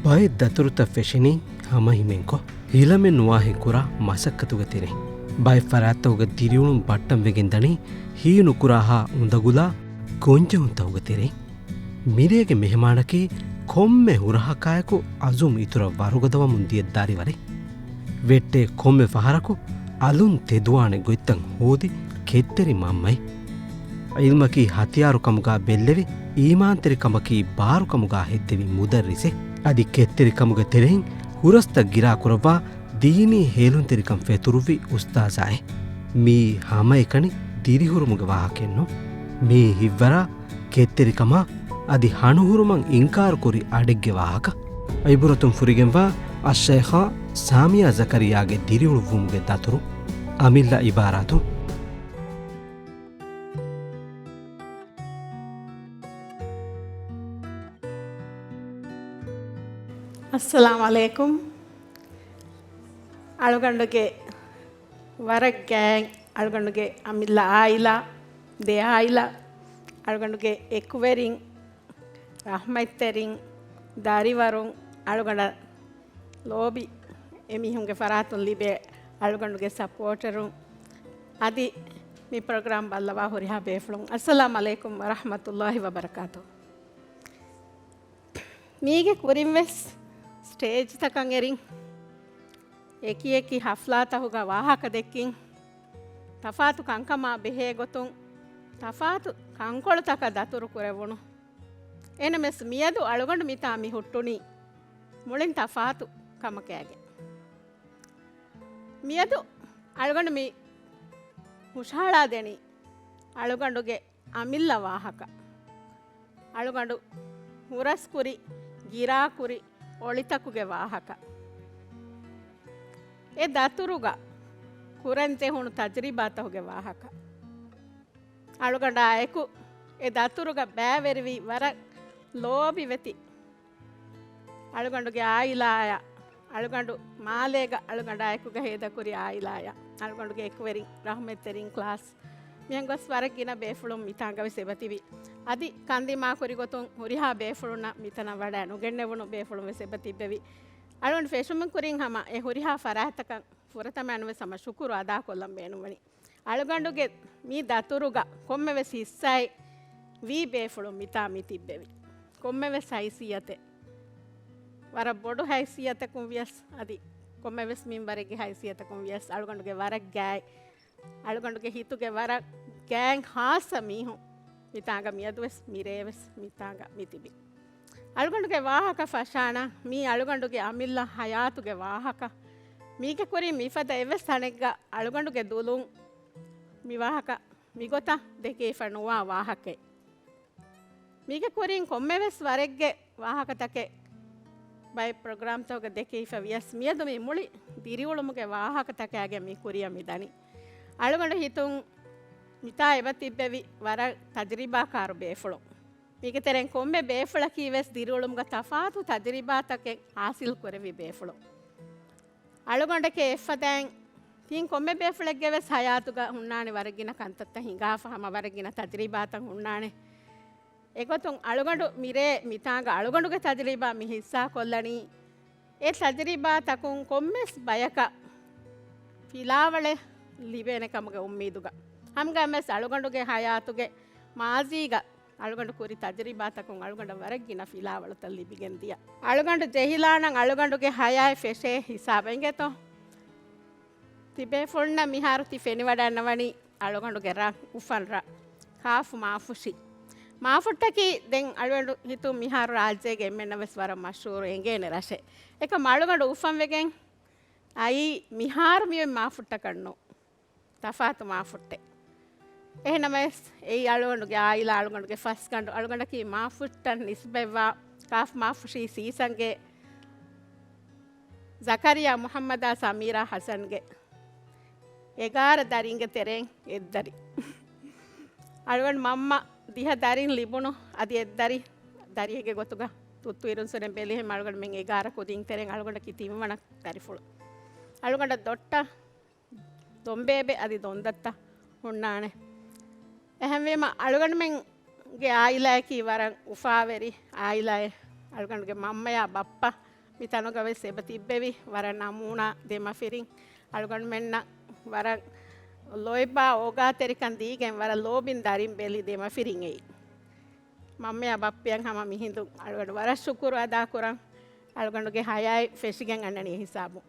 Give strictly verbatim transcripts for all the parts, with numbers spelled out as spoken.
ބައެއް ދަތުރުތައް ފެށެނީ ހަމަހިމޭންކޮށް، ހިލަމެއް ނުވާހެން ކުރާ މަސައްކަތުގެ ތެރެއިން. ބައެއް ފަރާތްތަކުގެ ދިރިއުޅުން ބައްޓަން ވެގެން ދަނީ ހީނުކުރާހާ އުނދަގުލާ ގޮންޖެހުންތަކުގެ ތެރެއިން. މިރޭގެ މެހެމާނަކީ ކޮންމެ ހުރަހަކާއެކު އަޒުމް އިތުރަށް ވަރުގަދަވަމުން ދިޔަ ދަރިވަރެއް. ވެއްޓޭ ކޮންމެ ފަހަރަކު އަލުން ތެދުވާނެ ގޮތްތައް ހޯދި ކެތްތެރި މަންމައެއް. ޢިލްމަކީ ހަތިޔާރު ކަމުގާ ބެއްލެވި، އީމާންތެރި ކަމަކީ ބާރު ކަމުގާ ހެއްދެވި މުދައްރިސެއް. އަދި ކެތްތެރި ކަމުގެ ތެރެއިން ހުރަސްތައް ގިރާ ކުރައްވާ ދީނީ ހޭލުންތެރިކަން ފެތުރުއްވި އުސްތާޒާއެއް. މިއީ ހަމައެކަނި ދިރިހުރުމުގެ ވާހަކައެއް ނޫން. މިއީ ހިތްވަރާ، ކެތްތެރިކަމާ އަދި ހަނުހުރުމަށް އިންކާރުކުރި އަޑެއްގެ ވާހަކަ. އިބުރަތުން ފުރިގެންވާ އައްޝައިޚާ ސާމިޔާ ޒަކަރިޔާގެ ދިރިއުޅުއްވުމުގެ ދަތުރު. އަމިއްލަ އިބާރާތުން. އައްސަލާމު ޢަލައިކުމް. އަޅުގަނޑުގެ ވަރަށް ގާތް އަޅުގަނޑުގެ އަމިއްލަ އާއިލާ، ދެ އާއިލާ، އަޅުގަނޑުގެ އެކުވެރިން، ރަޙްމަތްތެރިން، ދަރިވަރުން، އަޅުގަނޑަށް ލޯބި އެމީހުންގެ ފަރާތުން ލިބޭ އަޅުގަނޑުގެ ސަޕޯޓަރުން، އަދި މި ޕްރޮގްރާމް ބައްލަވާ ހުރިހާ ބޭފުޅުން، އައްސަލާމު ޢަލައިކުމް ވަރަޙްމަތުﷲ ވަބަރަކާތުހު. މީގެ ކުރިންވެސް ސްޓޭޖްތަކަށް އެރިން، އެކި އެކި ޙަފްލާތަކުގަ ވާހަކަ ދެއްކިން، ތަފާތު ކަންކަމާ ބެހޭ ގޮތުން، ތަފާތު ކަންކޮޅުތަކަށް ދަތުރު ކުރެވުނު. އެހެންނަމަވެސް މިއަދު އަޅުގަނޑު މިތާ މި ހުއްޓުނީ މުޅިން ތަފާތު ކަމަކާގެން. މިއަދު އަޅުގަނޑު މި ހުށަހަޅާ ދެނީ އަޅުގަނޑުގެ އަމިއްލަ ވާހަކަ. އަޅުގަނޑު ހުރަސްކުރި، ގިރާކުރި އޮޅިތަކުގެ ވާހަކަ. އެ ދަތުރުގަ ކުރަން ޖެހުނު ތަޖުރިބާތަކުގެ ވާހަކަ. އަޅުގަނޑާ އެކު އެ ދަތުރުގަ ބައިވެރިވި ވަރަށް ލޯބިވެތި އަޅުގަނޑުގެ އާއިލާއަށް، އަޅުގަނޑު މާލޭގަ އަޅުގަނޑާ އެކުގަ ހޭދަކުރި އާއިލާއަށް، އަޅުގަނޑުގެ އެކުވެރިން، ރަޙްމަތްތެރިން، ކްލާސް މިހެން ގޮސް ވަރަށް ގިނަ ބޭފުޅުން މިތާނގަ ވެސް އެބަތިބި. އަދި ކަންދިމާކުރި ގޮތުން ހުރިހާ ބޭފުޅުންނަށް މިތަނަށް ވަޑައި ނުގެންނެވުނު ބޭފުޅުން ވެސް އެބަތިއްބެވި. އަޅުގަނޑު ފެށުމުން ކުރިން ހަމަ އެ ހުރިހާ ފަރާތްތަކަށް ފުރަތަމައިން ވެސް ހަމަ ޝުކުރު އަދާކޮށްލަން ބޭނުންވަނީ. އަޅުގަނޑުގެ މި ދަތުރުގަ ކޮންމެވެސް ހިއްސާއެއް ވީ ބޭފުޅުން މިތާ މި ތިއްބެވި. ކޮންމެވެސް ހައިސިއްޔަތެއް، ވަރަށް ބޮޑު ހައިސިއްޔަތަކުން ވިޔަސް، އަދި ކޮންމެވެސް މިންވަރެއްގެ ހައިސިއްޔަތަކުން ވިޔަސް، އަޅުގަނޑުގެ ވަރަށް ގާތް، އަޅުގަނޑުގެ ހިތުގެ ވަރަށް ގާތް ހާއްސަ މީހުން މިތާނގަ މިއަދުވެސް މިރޭވެސް މިތާނގަ މިތިބި. އަޅުގަނޑުގެ ވާހަކަ ފަށާނަ، މީ އަޅުގަނޑުގެ އަމިއްލަ ހަޔާތުގެ ވާހަކަ. މީގެ ކުރިން މިފަދަ އެއްވެސް ތަނެއްގަ އަޅުގަނޑުގެ ދުލުން މި ވާހަކަ މިގޮތަށް ދެކެވިފަ ނުވާ ވާހަކައެއް. މީގެ ކުރިން ކޮންމެވެސް ވަރެއްގެ ވާހަކަތަކެއް ބައެއް ޕްރޮގްރާމްތަކުގަ ދެކެވިފަ ވިޔަސް، މިއަދު މި މުޅި ދިރިއުޅުމުގެ ވާހަކަތަކާގެ މި ކުރިއަށް މި ދަނީ. އަޅުގަނޑު ހިތުން މިތާ އެބަ ތިއްބެވި ވަރަށް ތަޖުރިބާކާރު ބޭފުޅުން. މީގެ ތެރެއިން ކޮންމެ ބޭފުޅަކީ ވެސް ދިރިއުޅުމުގަ ތަފާތު ތަޖުރިބާތަކެއް ހާސިލް ކުރެއްވި ބޭފުޅުން. އަޅުގަނޑެކޭ އެއްފަދައިން ތިން ކޮންމެ ބޭފުޅެއްގެ ވެސް ހަޔާތުގަ ހުންނާނެ ވަރަށް ގިނަ ކަންތައްތައް ހިނގާފަ ހަމަ ވަރަށް ގިނަ ތަޖުރިބާތައް ހުންނާނެ. އެގޮތުން އަޅުގަނޑު މިރޭ މިތާނގަ އަޅުގަނޑުގެ ތަޖުރިބާ މި ހިއްސާ ކޮށްލަނީ، އެ ތަޖުރިބާތަކުން ކޮންމެސް ބަޔަކަށް ފިލާވަޅެއް ލިބޭނެ ކަމުގެ އުއްމީދުގަ. ހަމަގައިމެސް އަޅުގަނޑުގެ ހަޔާތުގެ މާޒީގަ އަޅުގަނޑު ކުރި ތަޖުރިބާތަކުން އަޅުގަނޑަށް ވަރަށް ގިނަ ފިލާވަޅުތައް ލިބިގެން ދިޔަ. އަޅުގަނޑު ޖެހިލާނަން އަޅުގަނޑުގެ ހަޔާތް ފެށޭ ހިސާބެއް އިނގޭތޯ. ތިބޭފުޅުންނަށް މިހާރު ތި ފެނިވަޑައިންނަވަނީ އަޅުގަނޑުގެ ރަށް، އުފަން ރަށް، ކާފު މާފުށި. މާފުއްޓަކީ ދެން އަޅުގަނޑު ހިތުން މިހާރު ރާއްޖޭގެ އެންމެންނަށް ވެސް ވަރަށް މަޝްހޫރު އެނގޭނެ ރަށެއް. އެކަމް އަޅުގަނޑު އުފަންވެގެން އައީ މިހާރު މިއޮތް މާފުއްޓަކަށް ނޫން. ތަފާތު މާފުއްޓެއް. އެހެންނަމަވެސް، އެއީ އަޅުގަނޑުގެ އާއިލާ، އަޅުގަނޑުގެ ފަސްގަނޑު، އަޅުގަނޑަކީ މާފުއްޓަށް ނިސްބަތްވާ ކާފް މާފުށީ ސީސަންގެ ޒަކަރިޔާ މުޙައްމަދާ ސަމީރާ ޙަސަންގެ އެގާރަ ދަރިންގެ ތެރެއިން އެއްދަރި. އަޅުގަނޑު މަންމަ ދިހަ ދަރިން ލިބުނު އަދި އެއްދަރި ދަރިއެއްގެ ގޮތުގަ ތުއްތުއިރުން ސުނެ ބެލިހެން އަޅުގަނޑުމެން އެގާރަ ކުދިން ތެރެއިން އަޅުގަނޑަކީ ތިންވަނަ ދަރިފުޅު. އަޅުގަނޑަށް ދޮށްޓަށް ދޮންބޭބެ އަދި ދޮންދައްތަ ހުންނާނެ. އެހެންވީމަ، އަޅުގަނޑުމެންގެ އާއިލާއަކީ ވަރަށް އުފާވެރި އާއިލާއެއް. އަޅުގަނޑުގެ މަންމަޔާ ބައްޕަ މި ތަނުގަ ވެސް އެބަ ތިއްބެވި ވަރަށް ނަމޫނާ ދެމަފިރިން. އަޅުގަނޑުމެންނަށް ވަރަށް ލޯތްބާ އޯގާތެރިކަން ދީގެން ވަރަށް ލޯބިން ދަރިން ބެލި ދެމަފިރިން އެއީ. މަންމަޔާ ބައްޕަޔަށް ހަމަ މިހިނދު އަޅުގަނޑު ވަރަށް ޝުކުރު އަދާކުރަން. އަޅުގަނޑުގެ ހަޔާތް ފެށިގެން އަންނަނީ އެ ހިސާބުން.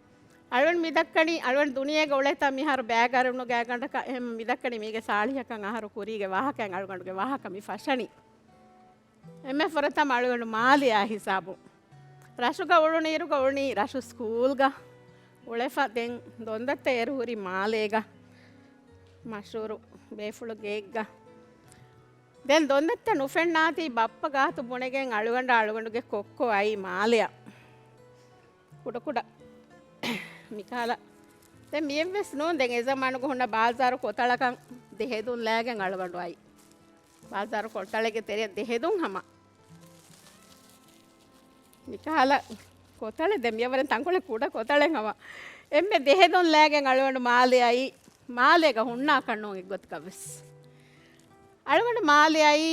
އަޅުގަނޑު މިދައްކަނީ، އަޅުގަނޑު ދުނިޔޭގަ އުޅޭތާ މިހާރު ބައިގަރުނުގައި ގަނޑަކަށް، އެހެން މިދައްކަނީ މީގެ ސާޅީހަކަށް އަހަރު ކުރީގެ ވާހަކައިން އަޅުގަނޑުގެ ވާހަކަ މި ފަށަނީ. އެންމެ ފުރަތަމަ އަޅުގަނޑު މާލެއާ ހިސާބުން. ރަށުގަ އުޅުނު އިރުގަ އުޅުނީ ރަށު ސްކޫލްގަ އުޅެފަ. ދެން ދޮންދައްތަ އޭރު ހުރި މާލޭގަ، މަޝްހޫރު ބޭފުޅު ގެއެއްގަ. ދެން ދޮންދައްތަ ނުފެންނާތީ ބައްޕަ ގާތު ބުނެގެން އަޅުގަނޑާ އަޅުގަނޑުގެ ކޮއްކޮ އައީ މާލެއަށް. ކުޑަކުޑަ މިކަހަލަ. ދެން މިއެއްވެސް ނޫން. ދެން އެ ޒަމާނުގަ ހުންނަ ބާޒާރު ކޮތަޅަކަށް ދެހެދުން ލާގެން އަޅުގަނޑު އައީ. ބާޒާރު ކޮތަޅެއްގެ ތެރެއަށް ދެހެދުން ހަމަ. މިކަހަލަ ކޮތަޅެއް ދެން މިއަވަރެން ތަންކޮޅެއް ކުޑަ ކޮތަޅެއް ހަމަ. އެންމެ ދެހެދުން ލާގެން އަޅުގަނޑު މާލެ އައީ. މާލޭގަ ހުންނާކަށް ނޫން އެއްގޮތަކަށް ވެސް. އަޅުގަނޑު މާލެ އައީ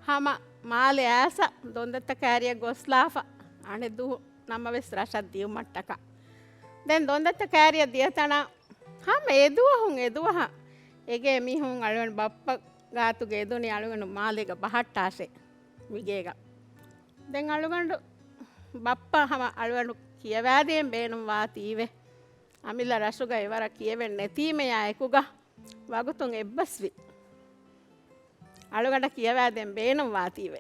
ހަމަ މާލެ އައިސް ދޮންދައްތަ ކައިރިއަށް ގޮސްލާފަ އަނެއް ދުވަހު ނަމަވެސް ރަށަށް ދިޔުމަށްޓަކާ. ދެން ދޮންދައްތަ ކައިރިއަށް ދިޔަތަނަށް ހަމަ އެދުވަހުން އެދުވަހަށް އެގޭ މީހުން އަޅުގަނޑު ބައްޕަ ގާތުގަ އެދުނީ އަޅުގަނޑު މާލޭގަ ބަހައްޓާށޭ މިގޭގަ. ދެން އަޅުގަނޑު ބައްޕަ ހަމަ އަޅުގަނޑު ކިޔަވާދޭން ބޭނުންވާތީވެ. އަމިއްލަ ރަށުގަ އެވަރަށް ކިޔެވެން ނެތީމެޔާ އެކުގަ ވަގުތުން އެއްބަސްވި. އަޅުގަނޑަށް ކިޔަވާދޭން ބޭނުންވާތީވެ.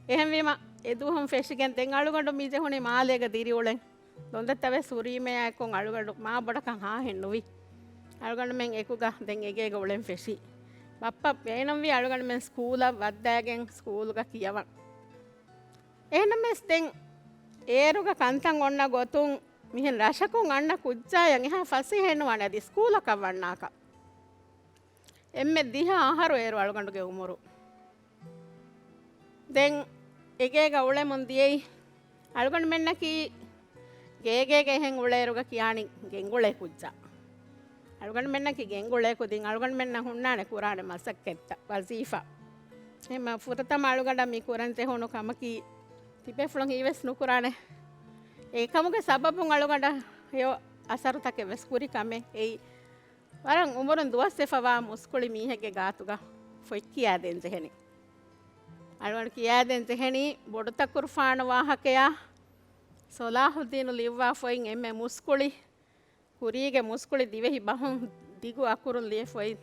އެހެންވީމަ، އެދުވަހުން ފެށިގެން ދެން އަޅުގަނޑު މި ޖެހުނީ މާލޭގަ ދިރިއުޅެން. ދޮންދައްތަ ވެސް ހުރީމެޔާ އެއްކޮށް އަޅުގަނޑު މާ ބޮޑަކަށް ހާހެއް ނުވި. އަޅުގަނޑުމެން އެކުގަ ދެން އެގޭގަ އުޅެން ފެށީ. ބައްޕަ ބޭނުންވީ އަޅުގަނޑުމެން ސްކޫލަށް ވައްދާގެން ސްކޫލުގަ ކިޔަވަން. އެހެންނަމަވެސް ދެން އޭރުގަ ކަންތައް އޮންނަ ގޮތުން މިހެން ރަށަކުން އަންނަ ކުއްޖާޔަށް އެހާ ފަސޭހައެއް ނުވާނެ އަދި ސްކޫލަކަށް ވަންނާކަށް. އެންމެ ދިހަ އަހަރު އޭރު އަޅުގަނޑުގެ އުމުރު. ދެން އެގޭގަ އުޅެމުން ދިޔައީ އަޅުގަނޑުމެންނަކީ ގޭގޭގަ އެހެން އުޅޭއިރުގަ ކިޔާނީ ގެންގުޅޭ ކުއްޖާ. އަޅުގަނޑުމެންނަކީ ގެންގުޅޭ ކުދިން އަޅުގަނޑުމެންނަށް ހުންނާނެ ކުރާނެ މަސައްކަތްތައް، ވަޒީފާ. އެހެންމަ ފުރަތަމަ އަޅުގަނޑަށް މި ކުރަން ޖެހުނު ކަމަކީ ތިބޭފުޅުން ހީވެސް ނުކުރާނެ. އެކަމުގެ ސަބަބުން އަޅުގަނޑަށް ހެޔޮ އަސަރުތަކެއް ވެސް ކުރި ކަމެއް އެއީ. ވަރަށް އުމުރުން ދުވަސްވެފަވާ މުސްކުޅި މީހެއްގެ ގާތުގަ ފޮތް ކިޔާދޭން ޖެހެނީ. އަޅުގަނޑު ކިޔާދޭން ޖެހެނީ ބޮޑުތަކުރުފާނު ވާހަކަޔާ، ސޮލާހުއްދީނު ލިޔުއްވާ ފޮތް އެންމެ މުސްކުޅި، ކުރީގެ މުސްކުޅި ދިވެހި ބަހުން ދިގު އަކުރުން ލިޔެ ފޮތް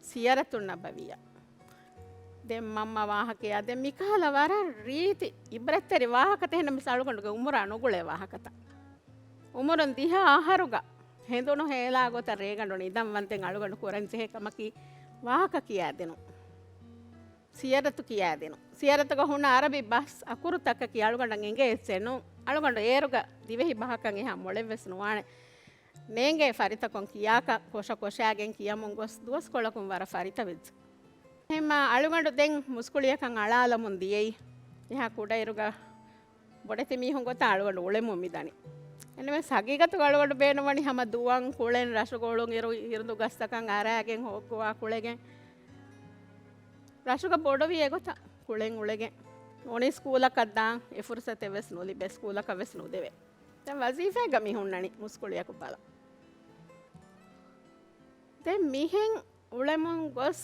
ސިޔަރަތުން ނަބަވިއްޔާ. ދެން މަންމަ ވާހަކަޔާ، ދެން މިކަހަލަ ވަރަށް ރީތި އިބްރަތްތެރި ވާހަކަ ތެހެން މިސް އަޅުގަނޑުގެ އުމުރާ ނުގުޅޭ ވާހަކަތައް. އުމުރުން ދިހަ އަހަރުގަ ހެނދުނު ހޭލާ ގޮތަށް ރޭގަނޑު ނިދަން ވަންދެން އަޅުގަނޑު ކުރަން ޖެހޭ ކަމަކީ ވާހަކަ ކިޔާދިނުން، ސިޔަރަތު ކިޔާދިނުން. ސިޔަރަތުގަ ހުންނަ އަރަބި ބަސް އަކުރުތަކަކީ އަޅުގަނޑަށް އެނގޭ އެއްޗެއް ނޫން. އަޅުގަނޑު އޭރުގަ ދިވެހި ބަހަކަށް އެހާ މޮޅެއްވެސް ނުވާނެ. ނޭނގޭ ފަރިތަކުން ކިޔާކަށް ކޮށަ ކޮށާގެން ކިޔަމުން ގޮސް ދުވަސްކޮޅަކުން ވަރަށް ފަރިތަ ވެއްޖެ. އެހެންމާ އަޅުގަނޑު ދެން މުސްކުޅިއަކަށް އަޅާލަމުން ދިޔައީ. އެހާ ކުޑައިރުގަ ބޮޑެތި މީހުން ގޮތަށް އަޅުގަނޑު އުޅެމުން މިދަނީ. އެންމެ ހަގީގަތުގަ އަޅުގަނޑު ބޭނުންވަނީ ހަމަ ދުވަން، ކުޅެން، ރަށުގަ އުޅުން އިރު، އިރުދު ގަސްތަކަށް އަރާގެން ހޮއްގުވާ ކުޅެގެން ރަށުގަ ބޮޑުވި އެގޮތަށް ކުޅެން އުޅެގެން އުނި ސްކޫލަކަށް ދާން އެ ފުރުސަތެއް ވެސް ނުލިބޭ، ސްކޫލަކަށް ވެސް ނުދެވޭ. ދެން ވަޒީފާގަ މި ހުންނަނީ މުސްކުޅިއަކު ބަލަ. ދެން މިހެން އުޅެމުން ގޮސް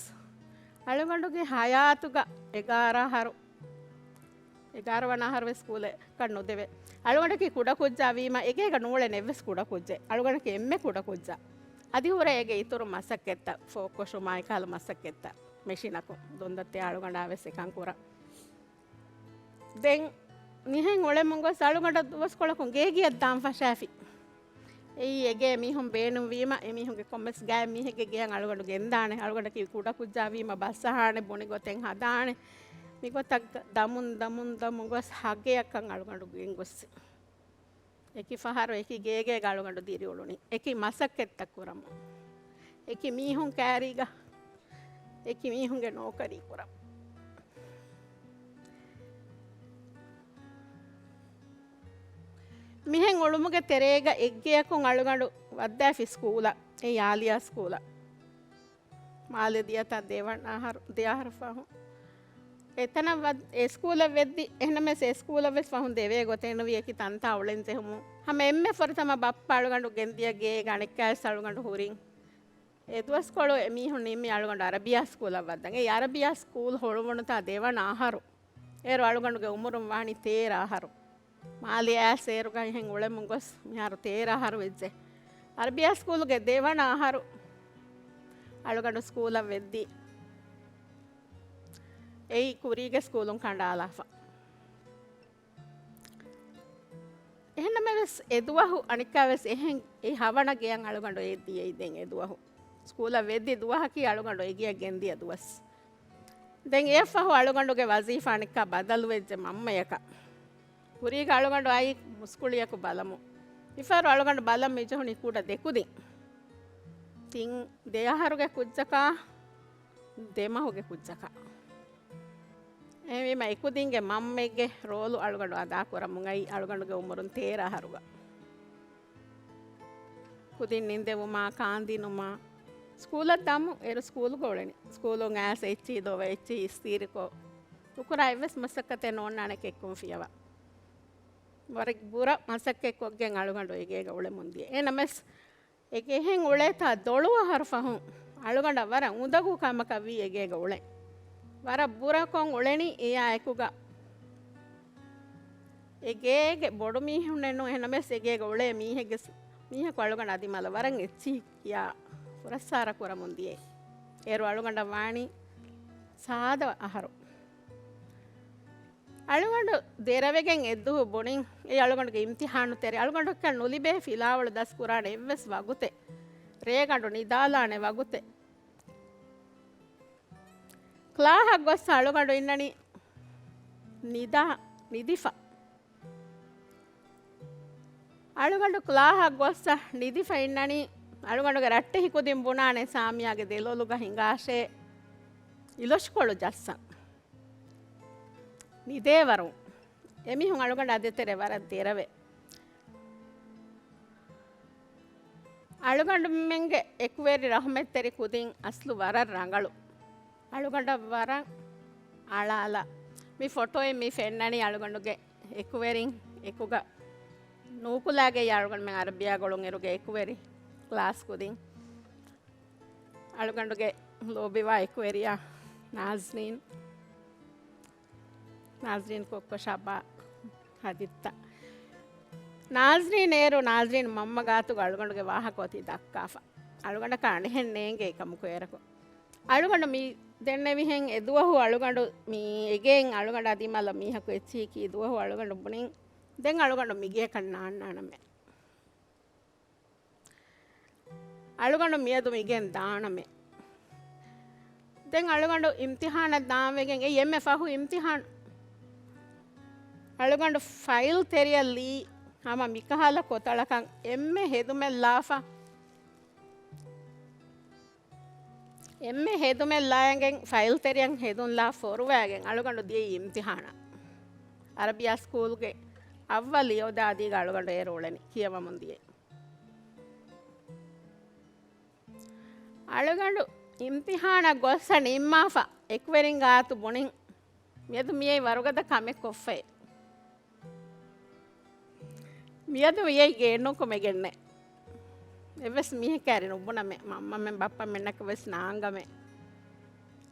އަޅުގަނޑުގެ ހަޔާތުގަ އެގާރަ އަހަރު، އެގާރަ ވަނަ އަހަރު ވެސް ސްކޫލަކަށް ނުދެވޭ. އަޅުގަނޑަކީ ކުޑަކުއްޖާ ވީމަ އެގޭގަ ނޫޅެން އެއްވެސް ކުޑަކުއްޖެއް. އަޅުގަނޑަކީ އެންމެ ކުޑަކުއްޖާ. އަދި ހުރެ އޭގެ އިތުރު މަސައްކަތްތައް، ފޯކޮށުމާ އެކަހަލަ މަސައްކަތްތައް މެޝިނަކުން ދޮންދައްތަ އަޅުގަނޑާ ވެސް އެކަން ކުރަން. ދެން މިހެން އުޅެމުން ގޮސް އަޅުގަނޑަށް ދުވަސްކޮޅަކުން ގޭގެއަށް ދާން ފަށާފި. އެއީ އެގޭ މީހުން ބޭނުންވީމަ، އެމީހުންގެ ކޮންމެސް ގާތް މީހެއްގެ ގެއަށް އަޅުގަނޑު ގެންދާނެ. އަޅުގަނޑަކީ ކުޑަކުއްޖާ ވީމަ ބަސް އަހާނެ، ބުނި ގޮތެއް ހަދާނެ. މިގޮތަށް ދަމުން ދަމުން ދަމުން ގޮސް ހަގެއަކަށް އަޅުގަނޑު ގެންގޮސް. އެކި ފަހަރު އެކި ގޭގޭގަ އަޅުގަނޑު ދިރިއުޅުނީ. އެކި މަސައްކަތްތައް ކުރަމުން. އެކި މީހުން ކައިރީގަ. އެކި މީހުންގެ ނޯކަރީ ކުރަމުން. މިހެން އުޅުމުގެ ތެރޭގަ އެއްގެއަކުން އަޅުގަނޑު ވައްދާފި ސްކޫލަށް. އެއީ އާލިޔާ ސްކޫލަށް. މާލެ ދިޔަތާ ދެވަނަ އަހަރު، ދެ އަހަރު ފަހުން. އެތަނަށް ވަ-، އެ ސްކޫލަށް ވެއްދި، އެހެނަމެސް އެ ސްކޫލަށް ވެސް ފަހުން ދެވޭ ގޮތެއް ނުވި އެކި ތަންތާ އުޅެން ޖެހުމުން. ހަމަ އެންމެ ފުރަތަމަ ބައްޕަ އަޅުގަނޑު ގެންދިޔަ ގޭގަ އަނެއްކާވެސް އަޅުގަނޑު ހުރިން. އެ ދުވަސްކޮޅު އެމީހުން ނިންމި އަޅުގަނޑު އަރަބިޔާ ސްކޫލަށް ވައްދަން. އެ އަރަބިޔާ ސްކޫލް ހުޅުވުނުތާ ދެވަނަ އަހަރު. އޭރު އަޅުގަނޑުގެ އުމުރުން ވާނީ ތޭރަ އަހަރު. މާލެ އައިސް އޭރުގަ އެހެން އުޅެމުން ގޮސް މިހާރު ތޭރަ އަހަރު ވެއްޖެ. އަރަބިޔާ ސްކޫލުގެ ދެވަނަ އަހަރު އަޅުގަނޑު ސްކޫލަށް ވެއްދީ. އެއީ ކުރީގެ ސްކޫލުން ކަނޑާލާފަ. އެހެންނަމަވެސް އެ ދުވަހު އަނެއްކާވެސް އެހެން އެ ހަވަނަ ގެޔަށް އަޅުގަނޑު އެ ދިޔައީ ދެން އެ ދުވަހު. ސްކޫލަށް ވެއްދި ދުވަހަކީ އަޅުގަނޑު އެ ގެޔަށް ގެންދިޔަ ދުވަސް. ދެން އެއަށްފަހު އަޅުގަނޑުގެ ވަޒީފާ އަނެއްކާ ބަދަލުވެއްޖެ މަންމަޔަކަށް. ކުރީގަ އަޅުގަނޑު އައީ މުސްކުޅިޔަކު ބަލަމުން. މިފަހަރު އަޅުގަނޑު ބަލަން މިޖެހުނީ ކުޑަ ދެކުދިން. ތިން ދެ އަހަރުގެ ކުއްޖަކާ، ދެ މަހުގެ ކުއްޖަކާ. އެހެންވީމަ އެކުދިންގެ މަންމައެއްގެ ރޯލު އަޅުގަނޑު އަދާކުރަމުން އައީ އަޅުގަނޑުގެ އުމުރުން ތޭރަ އަހަރުގަ. ކުދިން ނިންދެވުމާ، ކާންދިނުމާ، ސްކޫލަށް ދާމު އޭރު ސްކޫލުގަ އުޅެނީ. ސްކޫލުން އައިސް އެއްޗިހި ދޮވެ އެއްޗިހި އިސްތީރިކޮށް، ނުކުރާ އެއްވެސް މަސައްކަތެއް ނޯންނާނެ ކެއްކުން ފިޔަވާ. ވަރަށް ބުރަ މަސައްކަތްކޮށްގެން އަޅުގަނޑު އެގޭގަ އުޅެމުން ދިޔަ. އެ ނަމަވެސް އެ ގެހެން އުޅޭތާ ދޮޅު އަހަރު ފަހުން އަޅުގަނޑަށް ވަރަށް އުނދަގޫ ކަމަކަށް ވީ އެގޭގަ އުޅެން. ވަރަށް ބުރަކޮށް އުޅެނީ އެޔާ އެކުގަ. އެ ގޭގެ ބޮޑު މީހުންނެއް ނޫން، އެހެނަމެސް އެ ގޭގަ އުޅޭ މީހެއްގެ ސް-، މީހަކު އަޅުގަނޑު އަދި މަލަ ވަރަށް އެއްޗިހި ކިޔާ ފުރައްސާރަ ކުރަމުން ދިޔައީ. އޭރު އަޅުގަނޑަށް ވާނީ ސާދަ އަހަރު. އަޅުގަނޑު ދެރަވެގެން އެއްދުވަހު ބުނިން، އެ އަޅުގަނޑުގެ އިމްތިހާނު ތެރޭ، އަޅުގަނޑަކަށް ނުލިބޭ ފިލާވަޅު ދަސްކުރާނެ އެއްވެސް ވަގުތެއް، ރޭގަނޑު ނިދާލާނެ ވަގުތެއް. ކްލާހަށް ގޮސް އަޅުގަނޑު އިންނަނީ ނިދާ، ނިދިފަ. އަޅުގަނޑު ކްލާހަށް ގޮއްސަ ނިދިފަ އިންނަނީ، އަޅުގަނޑުގެ ރައްޓެހި ކުދިން ބުނާނެ ސާމިޔާގެ ދެލޮލުގަ ހިނގާށޭ އިލޮށިކޮޅު ޖައްސަން. ނިދޭވަރުން. އެމީހުން އަޅުގަނޑާ ދޭތެރޭ ވަރަށް ދެރަވެ. އަޅުގަނޑުމެންގެ އެކުވެރި ރަހުމަތްތެރި ކުދިން އަސްލު ވަރަށް ރަނގަޅު. އަޅުގަނޑަށް ވަރަށް އަޅާލާ. މި ފޮޓޯއިން މި ފެންނަނީ އަޅުގަނޑުގެ އެކުވެރިން އެކުގަ ނޫކުލާގެ އަޅުގަނޑުމެން އަރަބިޔާ ގުޅުން އިރުގެ އެކުވެރި ކްލާސް ކުދިން. އަޅުގަނޑުގެ ލޯބިވާ އެކުވެރިޔާ ނާޒްނީން. ނާޒްރީން ކޮއްކޮ ޝަބާ ހަދިއްތަ. ނާޒްރީން އޭރު ނާޒްރީން މަންމަ ގާތުގަ އަޅުގަނޑުގެ ވާހަކަ އޮތީ ދައްކާފަ. އަޅުގަނޑަކަށް އަނެއްހެން ނޭނގޭ ކަމަކު އޭރަކު. އަޅުގަނޑު މި ދެންނެވިހެން އެދުވަހު އަޅުގަނޑު މި އެގޭން އަޅުގަނޑާ ދިމާލަށް މީހަކު އެއްޗިހި ކީ ދުވަހު އަޅުގަނޑު ބުނިން ދެން އަޅުގަނޑު މިގޭކަށް ނާންނާނަމޭ. އަޅުގަނޑު މިއަދު މިގެން ދާނަމޭ. ދެން އަޅުގަނޑު އިމްތިހާނަށް ދާންވެގެން އެއީ އެންމެ ފަހު އިމްތިހާން. އަޅުގަނޑު ފައިލް ތެރެއަށް ލީ ހަމަ މިކަހަލަ ކޮތަޅަކަށް އެންމެ ހެދުމެއް ލާފަ. އެންމެ ހެދުމެއް ލާގެން ފައިލް ތެރެއަށް ހެދުން ލާ ފޮރުވައިގެން އަޅުގަނޑު ދިޔައީ އިމްތިހާނަށް. އަރަބިޔާ ސްކޫލްގެ އައްވަލް ޔޯދާ އަދީގަ އަޅުގަނޑު އޭރު އުޅެނީ ކިޔަވަމުން ދިޔައީ. އަޅުގަނޑު އިމްތިހާނަށް ގޮއްސަ ނިންމާފަ އެކުވެރިން ގާތު ބުނިން މިއަދު މިއީ ވަރުގަދަ ކަމެއް ކޮށްފައި. މިއަދު މިއީ ގޭންނުކުމެގެންނެއް. އެއްވެސް މީހެއް ކައިރި ނުބުނަމޭ، މަންމަމެން ބައްޕަމެންނަކަށް ވެސް ނާންގަމޭ.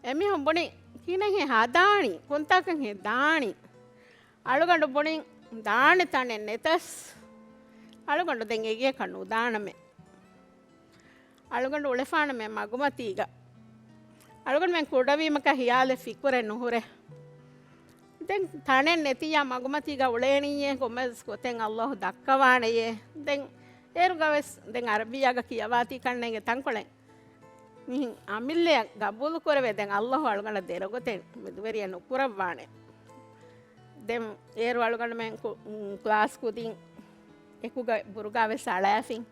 އެމީހުން ބުނި، ކިހިނެއްހޭ ހަދާނީ؟ ކުންތާކަށްހޭ ދާނީ؟ އަޅުގަނޑު ބުނިން ދާނެ ތަނެއް ނެތަސް، އަޅުގަނޑު ދެން އެގެޔަކަށް ނުދާނަމޭ. އަޅުގަނޑު އުޅެފާނަމޭ މަގުމަތީގަ. އަޅުގަނޑުމެން ކުޑަވީމަކަށް ހިޔާލެއް ފިކުރެއް ނުހުރޭ. ދެން ތަނެއް ނެތިއްޔާ މަގުމަތީގަ އުޅޭނީއޭ ކޮންމެސް ގޮތެއް އައްލާހު ދައްކަވާނެޔޭ. ދެން އޭރުގަވެސް ދެން އަރަބިއްޔާގަ ކިޔަވާތީ ކަންނޭނގެ ތަންކޮޅެއް. މިހިން އަމިއްލަޔަށް ގަބޫލު ކުރެވޭ. ދެން އައްލާހު އަޅުގަނޑަށް ދެރަގޮތެއް މެދުވެރިޔަށް ނުކުރައްވާނެ. ދެން އޭރު އަޅުގަނޑުމެން ކު-، ކްލާސް ކުދިން އެކުގަ ބުރުގާ ވެސް އަޅާފިން.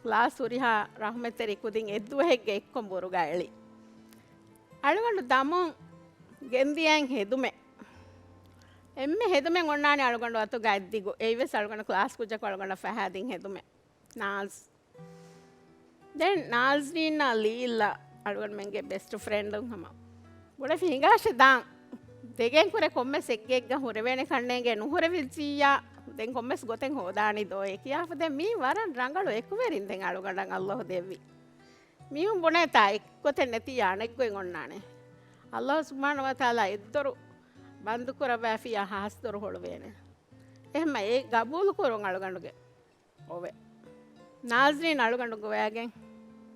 ކްލާސް ހުރިހާ ރަހުމަތްތެރި ކުދިން އެއްދުވަހެއްގެ އެއްކޮށް ބުރުގާ އެޅި. އަޅުގަނޑު ދަމުން ގެންދިޔައިން ހެދުމެއް. އެންމެ ހެދުމެއް އޮންނާނެ އަޅުގަނޑު އަތުގަ އަތްދިގު. އެއީވެސް އަޅުގަނޑު ކްލާސް ކުއްޖަކު އަޅުގަނޑަށް ފަހާދިން ހެދުމެއް. ނާޒް. ދެން ނާޒްރީންއާ ލީއްލާ އަޅުގަނޑުމެންގެ ބެސްޓް ފްރެންޑުން ހަމަ ބޮޑެފި ހިނގާށެ ދާން. ދެގޭން ކުރެ ކޮންމެސް އެއްގެއެއްގަ ހުރެވޭނެ ކަންނޭނގެ ނުހުރެވިއްޖިއްޔާ، ދެން ކޮންމެސް ގޮތެއް ހޯދާނީ ދޯއޭ ކިޔާފަ ދެން މީ ވަރަށް ރަނގަޅު އެކުވެރިން ދެން އަޅުގަނޑަށް އައްލާހު ދެއްވި. މީހުން ބުނޭތާ އެއްގޮތެއް ނެތިއްޔާ އަނެއްގޮތް އޮންނާނެ. އައްލާހު ސުބްޙާނަހު ވަތަޢާލާ އެއްދޮރު ބަންދު ކުރައްވާފިއްޔާ ހާސް ދޮރު ހޮޅުވޭނެ. އެހެންމަ އެ ގަބޫލު ކުރުން އަޅުގަނޑުގެ އޮވެ. ނާޒްރީން އަޅުގަނޑު ގޮވައިގެން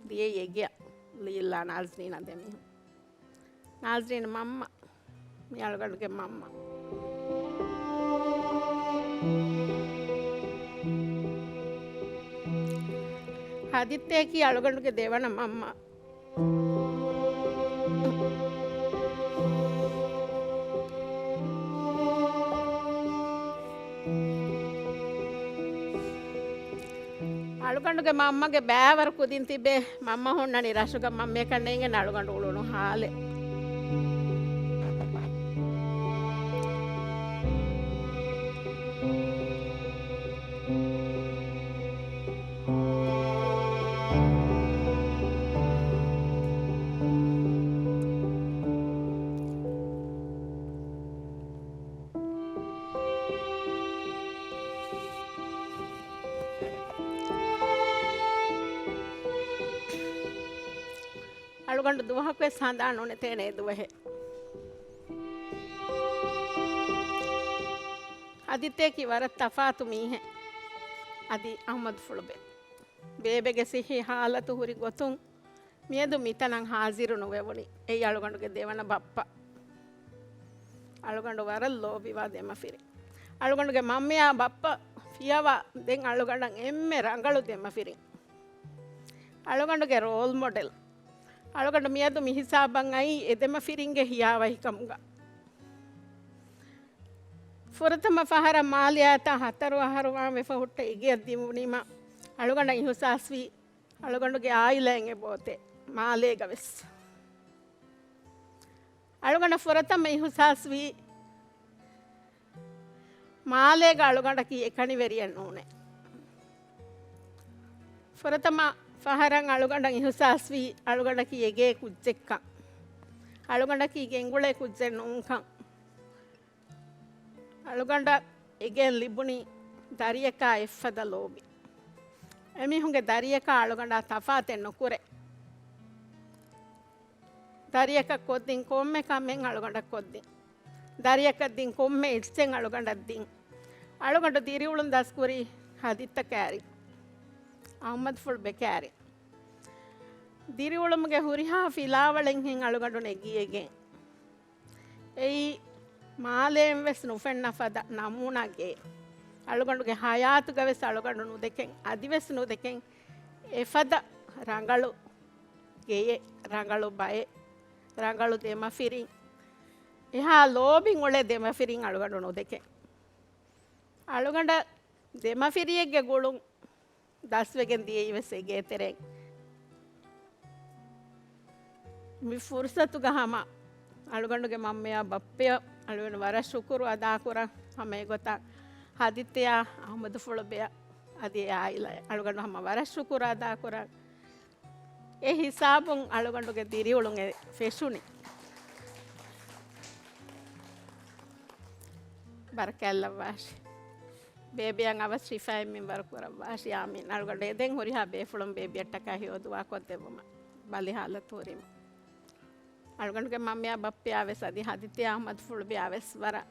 ދިޔައީ އެގެއަށް ލީއްލާ ނާޒްރީނާ ދެމީހުން. ނާޒްރީން މަންމަ މި އަޅުގަނޑުގެ މަންމަ. ހަދިއްތަޔަކީ އަޅުގަނޑުގެ ދެވަނަ މަންމަ. އަޅުގަނޑުގެ މަންމަގެ ބައިވަރު ކުދިން ތިބޭ. މަންމަ ހުންނަނީ ރަށުގަ މަންމަޔަކަށް ނޭނގެން އަޅުގަނޑު އުޅުނު ހާލެއް. އަޅުގަނޑު ދުވަހަކުވެސް ހަނދާން ނުނެތޭނެ އެ ދުވަހެއް. ހަދިއްތަޔަކީ ވަރަށް ތަފާތު މީހެއް. އަދި އަހުމަދުފުޅު ބޭ. ބޭބެގެ ސިއްހީ ހާލަތު ހުރި ގޮތުން މިއަދު މިތަނަށް ހާޒިރު ނުވެވުނީ. އެއީ އަޅުގަނޑުގެ ދެވަނަ ބައްޕަ. އަޅުގަނޑު ވަރަށް ލޯބިވާ ދެމަފިރިން. އަޅުގަނޑުގެ މަންމަޔާ ބައްޕަ ފިޔަވާ ދެން އަޅުގަނޑަށް އެންމެ ރަނގަޅު ދެމަފިރިން. އަޅުގަނޑުގެ ރޯލް މޮޑެލް. އަޅުގަނޑު މިއަދު މި ހިސާބަށް އައީ އެ ދެމަފިރިންގެ ހިޔާވަހިކަމުގަ. ފުރަތަމަ ފަހަރަށް މާލެއާ އެތާ ހަތަރު އަހަރު ވާން ވެފަ ހުއްޓަ އިގެއަށް ދިއުނީމަ އަޅުގަނޑަށް އިހުސާސްވީ އަޅުގަނޑުގެ އާއިލާއިން އެބައޮތޭ މާލޭގަ ވެސް. އަޅުގަނޑަށް ފުރަތަމަ އިހުސާސްވީ މާލޭގަ އަޅުގަނޑަކީ އެކަނިވެރިއެއް ނޫނޭ. ފުރަތަމަ ފަހަރަށް އަޅުގަނޑަށް އިހުސާސްވީ އަޅުގަނޑަކީ އެގޭ ކުއްޖެއްކަން. އަޅުގަނޑަކީ ގެންގުޅޭ ކުއްޖެއް ނޫންކަން. އަޅުގަނޑަށް އެގޭން ލިބުނީ ދަރިޔަކާ އެއްފަދަ ލޯބި. އެމީހުންގެ ދަރިޔަކާ އަޅުގަނޑާ ތަފާތެއް ނުކުރޭ. ދަރިޔަކަށް ކޮށްދިން ކޮންމެ ކަމެއް އަޅުގަނޑަށް ކޮށްދިން. ދަރިޔަކަށް ދިން ކޮންމެ އެއްޗެއް އަޅުގަނޑަށް ދިން. އަޅުގަނޑު ދިރިއުޅުން ދަސްކުރީ ހަދިއްތަ ކައިރި، އަހުމަދުފުޅު ބެ ކައިރި. ދިރިއުޅުމުގެ ހުރިހާ ފިލާވަޅެއްހެން އަޅުގަނޑު ނެގިއެގެން. އެއީ މާލޭން ވެސް ނުފެންނަ ފަދަ ނަމޫނާ ގެއެއް. އަޅުގަނޑުގެ ހަޔާތުގަ ވެސް އަޅުގަނޑު ނުދެކެން، އަދިވެސް ނުދެކެން އެފަދަ ރަނގަޅު ގެއެއް، ރަނގަޅު ބައެއް، ރަނގަޅު ދެމަފިރިން، އެހާ ލޯބިން އުޅޭ ދެމަފިރިން އަޅުގަނޑު ނުދެކެން. އަޅުގަނޑަށް ދެމަފިރިއެއްގެ ގުޅުން ދަސްވެގެން ދިޔައީވެސް އެގޭތެރެއިން. މި ފުރުސަތުގަ ހަމަ އަޅުގަނޑުގެ މަންމަޔާ ބައްޕަޔަށް އަޅުގަނޑު ވަރަށް ޝުކުރު އަދާކުރަން. ހަމަ އެގޮތަށް ހަދިއްތަޔާ އަހުމަދުފުޅުބެއަށް އަދި އެ އާއިލާއަށް އަޅުގަނޑު ހަމަ ވަރަށް ޝުކުރު އަދާކުރަން. އެ ހިސާބުން އަޅުގަނޑުގެ ދިރިއުޅުން އެ ފެށުނީ. ބަރަކާތްލައްވާށި. ބޭބެއަށް އަވަސް ޝިފާއެއް މިންވަރު ކުރައްވާށި. އާމީން. އަޅުގަނޑު އެދެން ހުރިހާ ބޭފުޅުން ބޭބެއަށްޓަކާ ހެޔޮ ދުޢާ ކޮށްދެއްވުމަށް ބަލި ހާލަތު ހުރީމަ. އަޅުގަނޑުގެ މަންމަޔާ ބައްޕަޔާ ވެސް އަދި ހަދިއްތަޔާ އަހުމަދުފުޅުބެއާ ވެސް ވަރަށް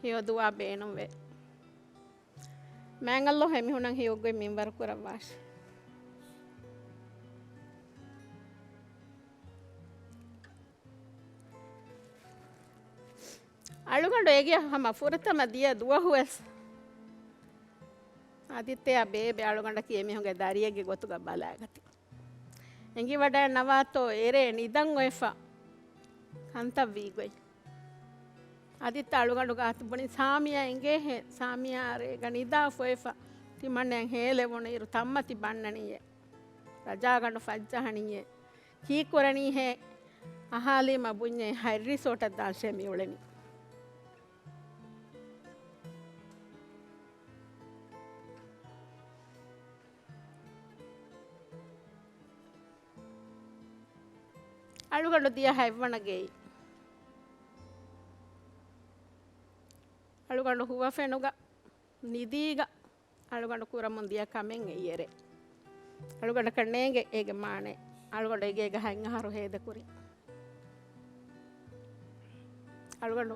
ހެޔޮ ދުޢާ ބޭނުންވޭ. މާތް އައްލާހު އެމީހުންނަށް ހެޔޮގޮތް މިންވަރު ކުރައްވާށި. އަޅުގަނޑު އެގެ ހަމަ ފުރަތަމަ ދިޔަ ދުވަހުވެސް ހަދިއްތަޔާ ބޭބެ އަޅުގަނޑަކީ އެމީހުންގެ ދަރިއެއްގެ ގޮތުގަ ބަލާގަތީ. އެނގިވަޑައެއް ނަވާތޯ އެރޭ ނިދަން އޮތްފަ ކަންތައް ވީގޮތް. ހަދިއްތަ އަޅުގަނޑު ގާތު ބުނި ސާމިޔާ އެނގޭހޭ، ސާމިޔާ ރޭގަ ނިދާފަ އޮތްފަ ތިމަންނައަށް ހޭލެވުނު އިރު ތައްމަތި ބަންނަނީއޭ. ރަޖާގަނޑު ފައްޖަހަނީއޭ. ކީއްކުރަނީހޭ؟ އަހާލީމަ ބުންޏޭ ހަތް ރިސޯޓަށް ދާށޭ މި އުޅެނީ. އަޅުގަނޑު ދިޔަ ހަތްވަނަ ގެއި. އަޅުގަނޑު ހުވަފެނުގަ ނިދީގަ އަޅުގަނޑު ކުރަމުން ދިޔަ ކަމެއް އެއީ އެރޭ. އަޅުގަނޑަކަށް ނޭނގެ އޭގެ މާނައެއް. އަޅުގަނޑު އެގޭގަ ހަތް އަހަރު ހޭދަކުރި. އަޅުގަނޑު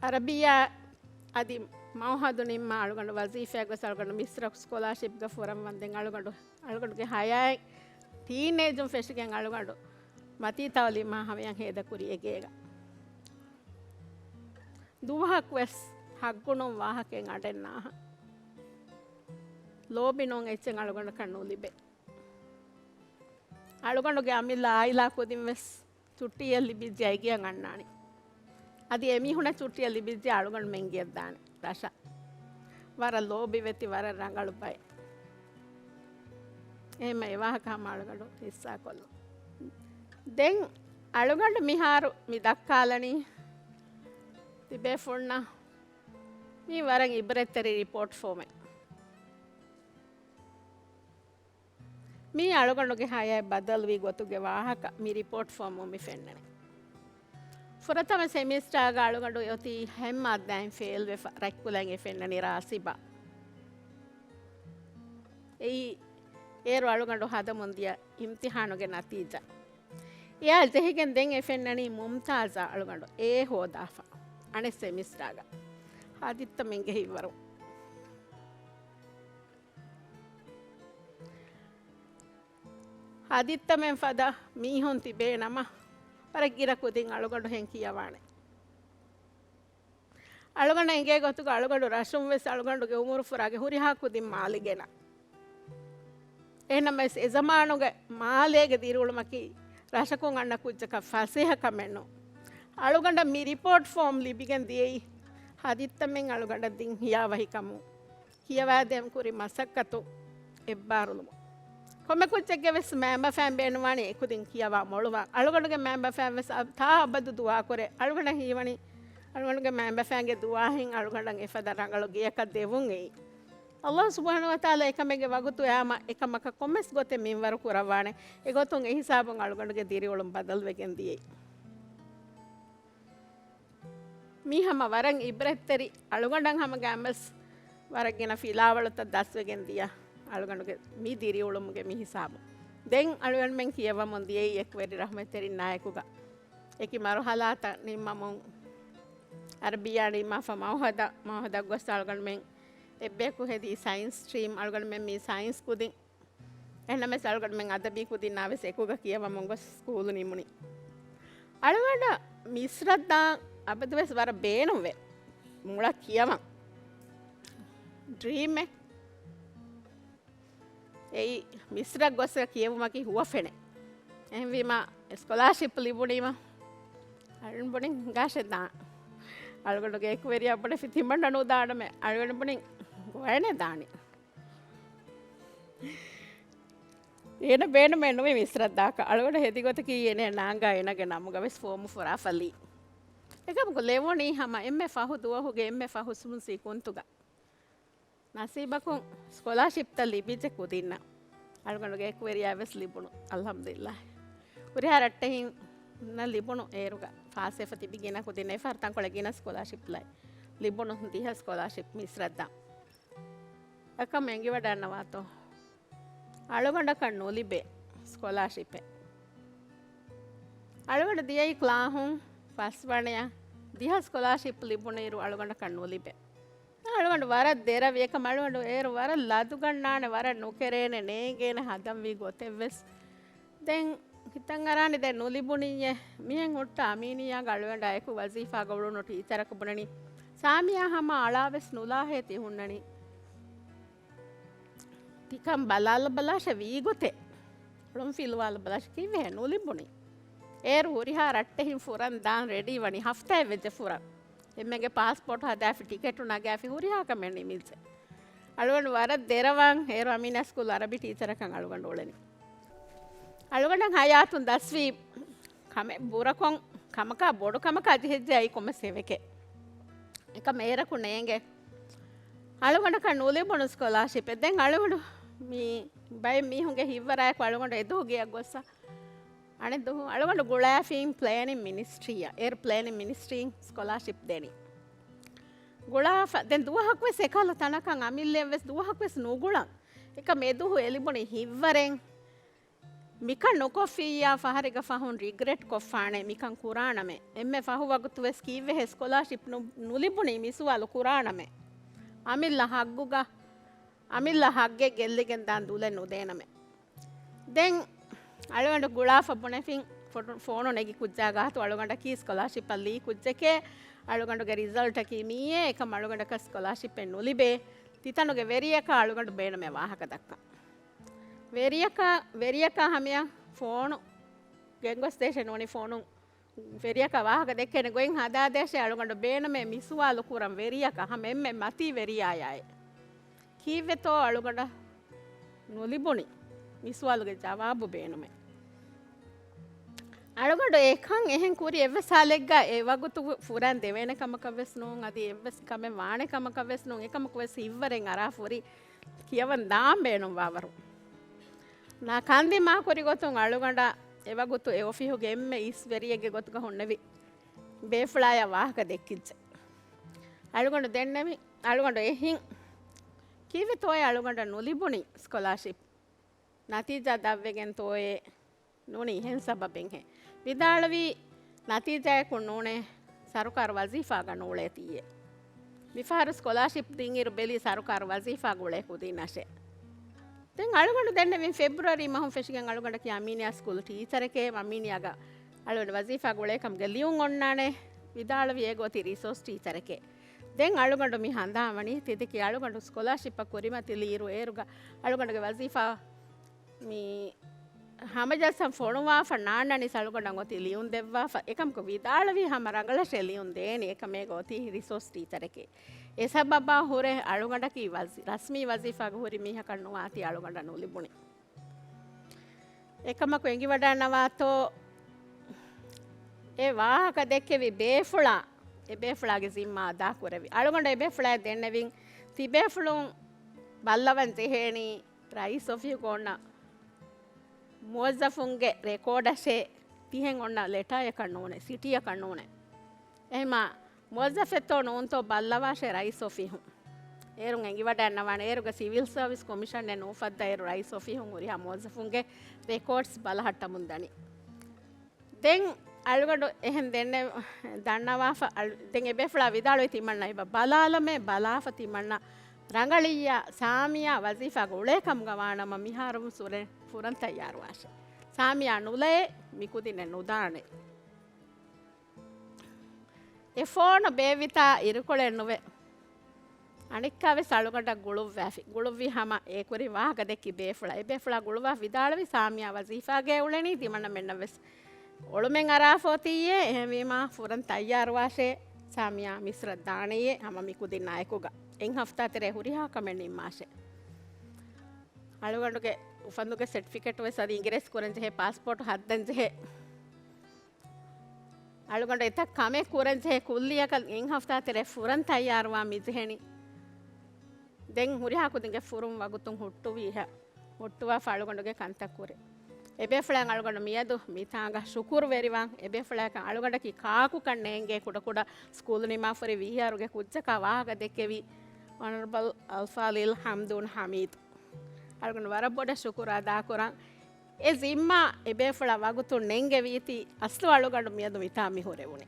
އަރަބިއްޔާ އަދި މައުހަދު ނިންމާ އަޅުގަނޑު ވަޒީފާއަށް ގޮސް އަޅުގަނޑު މިސްރަ ސްކޮލާޝިޕްގަ ފުރަން ވަންދެން އަޅުގަނޑު، އަޅުގަނޑުގެ ހަޔާތް ޓީނޭޖުން ފެށިގެން އަޅުގަނޑު މަތީ ތައުލީމާ ހަމަޔަށް ހޭދަކުރި އެގޭގަ. ދުވަހަކުވެސް ހައްގުނޫން ވާހަކައެއް އަޑެއް ނާހަ. ލޯބިނޫން އެއްޗެއް އަޅުގަނޑަކަށް ނުލިބޭ. އަޅުގަނޑުގެ އަމިއްލަ އާއިލާ ކުދިން ވެސް ޗުއްޓީއެއް ލިބިއްޖެ އައިގެޔަށް އަންނާނެ. އަދި އެމީހުނަށް ޗުއްޓީއެއް ލިބިއްޖެ އަޅުގަނޑުމެން ގެއަށްދާނެ ރަށަށް. ވަރަށް ލޯބިވެތި، ވަރަށް ރަނގަޅު ބައެއް. އެހެންމެ އެވާހަކަ ހަމަ އަޅުގަނޑު ހިއްސާކޮށްލުން. ދެން އަޅުގަނޑު މިހާރު މި ދައްކާލަނީ ތިބޭފުޅުންނަށް މީ ވަރަށް އިބްރަތްތެރި ރިޕޯޓް ފޯމެއް. މީ އަޅުގަނޑުގެ ހަޔާތް ބަދަލުވި ގޮތުގެ ވާހަކަ މި ރިޕޯޓް ފޯމުން މި ފެންނަނީ. ފުރަތަމަ ސެމިސްޓާގަ އަޅުގަނޑު އޮތީ ހަތް މާއްދާއިން ފެއިލްވެފަ ރަތްކުލައިގެން ފެންނަނީ ރާސިބާ. އެއީ އޭރު އަޅުގަނޑު ހަދަމުން ދިޔަ އިމްތިހާނުގެ ނަތީޖާ. އެއާ ޖެހިގެން ދެން އެ ފެންނަނީ މުމްތާޒާ އަޅުގަނޑު އޭ ހޯދާފަ އަނެއް ސެމިސްޓާގަ. ހަދިއްތަމެންގެ ހިތްވަރު. ހަދިއްތަމެން ފަދަ މީހުން ތިބޭ ނަމަ، ވަރަށް ގިނަ ކުދިން އަޅުގަނޑު ހެން ކިޔަވާނެ. އަޅުގަނޑަށް އެނގޭ ގޮތުގަ އަޅުގަނޑު ރަށުން ވެސް އަޅުގަނޑުގެ އުމުރު ފުރާގެ ހުރިހާ ކުދިން މާލެ ގެނަ. އެހެންނަމަވެސް އެ ޒަމާނުގެ މާލޭގެ ދިރިއުޅުމަކީ ރަށަކުން އަންނަ ކުއްޖަކަށް ފަސޭހަ ކަމެއް ނޫން. އަޅުގަނޑަށް މި ރިޕޯޓް ފޯމް ލިބިގެން ދިޔައީ ހަދިއްތަމެން އަޅުގަނޑަށް ދިން ހިޔާވަހިކަމުން. ކިޔަވާދޭން ކުރި މަސައްކަތު އެއްބާރުލުމުން. ކޮންމެ ކުއްޖެއްގެ ވެސް މައިންބަފައިން ބޭނުންވާނީ އެކުދިން ކިޔަވާ މޮޅުވާން. އަޅުގަނޑުގެ މައިންބަފައިން ވެސް އަ-، ތާ އަބަދު ދުޢާ ކުރޭ. އަޅުގަނޑަށް ހީވަނީ އަޅުގަނޑުގެ މައިންބަފައިންގެ ދުޢާހެން އަޅުގަނޑަށް އެފަދަ ރަނގަޅު ގެޔަކަށް ދެވުން އެއީ. ﷲ ސުބްޙާނަހޫ ވަތަޢާލާ އެކަމެއްގެ ވަގުތު އައީމަ އެކަމަކަށް ކޮންމެސް ގޮތެއް މިންވަރު ކުރައްވާނެ. އެގޮތުން އެހިސާބުން އަޅުގަނޑުގެ ދިރިއުޅުން ބަދަލުވެގެން ދިޔައީ. މީ ހަމަ ވަރަށް އިބްރަތްތެރި، އަޅުގަނޑަށް ހަމަ ގައިމުވެސް ވަރަށް ގިނަ ފިލާވަޅުތައް ދަސްވެގެން ދިޔަ އަޅުގަނޑުގެ މި ދިރިއުޅުމުގެ މި ހިސާބު. ދެން އަޅުގަނޑުމެން ކިޔަވަމުން ދިޔައީ އެކުވެރި ރަޙްމަތްތެރިންނާއެކުގަ އެކި މަރުޙަލާތައް ނިންމަމުން އަރަބިއްޔާ ނިންމާފަ މައުހަދަށް، މައުހަދަށް ގޮސް އަޅުގަނޑުމެން އެއްބަޔަކު ހެދީ ސައިންސް ސްޓްރީމް. އަޅުގަނޑުމެން މީ ސައިންސް ކުދިން. އެހެންނަމަވެސް އަޅުގަނޑުމެން އަދަބީ ކުދިންނާވެސް އެކުގަ ކިޔަވަމުން ގޮސް ސްކޫލު ނިމުނީ. އަޅުގަނޑަށް މިސްރަށް ދާން އަބަދުވެސް ވަރަށް ބޭނުންވޭ މުޅަށް ކިޔަވަން. ޑްރީމެއް. އެއީ މިސްރަށް ގޮސް ކިޔެވުމަކީ ހުވަފެނެއް. އެހެންވީމަ ސްކޮލާޝިޕް ލިބުނީމަ އަޅުގަނޑު ބުނިން ހިނގާށޭ ދާން. އަޅުގަނޑުގެ އެކުވެރިޔާ ބުނެފި ތިމަންނަ ނުދާނަމޭ. އަޅުގަނޑު ބުނިން ގޮވައިނޭ ދާނީ. އޭނަ ބޭނުމެއް ނުވި މިސްރަށް ދާކަށް. އަޅުގަނޑު ހެދި ގޮތަކީ އޭނަ ނާނގާ އޭނަގެ ނަމުގަ ވެސް ފޯމު ފުރާފަ ލީ. އެކަމަކު ލެވުނީ ހަމަ އެންމެ ފަހު ދުވަހުގެ އެންމެ ފަހު ސުން ސީ ކުންތުގަ. ނަސީބަކުން ސްކޮލާޝިޕްތައް ލިބިއްޖެ ކުދިންނަށް. އަޅުގަނޑުގެ އެކުވެރިޔާ ވެސް ލިބުނު. އަލްޙަމްދުލިއްލާހް. ހުރިހާ ރައްޓެހިންނަށް ލިބުނު އޭރުގަ ފާސްވެފަ ތިބި ގިނަ ކުދިން އެފަހަރު ތަންކޮޅެއް ގިނަ ސްކޮލާޝިޕް ލައި ލިބުނު ދިހަ ސްކޮލާޝިޕް މިސްރަށް ދާން. އެކަމް އެނގިވަޑަންނަވާތޯ؟ އަޅުގަނޑަކަށް ނުލިބޭ ސްކޮލާޝިޕެއް. އަޅުގަނޑު ދިޔައީ ކްލާހުން ފަސްވަނަޔަށް ދިހަ ސްކޮލާޝިޕް ލިބުނުއިރު އަޅުގަނޑަކަށް ނުލިބޭ. އަޅުގަނޑު ވަރަށް ދެރަވި އެކަމް އަޅުގަނޑު އޭރު ވަރަށް ލަދުގަންނާނެ، ވަރަށް ނުކެރޭނެ، ނޭނގޭނެ ހަދަންވީ ގޮތެއްވެސް. ދެން ހިތަށް އަރާނެ ދެން ނުލިބުނީއޭ. މިހެން ހުއްޓަ އަމީނިއްޔާގަ އަޅުގަނޑާ އެކު ވަޒީފާގަ އުޅުނު ޓީޗަރަކު ބުނަނީ، ސާމިޔާ ހަމަ އަޅާވެސް ނުލާހޭ ތި ހުންނަނީ. ތިކަން ބަލާލަބަލާށޭ ވީގޮތެއް. އުޅުން ފިލުވާލަބަލާށޭ ކީއްވެހޭ ނުލިބުނީ. އޭރު ހުރިހާ ރައްޓެހިން ފުރަން ދާން ރެޑީ ވަނީ ހަފްތާއެއް ވެއްޖެ ފުރަން. އެންމެގެ ޕާސްޕޯޓް ހަދާފި، ޓިކެޓު ނަގާފި، ހުރިހާ ކަމެއް ނިމިއްޖެ. އަޅުގަނޑު ވަރަށް ދެރަވާން އޭރު އަމީނާ ސްކޫލް އަރަބި ޓީޗަރަކަށް އަޅުގަނޑު އުޅެނީ. އަޅުގަނޑަށް ހަޔާތުން ދަސްވީ ކަމެއް ބުރަކޮށް ކަމަކާ ބޮޑު ކަމަކާ ޖެހިއްޖެ އައި ކޮންމެސް ހެވެކޭ. އެކަމް އޭރަކު ނޭނގެ. އަޅުގަނޑަކަށް ނުލިބުނު ސްކޮލާޝިޕެއް. ދެން އަޅުގަނޑު މި ބައެއް މީހުންގެ ހިތްވަރާއެކު އަޅުގަނޑު އެދުވަހު ގެޔަށް ގޮއްސަ. އަނެއް ދުވަހު އަޅުގަނޑު ގުޅާފީން ޕްލޭނިން މިނިސްޓްރީއަށް. އޭރު ޕްލޭނިން މިނިސްޓްރީން ސްކޮލާޝިޕް ދެނީ. ގުޅާފަ. ދެން ދުވަހަކުވެސް އެކަހަލަ ތަނަކަށް އަމިއްލައެއްވެސް ދުވަހަކުވެސް ނުގުޅަން. އެކަމް އެދުވަހު އެ ލިބުނީ ހިތްވަރެއް. މިކަން ނުކޮށްފިއްޔާ ފަހަރެއްގަ ފަހުން ރިގްރެޓް ކޮށްފާނެ މިކަން ކުރާނަމޭ. އެންމެ ފަހު ވަގުތުވެސް ކީއްވެހޭ ސްކޮލާޝިޕް ނު-، ނުލިބުނީ މި ސުވާލު ކުރާނަމޭ. އަމިއްލަ ހައްގުގަ، އަމިއްލަ ހައްގެއް ގެއްލިގެން ދާން ދުލެއް ނުދޭނަމޭ. ދެން އަޅުގަނޑު ގުޅާފަ ބުނެފިން ފޮ-، ފޯނު ނެގި ކުއްޖާ ގާތު އަޅުގަނޑަކީ ސްކޮލާޝިޕަށް ލީ ކުއްޖެކޭ، އަޅުގަނޑުގެ ރިޒަލްޓަކީ މިއޭ، އެކަމް އަޅުގަނޑަކަށް ސްކޮލާޝިޕެއް ނުލިބޭ. ތިތަނުގެ ވެރިޔަކާ އަޅުގަނޑު ބޭނުމޭ ވާހަކަ ދައްކަން. ވެރިޔަކާ، ވެރިޔަކާ ހަމަޔަށް ފޯނު ގެންގޮސް ދޭށޭ ނޫނީ ފޯނުން ވެރިޔަކާ ވާހަކަ ދެއްކޭނެ ގޮތް ހަދާދޭށޭ އަޅުގަނޑު ބޭނުމޭ މި ސުވާލު ކުރަން ވެރިޔަކަށް ހަމަ އެންމެ މަތީ ވެރިޔާޔާއޭ. ކީއްވެތޯ އަޅުގަނޑަށް ނުލިބުނީ؟ މި ސުވާލުގެ ޖަވާބު ބޭނުމޭ. އަޅުގަނޑު އެކަން އެހެން ކުރި އެއްވެސް ހާލެއްގަ އެ ވަގުތު ފުރަން ދެވޭނެ ކަމަކަށް ވެސް ނޫން، އަދި އެއްވެސް ކަމެއް ވާނެ ކަމަކަށް ވެސް ނޫން، އެކަމަކު ވެސް ހިތްވަރެއް އަރާ ފުރި ކިޔަވަން ދާން ބޭނުންވާވަރު. ނާ ކަންދިމާ ކުރި ގޮތުން އަޅުގަނޑަށް އެވަގުތު އެ އޮފީހުގެ އެންމެ އިސް ވެރިއެއްގެ ގޮތުގަ ހުންނެވި ބޭފުޅާޔާ ވާހަކަ ދެއްކިއްޖެ. އަޅުގަނޑު ދެންނެވި، އަޅުގަނޑު އެހިން ކީއްވެތޯއޭ އަޅުގަނޑަށް ނުލިބުނީ ސްކޮލާޝިޕް؟ ނަތީޖާ ދަށްވެގެންތޯއޭ؟ ނޫނީ އެހެން ސަބަބެއްހޭ. ވިދާޅުވީ، ނަތީޖާއަކުން ނޫނޭ، ސަރުކާރު ވަޒީފާގަ ނޫޅޭތީއޭ. މިފަހަރު ސްކޮލާޝިޕް ދިންއިރު ބެލީ ސަރުކާރު ވަޒީފާ ގުޅޭ ކުދިންނަށޭ. ދެން އަޅުގަނޑު ދެންނެވިން ފެބްރުއަރީ މަހުން ފެށިގެން އަޅުގަނޑަކީ އަމީނިއާ ސްކޫލް ޓީޗަރެކޭ، އަމީނިއާގަ އަޅުގަނޑު ވަޒީފާ ގުޅޭކަމުގެ ލިޔުން އޮންނާނެ. ވިދާޅުވި އެގޮތި ރިސޯސް ޓީޗަރެކޭ. ދެން އަޅުގަނޑު މި ހަނދާންވަނީ ތިދެކި އަޅުގަނޑު ސްކޮލާޝިޕަށް ކުރިމަތިލިއިރު އޭރުގަ އަޅުގަނޑުގެ ވަޒީފާ މި ހަމަޖައްސަން ފޮނުވާފަ ނާންނަނީސް އަޅުގަނޑަށް އޮތީ ލިޔުން ދެއްވާފަ. އެކަމަކު ވިދާޅުވީ ހަމަ ރަނގަޅަށޭ ލިޔުން ދޭނީ. އެކަމޭގަ އޮތީ ރިސޯސް ޓީޗަރެކޭ. އެ ސަބަބާ ހުރެ އަޅުގަނޑަކީ ވަޒީ-، ރަސްމީ ވަޒީފާގަ ހުރި މީހަކަށް ނުވާތީ އަޅުގަނޑަށް ނުލިބުނީ. އެކަމަކު އެނގިވަޑައިންނަވާތޯ އެ ވާހަކަ ދެއްކެވި ބޭފުޅާ، އެ ބޭފުޅާގެ ޒިންމާ އަދާކުރެވި. އަޅުގަނޑަށް އެ ބޭފުޅާ ދެންނެވިން ތި ބޭފުޅުން ބައްލަވަން ޖެހޭނީ ރައީސް އޮފީހުގަ އޮންނަ މުވައްޒަފުންގެ ރެކޯޑަށޭ، ތިހެން އޮންނަ ލެޓާޔަކަށް ނޫނޭ، ސިޓީއަކަށް ނޫނޭ. އެހެމާ މުވައްޒަފެއްތޯ ނޫންތޯ ބައްލަވާށޭ ރައީސް އޮފީހުން. އޭރުން އެނގިވަޑައިންނަވާނެ. އޭރުގަ ސިވިލް ސަރވިސް ކޮމިޝަނެއް ނޫފައްދާ އޭރު ރައީސް އޮފީހުން ހުރިހާ މުވައްޒަފުންގެ ރެކޯޑްސް ބަލަހައްޓަމުން ދަނީ. ދެން އަޅުގަނޑު އެހެން ދެންނެ-، ދަންނަވާފަ އަޅު-، ދެން އެބޭފުޅާ ވިދާޅުވި ތިމަންނަ އެބަ ބަލާލަމޭ، ބަލާފަ ތިމަންނަ ރަނގަޅިއްޔާ ސާމިޔާ ވަޒީފާގަ އުޅޭ ކަމުގަ ވާނަމަ މިހާރު ސުރެ-، ފުރަން ތައްޔާރުވާށޭ. ސާމިޔާ ނުލައޭ މިކުދިންނެއް ނުދާނެ. އެ ފޯނު ބޭއްވިތާ އިރުކޮޅެއް ނުވެ. އަނެއްކާވެސް އަޅުގަނޑަށް ގުޅުއްވާފި. ގުޅުއްވި ހަމަ އެކުރިން ވާހަކަ ދެއްކި ބޭފުޅާ. އެބޭފުޅާ ގުޅުވާ ވިދާޅުވި ސާމިޔާ ވަޒީފާގައޭ އުޅެނީ ތިމަންނަމެންނަށްވެސް އޮޅުމެއް އަރާފަ އޮތީއޭ. އެހެންވީމާ ފުރަން ތައްޔާރުވާށޭ. ސާމިޔާ މިސްރަށް ދާނެޔޭ ހަމަ މިކުދިންނާއެކުގަ. އެއް ހަފްތާ ތެރޭ ހުރިހާ ކަމެއް ނިންމާށޭ. އަޅުގަނޑުގެ އުފަންދުގެ ސެޓްފިކެޓް ވެސް އަދި އިނގިރޭސި ކުރަން ޖެހޭ، ޕާސްޕޯޓް ހައްދަން ޖެހޭ. އަޅުގަނޑު އެތައް ކަމެއް ކުރަން ޖެހޭ ކުއްލިއަކަށް އެއް ހަފްތާ ތެރޭ ފުރަން ތައްޔާރުވާ މިޖެހެނީ. ދެން ހުރިހާ ކުދިންގެ ފުރުން ވަގުތުން ހުއްޓުވީހަ، ހުއްޓުވާފަ އަޅުގަނޑުގެ ކަންތައް ކުރޭ. އެބޭފުޅާ އަޅުގަނޑު މިއަދު މިތާނގަ ޝުކުރުވެރިވާން. އެބޭފުޅާއަކަށް އަޅުގަނޑަކީ ކާކުކަން ނޭނގޭ ކުޑަކުޑަ ސްކޫލު ނިމާފަ ހުރި ވީހާރުގެ ކުއްޖަކާ ވާހަކަ ދެއްކެވި އޮނަރަބަލް އަލްފާޟިލް ހަމްދޫން ހަމީދު. އަޅުގަނޑު ވަރަށް ބޮޑަށް ޝުކުރު އަދާކުރަން. އެ ޒިންމާ އެބޭފުޅާ ވަގުތުން ނެންގެވީތީ، އަސްލު އަޅުގަނޑު މިއަދު މިތާ މި ހުރެވުނީ.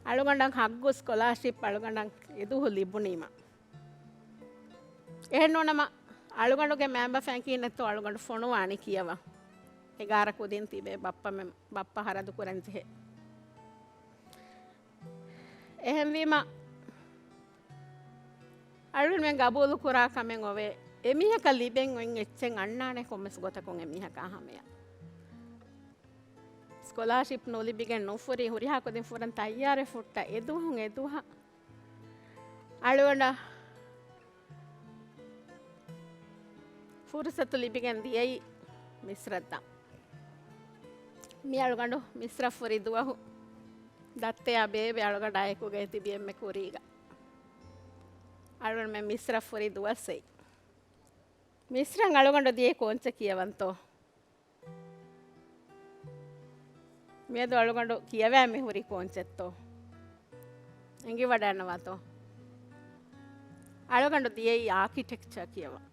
އަޅުގަނޑަށް ހައްގު ސްކޮލާޝިޕް އަޅުގަނޑަށް އެދުވަހު ލިބުނީމަ. އެހެންނޫނަމަ، އަޅުގަނޑުގެ މައިންބަފައިން ކިހިނެއްތޯ އަޅުގަނޑު ފޮނުވާނީ ކިޔަވަން. އެގާރަ ކުދިން ތިބޭ ބައްޕަ މެ-، ބައްޕަ ހަރަދު ކުރަން ޖެހޭ. އެހެންވީމަ، އަޅުގަނޑުމެން ގަބޫލު ކުރާ ކަމެއް އޮވޭ. އެމީހަކަށް ލިބެން އޮތް އެއްޗެއް އަންނާނެ ކޮންމެސް ގޮތަކުން އެމީހަކާ ހަމަޔަށް. ސްކޮލާޝިޕް ނުލިބިގެން ނުފުރި ހުރިހާ ކުދިން ފުރަން ތައްޔާރެއް ފުއްޓަ އެދުވަހުން އެދުވަހަށް އަޅުގަނޑަށް ފުރުސަތު ލިބިގެން ދިޔައީ މިސްރަށްދާން. މި އަޅުގަނޑު މިސްރަށް ފުރި ދުވަހު ދައްތަޔާ ބޭބެ އަޅުގަނޑާ އެކުގައި ތިބި އެންމެ ކުރީގަ. އަޅުގަނޑުމެން މިސްރަށް ފުރި ދުވަސް އެއީ. މިސްރަށް އަޅުގަނޑު ދިޔައީ ކޯންޗެއް ކިޔަވަންތޯ؟ މިއަދު އަޅުގަނޑު ކިޔަވައި މި ހުރީ ކޯންޗެއްތޯ؟ އެނގިވަޑައިންނަވާތޯ؟ އަޅުގަނޑު ދިޔައީ އާކިޓެކްޗަރ ކިޔަވަން.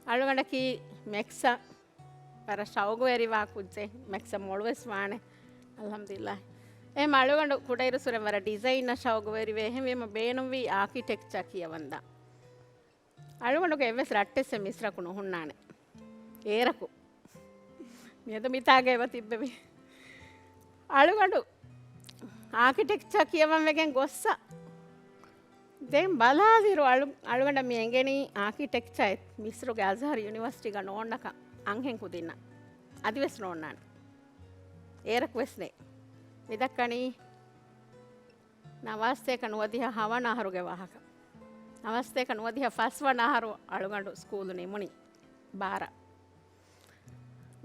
އަޅުގަނޑަކީ މެކްސަށް ވަރަށް ޝައުގުވެރިވާ ކުއްޖެއް، މެކްސަށް މޮޅުވެސް ވާނެ. އަލްޙަމްދުލިއްލާހް. އެހެން އަޅުގަނޑު ކުޑައިރުއްސުރެން ވަރަށް ޑިޒައިނަށް ޝައުގުވެރިވޭ. އެހެންވީމަ ބޭނުންވީ އާކިޓެކްޗަރ ކިޔަވަންދާ. އަޅުގަނޑުގެ އެއްވެސް ރައްޓެއްސެއް މިސްރަކު ނުހުންނާނެ. އޭރަކު. މިއަދު މިތާގައި އެބަ ތިއްބެވި. އަޅުގަނޑު އާކިޓެކްޗަރ ކިޔަވަން ވެގެން ގޮއްސަ. ދެން ބަލާލިރު އަޅު-، އަޅުގަނޑަށް މި އެނގެނީ އާކިޓެކްޗަރ މިސްރުގެ އަޒްހަރު ޔުނިވަރސިޓީގަ ނޯންނަކަށް އަންހެން ކުދިންނަށް. އަދިވެސް ނޯންނާނެ. އޭރަކުވެސް ނެތް. މިދައްކަނީ ނަވާސްތޭކަ ނުވަދިހަ ހަވަނަ އަހަރުގެ ވާހަކަ. ނަވާސްތޭކަ ނުވަދިހަ ފަސްވަނަ އަހަރު އަޅުގަނޑު ސްކޫލު ނިމުނީ ބާރަ.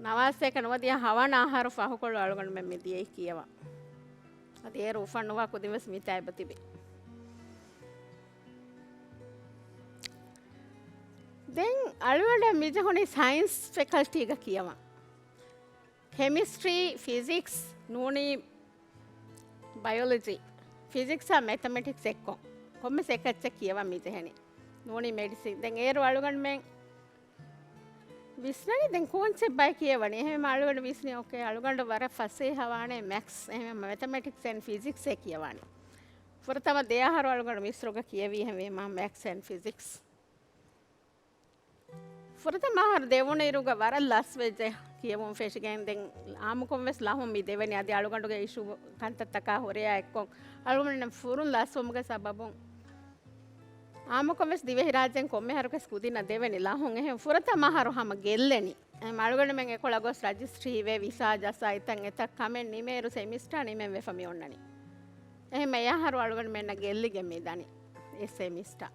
ނަވާސްތޭކަ ނުވަދިހަ ހަވަނަ އަހަރު ފަހުކޮޅު އަޅުގަނޑުމެން މި ދިޔައީ ކިޔަވަން. އަދި އޭރު އުފަންނުވާ ކުދިން ވެސް މިތާ އެބަ ތިބި. ދެން އަޅުގަނޑަށް މިޖެހުނީ ސައިންސް ފެކަލްޓީގަ ކިޔަވަން. ކެމިސްޓްރީ، ފިޒިކްސް ނޫނީ ބަޔޮލޮޖީ، ފިޒިކްސްއާ މެތަމެޓިކްސް އެއްކޮށް، ކޮންމެސް އެކައްޗެއް ކިޔަވަން މިޖެހެނީ. ނޫނީ މެޑިސިން. ދެން އޭރު އަޅުގަނޑުމެން ވިސްނަނީ ދެން ކޯންޗެއް ބައި ކިޔަވަނީ. އެހެން އަޅުގަނޑު ވިސްނީ، އޯކޭ، އަޅުގަނޑު ވަރަށް ފަސޭހަވާނެ މެތްސް، އެހެން މެތަމެޓިކްސް އެންޑް ފިޒިކްސް އެ ކިޔަވާނީ. ފުރަތަމަ ދެ އަހަރު އަޅުގަނޑު މިސްރުގަ ކިޔެވީ އެހެންވީމަ މެތްސް އެންޑް ފިޒިކްސް. ފުރަތަމަ އަހަރު ދެވުނު އިރުގަ ވަރަށް ލަސްވެއްޖެ ކިޔެވުން ފެށިގެން. ދެން އާއްމުކޮށް ވެސް ލަހުން މި ދެވެނީ. އަދި އަޅުގަނޑުގެ އިޝޫ ކަންތައްތަކާ ހުރެޔާ އެއްކޮށް އަޅުގަނޑު ފުރުން ލަސްވުމުގެ ސަބަބުން އާއްމުކޮށް ވެސް ދިވެހިރާއްޖޭން ކޮންމެ އަހަރަކުވެސް ކުދިންނަށް ދެވެނީ ލަހުން. އެހެން ފުރަތަމަ އަހަރު ހަމަ ގެއްލެނީ. އެހެން އަޅުގަނޑުމެން އެކޮޅަށް ގޮސް ރަޖިސްޓްރީ ހިފޭ، ވިސާ ޖައްސާ އެތައް އެތައް ކަމެއް ނިމޭއިރު ސެމިސްޓާ ނިމެން ވެފަ މި އޮންނަނީ. އެހެން އެ އަހަރު އަޅުގަނޑުމެންނަށް ގެއްލިގެން މި ދަނީ އެ ސެމިސްޓާ.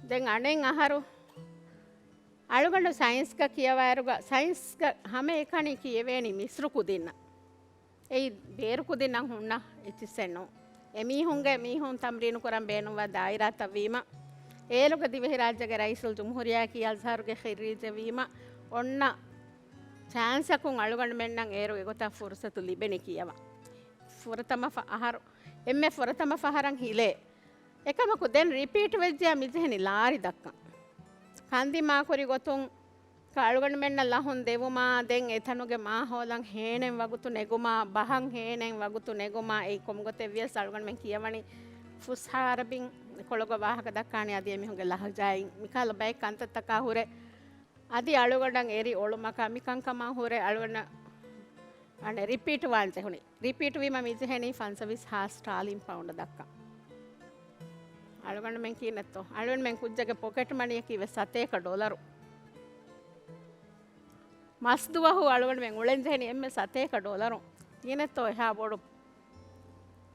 ދެން އަނެއް އަހަރު އަޅުގަނޑު ސައިންސްގަ ކިޔަވާއިރުގަ ސައިންސްގަ ހަމައެކަނި ކިޔެވޭނީ މިސްރު ކުދިންނަށް. އެއީ ބޭރު ކުދިންނަށް ހުންނަ އެއްޗިއްސެއް ނޫން. އެމީހުންގެ މީހުން ތަމްރީނު ކުރަން ބޭނުންވާ ދާއިރާތައް ވީމަ، އޭރުގެ ދިވެހިރާއްޖޭގެ ރައީސުލްޖުމްހޫރިއްޔާއަކީ އަޒްހަރުގެ ޚިއްރީޖެއް ވީމަ، އޮންނަ ޗާންސަކުން އަޅުގަނޑުމެންނަށް އޭރު އެގޮތަށް ފުރުސަތު ލިބެނީ ކިޔަވަން. ފުރަތަމަ ފަ-، އަހަރު، އެންމެ ފުރަތަމަ ފަހަރަށް ހިލޭ. އެކަމަކު ދެން ރިޕީޓް ވެއްޖެޔާ މިޖެހެނީ ލާރި ދައްކަން. ކަންދިމާކުރި ގޮތުން އަޅުގަނޑުމެންނަށް ލަހުން ދެވުމާ، ދެން އެތަނުގެ މާހައުލަށް ހޭނެއް ވަގުތު ނެގުމާ، ބަހަށް ހޭނެއް ވަގުތު ނެގުމާ، އެއީ ކޮންމެ ގޮތެއް ވިޔަސް އަޅުގަނޑުމެން ކިޔަވަނީ ފުސްހާ އަރަބިން އެކޮޅުގަ ވާހަކަ ދައްކާނީ އަދި އެމީހުންގެ ލަހުޖާއިން. މިކަހަލަ ބައެއް ކަންތައްތަކާ ހުރެ އަދި އަޅުގަނޑަށް އެރި އޮޅުމަކާ މިކަންކަމާ ހުރެ އަޅުގަނޑަށް އަނެއް ރިޕީޓް ވާން ޖެހުނީ. ރިޕީޓް ވީމަ މިޖެހެނީ ފަންސަވީސް ހާސް ސްޓާލިން ޕައުންޑް ދައްކަން. އަޅުގަނޑުމެން ކީނެއްތޯ؟ އަޅުގަނޑުމެން ކުއްޖެއްގެ ޕޮކެޓް މަނީއަކީ ވެސް ސަތޭކަ ޑޮލަރު. މަސްދުވަހު އަޅުގަނޑުމެން އުޅެން ޖެހެނީ އެންމެ ސަތޭކަ ޑޮލަރު. ކީނެއްތޯ އެހާ ބޮޑު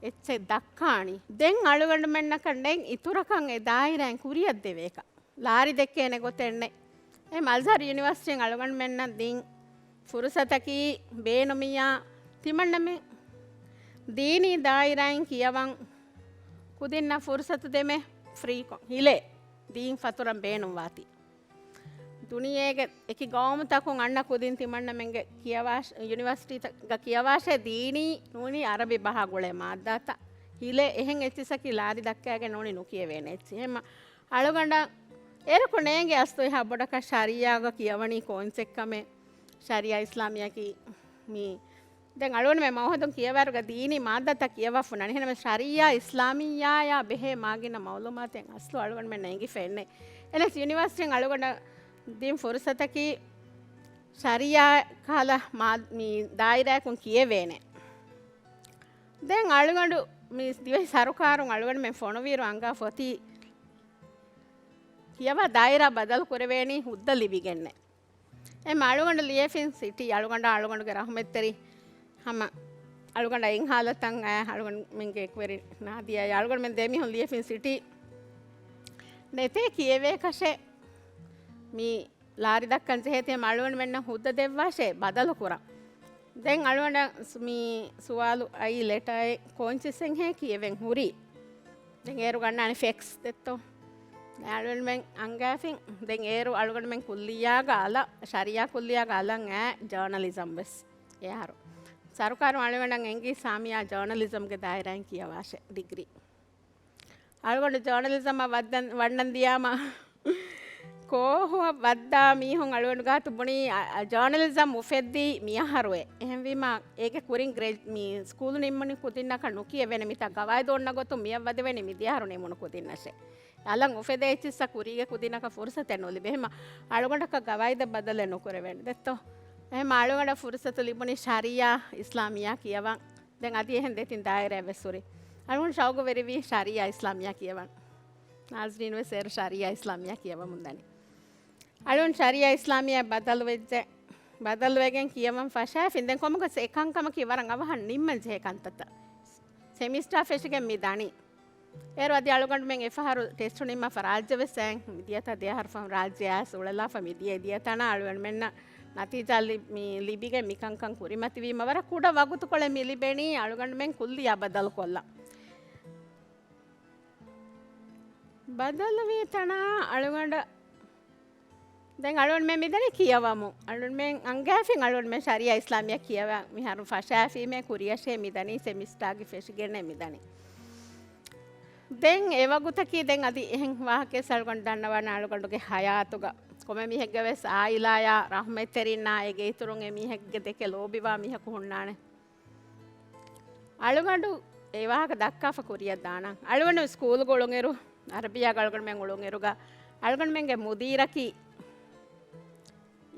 އެއްޗެއް ދައްކާނީ؟ ދެން އަޅުގަނޑުމެންނަކަށް ނެތް އިތުރަކަށް އެ ދާއިރާއިން ކުރިއަށް ދެވޭކަށް. ލާރި ދެއްކޭނެ ގޮތެއް ނެތް. އެހެން އަޒްހަރު ޔުނިވަރސިޓީން އަޅުގަނޑުމެންނަށް ދިން ފުރުސަތަކީ ބޭނުމިއްޔާ ތިމަންނަމެން ދީނީ ދާއިރާއިން ކިޔަވަން ކުދިންނަށް ފުރުސަތު ދެމެ ފްރީކޮށް ހިލޭ ދީން ފަތުރަން ބޭނުންވާތީ. ދުނިޔޭގެ އެކި ގައުމުތަކުން އަންނަ ކުދިން ތިމަންނަމެންގެ ކިޔަވާށ-، ޔުނިވަރސިޓީތަކަށް ކިޔަވާށޭ ދީނީ ނޫނީ އަރަބި ބަހާ ގުޅޭ މާއްދާތައް ހިލޭ އެހެން އެއްޗިއްސަކީ ލާރި ދައްކައިގެން ނޫނީ ނުކިޔެވޭނެ އެއްޗި. އެހެންމަ އަޅުގަނޑަށް އޭރަކު ނޭނގެ އަސްލު އެހާ ބޮޑަކަށް ޝަރީއާގަ ކިޔަވަނީ ކޯންޗެއްކަމެއް. ޝަރީއާ އިސްލާމިއްޔާއަކީ މީ ދެން އަޅުގަނޑުމެން މައުހަދުން ކިޔަވާއިރުގަ ދީނީ މާއްދާތައް ކިޔަވާފަ ނަން. އެހެންނަމަ ޝަރީއާ އިސްލާމިއްޔާއާ ބެހޭ މާގިނަ މައުލޫމާތެއް އަސްލު އަޅުގަނޑުމެންނަށް އެނގިފައެއްނެތް. އެހެނަސް ޔުނިވަރސިޓީން އަޅުގަނޑަށް ދިން ފުރުސަތަކީ ޝަރީއާ ކަހަލަ މާ-، މި ދާއިރާއަކުން ކިޔެވޭނެ. ދެން އަޅުގަނޑު މި ދިވެހި ސަރުކާރުން އަޅުގަނޑުމެން ފޮނުވިއިރު އަންގާފަ އޮތީ ކިޔަވާ ދާއިރާ ބަދަލު ކުރެވޭނީ ހުއްދަ ލިބިގެންނެ. އެ އަޅުގަނޑު ލިޔެފިން ސިޓީ، އަޅުގަނޑާ އަޅުގަނޑުގެ ރަހުމަތްތެރި ހަމަ އަޅުގަނޑަށް އިންހާލަތައް އަޅުގަނޑުމެންގެ އެކުވެރި ނާދިޔާ އަޅުގަނޑުމެން ދެމީހުން ލިޔެފިން ސިޓީ ނެތޭ ކިޔެވޭކަށެއް މި ލާރި ދައްކަން ޖެހޭތީ އަޅުގަނޑުމެންނަށް ހުއްދަ ދެއްވާށޭ ބަދަލު ކުރަން. ދެން އަޅުގަނޑަށް މި ސުވާލު އައީ ލެޓާއެއް ކޯންޗިސެންހޭ ކިޔެވެން ހުރީ. ދެން އޭރު ގަންނާނެ ފެކްސް ދެއްތޯ. އަޅުގަނޑުމެން އަންގާފިން. ދެން އޭރު އަޅުގަނޑުމެން ކުއްލިއްޔާގަ އަލަށް، ޝަރީއާ ކުއްލިއްޔާގަ އަލަށް އައި ޖާނަލިޒަމް ވެސް އެ އަހަރު. ސަރުކާރުން އަޅުގަނޑަށް އެނގި ސާމިޔާ ޖާނަލިޒަމްގެ ދާއިރާއިން ކިޔަވާށޭ ޑިގްރީ. އަޅުގަނޑު ޖާނަލިޒަމަށް ވައްދަން-، ވަންނަން ދިޔާމަ ކޯހުއަށް ވައްދާ މީހުން އަޅުގަނޑު ގާތު ބުނީ، އަ، އަ، ޖާނަލިޒަމް އުފެއްދީ މިއަހަރުއޭ. އެހެންވީމަ، އޭގެ ކުރިން ގްރެ-، މި ސްކޫލު ނިންމުނި ކުދިންނަކަށް ނުކިޔެވޭނެ މިތާ ގަވާއިދު އޮންނަ ގޮތުން މިއަށް ވަދެވޭނެ މިދިޔަހަރު ނިމުނު ކުދިންނަށޭ. އަލަށް އުފެދޭ އެއްޗިއްސަށް ކުރީގެ ކުދިންނަކަށް ފުރުސަތެއް ނުލިބޭ. އެހެންމަ އަޅުގަނޑަކަށް ގަވާއިދަށް ބަދަލެއް ނުކުރެވޭނެ ދެއްތޯ. އެހެންމަ އަޅުގަނޑަށް ފުރުސަތު ލިބުނީ ޝަރީޢާ އިސްލާމިއްޔާ ކިޔަވަން. ދެން އަދި އެހެން ދެތިން ދާއިރާއެއް ވެސް ހުރި. އަޅުގަނޑު ޝައުގުވެރިވީ ޝަރީޢާ އިސްލާމިއްޔާ ކިޔަވަން. ނާޒްނީން ވެސް އޭރު ޝަރީޢާ އިސްލާމިއްޔާ ކިޔަވަމުން ދަނީ. އަޅުން ޝަރީޢާ އިސްލާމިއްޔާ ބަދަލުވެއްޖެ. ބަދަލުވެގެން ކިޔަވަން ފަށާފިން. ދެން ކޮންމެކަސް އެކަންކަމަކީ ވަރަށް އަވަހަށް ނިންމަން ޖެހޭ ކަންތައްތައް. ސެމިސްޓާ ފެށިގެން މި ދަނީ. އޭރު އަދި އަޅުގަނޑުމެން އެފަހަރު ޓެސްޓު ނިންމާފަ ރާއްޖެ ވެސް އައި. މިދިޔަތާ ދެއަހަރު ފަހުން ރާއްޖެ އައިސް އުޅެލާފަ މިދިޔަ ދިޔަތަނާ އަޅުގަނޑުމެންނަށް ނަތީޖާ ލި-، މި ލިބިގެން މިކަންކަން ކުރިމަތިވީމަ ވަރަށް ކުޑަ ވަގުތުކޮޅެއް މި ލިބެނީ އަޅުގަނޑުމެން ކުއްލިޔާ ބަދަލުކޮށްލަން. ބަދަލުވީ ތަނާ އަޅުގަނޑަށް ދެން އަޅުގަނޑުމެން މިދަނީ ކިޔަވަމުން. އަޅުގަނޑުމެން އަންގައިފިން އަޅުގަނޑުމެން ޝަރީޢާ އިސްލާމިއްޔާ ކިޔަވަން މިހާރު ފަށާފީމޭ ކުރިޔަށޭ މިދަނީ ސެމިސްޓާގެ ފެށިގެންނޭ މިދަނީ. ދެން އެވަގުތަކީ ދެން އަދި އެހެން ވާހަކައެއް އަޅުގަނޑު ދަންނަވާނެ އަޅުގަނޑުގެ ހަޔާތުގަ. ކޮންމެ މީހެއްގެ ވެސް އާއިލާޔާ ރަޙްމަތްތެރިންނާ އޭގެ އިތުރުން އެ މީހެއްގެ ދެކެ ލޯބިވާ މީހަކު ހުންނާނެ. އަޅުގަނޑު އެ ވާހަކަ ދައްކާފަ ކުރިއަށް ދާނަން. އަޅުގަނޑު ސްކޫލުގަ އުޅުނުއިރު، އަރަބިއްޔާގަ އަޅުގަނޑުމެން އުޅުނުއިރުގަ، އަޅުގަނޑުމެންގެ މުދީރަކީ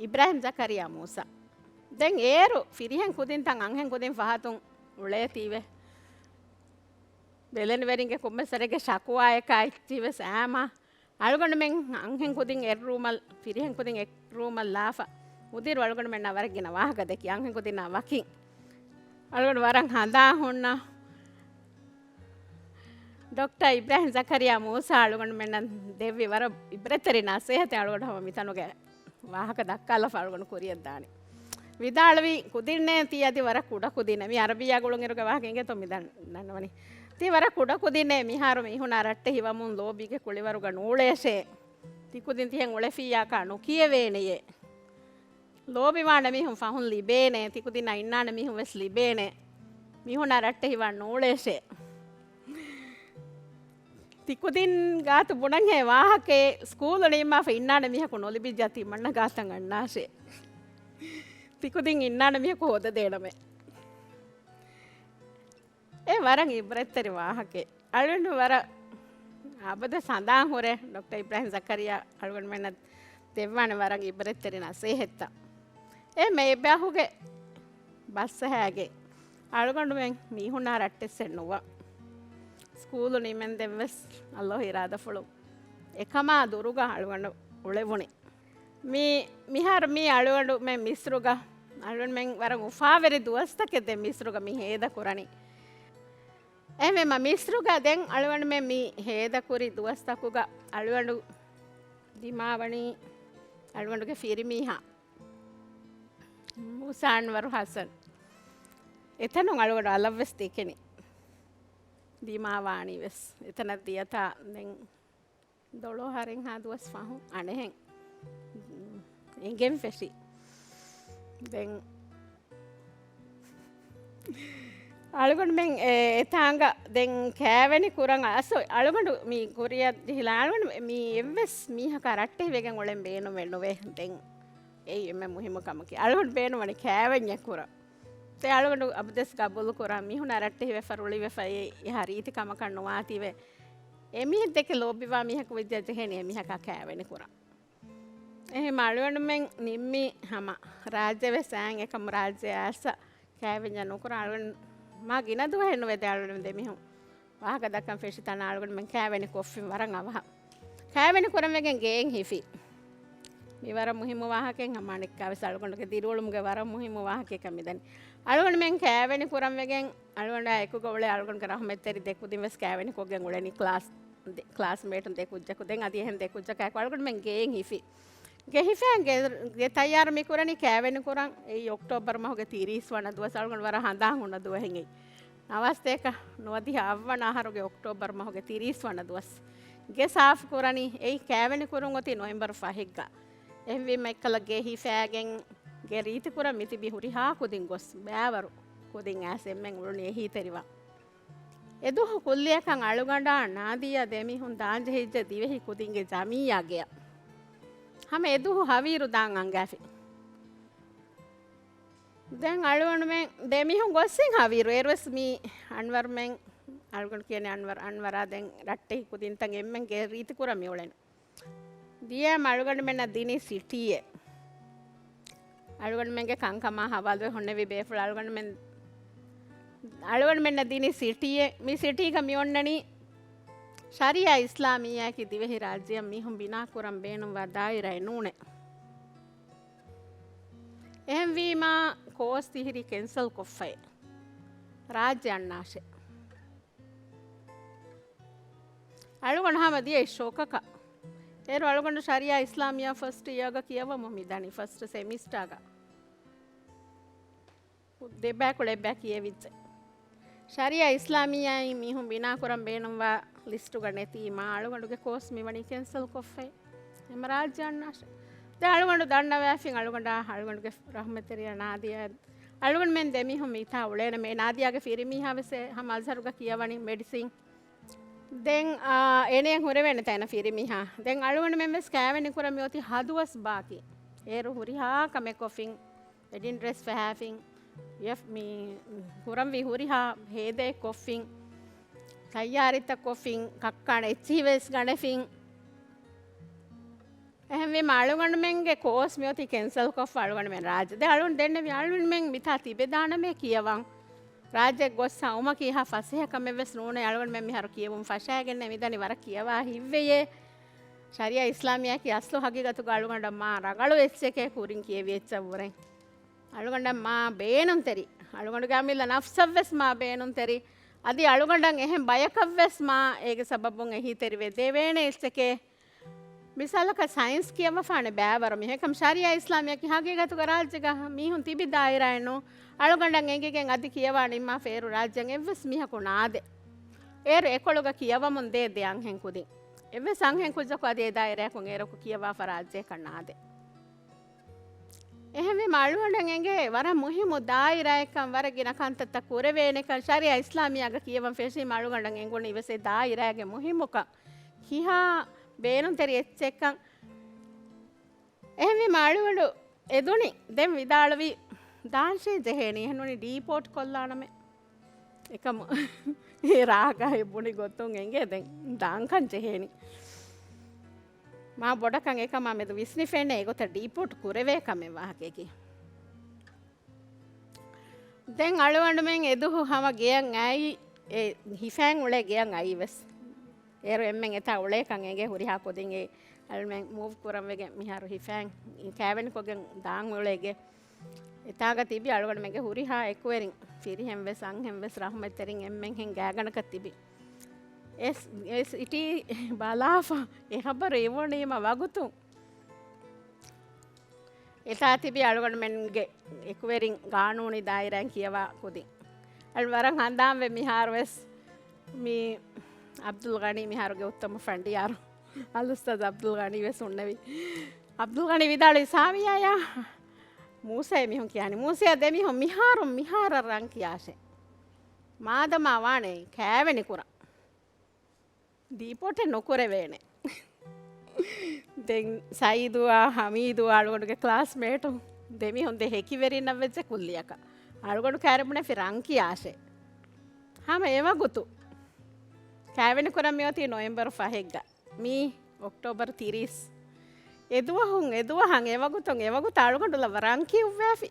އިބްރާހިމް ޒަކަރިޔާ މޫސާ. ދެން އޭރު ފިރިހެން ކުދިން ތަން އަންހެން ކުދިން ފަހަތުން އުޅޭތީވެ. ބެލެނިވެރިންގެ ކޮންމެސް ވަރެއްގެ ޝަކުވާއަކާ އެއްޗިވެސް އައިމާ، އަޅުގަނޑުމެން އަންހެން ކުދިން އެއް ރޫމަށް، ފިރިހެން ކުދިން އެއް ރޫމަށް ލާފަ، މުދީރު އަޅުގަނޑުމެންނާ ވަރަށް ގިނަ ވާހަކަ ދެއްކި، އަންހެން ކުދިންނާ ވަކިން. އަޅުގަނޑު ވަރަށް ހަނދާން ހުންނަ. ޑޮކްޓަރ އިބްރާހިމް ޒަކަރިޔާ މޫސާ އަޅުގަނޑުމެންނަށް ދެއްވި ވަރަށް އިބްރަތްތެރި ނަސޭހަތެއް އަޅުގަނޑު ހަމަ މިތަނުގެ ވާހަކަ ދައްކާލަފަ އަޅުގަނޑު ކުރިއަށް ދާނެ. ވިދާޅުވީ، ކުދިންނޭ ތީ އަދި ވަރަށް ކުޑަ ކުދިންނޭ. މި އަރަބިއްޔާގަ އުޅުނުއިރުގެ ވާހަކަ އިނގޭތޯ މި ދަން-، ދަންނަވަނީ. ތީ ވަރަށް ކުޑަ ކުދިންނޭ، މިހާރު މީހުނާ ރައްޓެހިވަމުން ލޯބީގެ ކުޅިވަރުގަ ނޫޅޭށޭ. ތިކުދިން ތިހެން އުޅެފިއްޔާކާ ނުކިޔެވޭނެޔޭ. ލޯބިވާނެ މީހުން ފަހުން ލިބޭނެ، ތިކުދިންނަށް އިންނާނެ މީހުން ވެސް ލިބޭނެ. މީހުނާ ރައްޓެހިވާން ނޫޅޭށޭ. ތިކުދިން ގާތު ބުނަންހޭ ވާހަކައެއް، ސްކޫލު ނިންމާފަ އިންނާނެ މީހަކު ނުލިބިއްޖާ ތިމަންނަ ގާތަށް އަންނާށޭ. ތިކުދިން އިންނާނެ މީހަކު ހޯދަދޭނަމޭ. އެ ވަރަށް އިބްރަތްތެރި ވާހަކައެއް. އަޅުގަނޑު ވަރަށް އަބަދުވެސް ހަނދާން ހުރޭ، ޑޮކްޓަރ އިބްރާހިމް ޒަކަރިޔާ އަޅުގަނޑުމެންނަށް ދެއްވާނެ ވަރަށް އިބްރަތްތެރި ނަސޭހަތްތައް. އެ މޭބަހުގެ ބަސްއަހާގެ އަޅުގަނޑުމެން މީހުންނާ ރައްޓެއްސެއް ނުވާ. ސްކޫލު ނިމެންދެން ވެސް އައްލާހު އިރާދަފުޅު އެކަމާ ދުރުގަ އަޅުގަނޑު އުޅެވުނީ. މި، މިހާރު މި އަޅުގަނޑުމެން މިސްރުގަ، އަޅުގަނޑުމެން ވަރަށް އުފާވެރި ދުވަސްތަކެއް ދެން މިސްރުގަ މި ހޭދަ ކުރަނީ. އެހެންވީމަ މިސްރުގަ ދެން އަޅުގަނޑުމެން މި ހޭދަ ކުރި ދުވަސްތަކުގަ އަޅުގަނޑު ދިމާވަނީ އަޅުގަނޑުގެ ފިރިމީހާ މޫސާ އަންވަރު ހަސަން. އެތަނުން އަޅުގަނޑު އަލަށްވެސް ދެކެނީ. ދިމާވާނީ ވެސް. އެތަނަށް ދިޔަތާ ދެން ދޮޅޯ އަހަރެއްހާ ދުވަސް ފަހުން އަނެހެން އެނގެން ފެށި. ދެން އަޅުގަނޑުމެން އެ، އެތާނގަ ދެން ކައިވެނި ކުރަން އަސް އަޅުގަނޑު މި ކުރިއަށް ޖެހިލާ އަޅުގަނޑު މި އެއްވެސް މީހަކާ ރައްޓެހިވެގެން އުޅެން ބޭނުމެއް ނުވޭ. ދެން އެއީ އެންމެ މުހިއްމު ކަމަކީ. އަޅުގަނޑު ބޭނުންވަނީ ކައިވެންޏެއް ކުރަން. ދެން އަޅުގަނޑު އަބަދުވެސް ގަބޫލު ކުރާ މީހުންނާ ރައްޓެހިވެފަ ރުޅިވެފަ އެ އެހާ ރީތި ކަމަކަށް ނުވާތީވެ. އެމީހެއް ދެކެ ލޯބިވާ މީހަކު ވެއްޖާ ޖެހޭނީ އެމީހަކާ ކައިވެނި ކުރަން. އެހެން އަޅުގަނޑުމެން ނިންމީ ހަމަ ރާއްޖެ ވެސް އައިން އެކަމު ރާއްޖެ އައިސް ކައިވެންޏާ ނުކުރާ އަޅުގަނޑު މާ ގިނަ ދުވަހެއް ނުވެ ދެ އަޅުގަނޑު ދެމީހުން ވާހަކަ ދައްކަން ފެށި ތަނާ އަޅުގަނޑުމެން ކައިވެނި ކޮށްފިން ވަރަށް އަވަހަށް. ކައިވެނި ކުރަން ވެގެން ގެއިން ހިފި. މި ވަރަށް މުހިއްމު ވާހަކައެއް ހަމަ އަނެއްކާވެސް އަޅުގަނޑުގެ ދިރިއުޅުމުގެ ވަރަށް މުހިއްމު ވާހަކައެއްކަން މިދަނީ. އަޅުގަނޑުމެން ކައިވެނި ކުރަން ވެގެން އަޅުގަނޑާ އެކުގަ އުޅޭ އަޅުގަނޑުގެ ރަހުމަތްތެރި ދެ ކުދިން ވެސް ކައިވެނި ކޮށްގެން އުޅެނީ ކްލާސް، ދެ، ކްލާސްމޭޓުން ދެ ކުއްޖަކު. ދެން އަދި އެހެން ދެ ކުއްޖަކާއެކު އަޅުގަނޑުމެން ގެއިން ހިފި. ގެ ހިފައިން ގެ، ގެ ތައްޔާރު މި ކުރަނީ ކައިވެނި ކުރަން. އެއީ އޮކްޓޯބަރު މަހުގެ ތިރީސް ވަނަ ދުވަސް. އަޅުގަނޑު ވަރަށް ހަނދާން ހުންނަ ދުވަހެއް އެއީ. ނަވާސްތޭކަ ނުވަދިހަ އަށްވަނަ އަހަރުގެ އޮކްޓޯބަރު މަހުގެ ތިރީސް ވަނަ ދުވަސް. ގެ ސާފު ކުރަނީ އެއީ ކައިވެނި ކުރުން އޮތީ ނޮވެމްބަރު ފަހެއްގަ. އެހެންވީމަ އެއްކަލަ ގެ ހިފައިގެން ގެ ރީތި ކުރަން މިތިބީ ހުރިހާ ކުދިން ގޮސް ބައިވަރު. ކުދިން އައިސް އެންމެން އުޅުނީ އެހީތެރިވާ. އެދުވަހު ކުއްލިއަކަށް އަޅުގަނޑާ ނާދިޔާ ދެމީހުން ދާންޖެހިއްޖެ ދިވެހި ކުދިންގެ ޖަމިއްޔާ ގެޔަށް. ހަމަ އެދުވަހު ހަވީރު ދާން އަންގާފި. ދެން އަޅުގަނޑުމެން ދެމީހުން ގޮއްސިން ހަވީރު. އޭރުވެސް މީ އަންވަރުމެން، އަޅުގަނޑު ކިޔަނީ އަންވަރު، އަންވަރާ ދެން ރައްޓެހި ކުދިންތައް އެންމެންގެ ރީތި ކުރަން މި އުޅެން. ދިޔައިމަ އަޅުގަނޑުމެންނަށް ދިނީ ސިޓީއެއް. އަޅުގަނޑުމެންގެ ކަންކަމާ ހަވާލުވެ ހުންނެވި ބޭފުޅުން އަޅުގަނޑުމެން، އަޅުގަނޑުމެންނަށް ދިނީ ސިޓީއެއް. މި ސިޓީގަ މި އޮންނަނީ ޝަރީއާ އިސްލާމިއްޔާއަކީ ދިވެހި ރާއްޖެއަށް މީހުން ބިނާ ކުރަން ބޭނުންވާ ދާއިރާއެއް ނޫނޭ. އެހެންވީމާ ކޯސް ތިހިރީ ކެންސަލް ކޮށްފައި ރާއްޖެ އަންނާށޭ. އަޅުގަނޑު ހަމަ ދިޔައީ ޝޮކަކަށް. އޭރު އަޅުގަނޑު ޝަރީއާ އިސްލާމިއްޔާ ފަސްޓް އިޔާގަ ކިޔަވަމުން މިދަނީ، ފަސްޓް ސެމިސްޓާގަ. ދެބަޔަކު ޅެއްބަޔަށް ކިޔެވިއްޖެ. ޝަރީއާ އިސްލާމިއްޔާއިން މީހުން ބިނާކުރަން ބޭނުންވާ ލިސްޓުގަ ނެތީމާ، އަޅުގަނޑުގެ ކޯސް މިވަނީ ކެންސަލް ކޮށްފައި. އެމަ ރާއްޖެ އަންނާށޭ. ދެން އަޅުގަނޑު ދަންނަވާފިން އަޅުގަނޑާ، އަޅުގަނޑުގެ ރަހްމަތްތެރިޔާ ނާދިޔާ، އަޅުގަނޑުމެން ދެމީހުން މިތާ އުޅޭނަމޭ. ނާދިޔާގެ ފިރިމީހާ ވެސް ހަމަ އަޒްހަރުގަ ކިޔަވަނީ މެޑިސިން. ދެން، އާ، އޭނައަށް ހުރެވޭނެތަ އޭނަ ފިރިމީހާ؟ ދެން އަޅުގަނޑުމެން ވެސް ކައިވެނި ކުރަން މިއޮތީ ހަދުވަސް ބާކީ. އޭރު ހުރިހާ ކަމެއް ކޮށްފިން، ވެޑިން ޑްރެސް ފަހާފިން، ވިޔަފް-، މި ކުރަންވީ ހުރިހާ ހޭދައެއް ކޮށްފިން، ތައްޔާރީތައް ކޮށްފިން، ކައްކާނެ އެއްޗިހި ވެސް ގަނެފިން. އެހެންވީމަ އަޅުގަނޑުމެންގެ ކޯސް މިއޮތީ ކެންސަލް ކޮށްފަ އަޅުގަނޑުމެން ރާއްޖެ. ދެން އަޅުގަނޑު ދެންނެވި އަޅުގަނޑުމެން މިތާ ތިބެދާނަމޭ ކިޔަވަން. ރާއްޖެ ގޮއްސަ އުމަކީ ހާ ފަސޭހަ ކަމެއް ވެސް ނޫނޭ. އަޅުގަނޑުމެން މިހާރު ކިޔެވުން ފަށާގެންނޭ މިދަނީ ވަރަށް ކިޔަވާ ހިތްވެޔޭ. ޝަރީއާ އިސްލާމިއްޔާއަކީ އަސްލު ހަގީގަތުގަ އަޅުގަނޑަށް މާ ރަނގަޅު އެއްޗެކޭ ކުރިން ކިޔެވި އެއްޗަށްވުރެ. އަޅުގަނޑަށް މާ ބޭނުންތެރި، އަޅުގަނޑުގެ އަމިއްލަ ނަފްސަށްވެސް މާ ބޭނުންތެރި، އަދި އަޅުގަނޑަށް އެހެން ބަޔަކަށްވެސް މާ އޭގެ ސަބަބުން އެހީތެރިވެ ދެވޭނެ އެއްޗެކޭ. މިސާލަކަށް ސައިންސް ކިޔަވަފާނެ ބައިވަރު މީހެއް. ކަމަށް ޝަރީއާ އިސްލާމިއްޔާއަކީ ހަގީގަތުގަ ރާއްޖޭގަ މީހުން ތިބި ދާއިރާއެއް ނޫން. އަޅުގަނޑަށް އެނގިގެން އަދި ކިޔަވާ ނިންމާފަ އޭރު ރާއްޖެއަށް އެއްވެސް މީހަކު ނާދޭ. އޭރު އެކޮޅުގަ ކިޔަވަމުން ދޭ ދެ އަންހެން ކުދިން. އެއްވެސް އަންހެން ކުއްޖަކު އަދި އެ ދާއިރާއަކުން އޭރަކު ކިޔަވާފަ ރާއްޖެއަކަށް ނާދޭ. އެހެންވީމަ އަޅުގަނޑަށް އެނގޭ ވަރަށް މުހިއްމު ދާއިރާއެއްކަން، ވަރަށް ގިނަ ކަންތައްތައް ކުރެވޭނެކަން. ޝަރީއާ އިސްލާމިއްޔާގަ ކިޔަވަން ފެށީމަ އަޅުގަނޑަށް އެނގުނީ ވެސް އެ ދާއިރާގެ މުހިއްމުކަން، ކިހާ ބޭނުންތެރި އެއްޗެއްކަން. އެހެންވީމަ އަޅުގަނޑު އެދުނި ދެން ވިދާޅުވީ، ދާންށޭ ޖެހޭނީ، އެހެންނޫނީ ޑީޕޯޓް ކޮށްލާނަމޭ. އެކަމު އެ ރާގާ އެ ބުނި ގޮތުން އެނގޭ ދެން ދާންކަން ޖެހޭނީ. މާ ބޮޑަކަށް އެކަމާ މެދު ވިސްނިފެނޭ އެގޮތަށް ޑީޕޯޓް ކުރެވޭ ކަމެއް ވާހަކައަކީ. ދެން އަޅުގަނޑުމެން އެދުވަހު ހަމަ ގެޔަށް އައީ، އެ ހިފައިން އުޅޭ ގެޔަށް އައީ ވެސް. އޭރު އެންމެން އެތާ އުޅޭކަން އެނގޭ ހުރިހާ ކުދިން އެ އަޅުމެން މޫވް ކުރަން ވެގެން މިހާރު ހިފައިން ކައިވެނިކޮށްގެން ދާން އުޅޭ ގެ. އެތާގަ ތިބި އަޅުގަނޑުމެންގެ ހުރިހާ އެކުވެރިން، ފިރިހެން ވެސް އަންހެން ވެސް ރަހުމަތްތެރިން އެންމެންހެން ގާތްގަނޑަކަށް ތިބި. އެސް، އެސް އިޓީ ބަލާފަ އެ ހަބަރު އިވުނީމަ ވަގުތު އެތާ ތިބި އަޅުގަނޑުމެންގެ އެކުވެރިން ގާނޫނީ ދާއިރާއިން ކިޔަވާ ކުދިން. އަޅު ވަރަށް ހަނދާންވެ މިހާރު ވެސް މި އަބްދުލް ޣަނީ މިހާރުގެ އުއްތަމަ ފަނޑިޔާރު އަލްއުސްތާޛް އަބްދުލް ޣަނީ ވެސް ހުންނެވި. އަބްދުލް ޣަނީ ވިދާޅުވި ސާމިޔާޔާ މޫސާ މީހުން ކިޔާނީ. މޫސާ ދެމީހުން މިހާރު މިހާރަށް ރަން ކިޔާށޭ. މާދަމާ ވާނެ ކައިވެނި ކުރަން. ޑީޕޯޓެއް ނުކުރެވޭނެ. ދެން ސައީދުއާ، ހަމީދުއާ، އަޅުގަނޑުގެ ކްލާސްމޭޓު ދެމީހުން ދެ ހެކިވެރިންނަށް ވެއްޖެ ކުއްލިއަކަށް. އަޅުގަނޑު ކައިރި ބުނެފި ރަން ކިޔާށޭ. ހަމަ އެވަގުތު. ކައިވެނި ކުރަން މިއޮތީ ނޮވެމްބަރު ފަހެއްގަ. މީ އޮކްޓޯބަރު ތިރީސް. އެދުވަހުން އެދުވަހަށް އެވަގުތުން އެވަގުތަށް އަޅުގަނޑުލައްވަ ރަން ކިޔުއްވައިފި.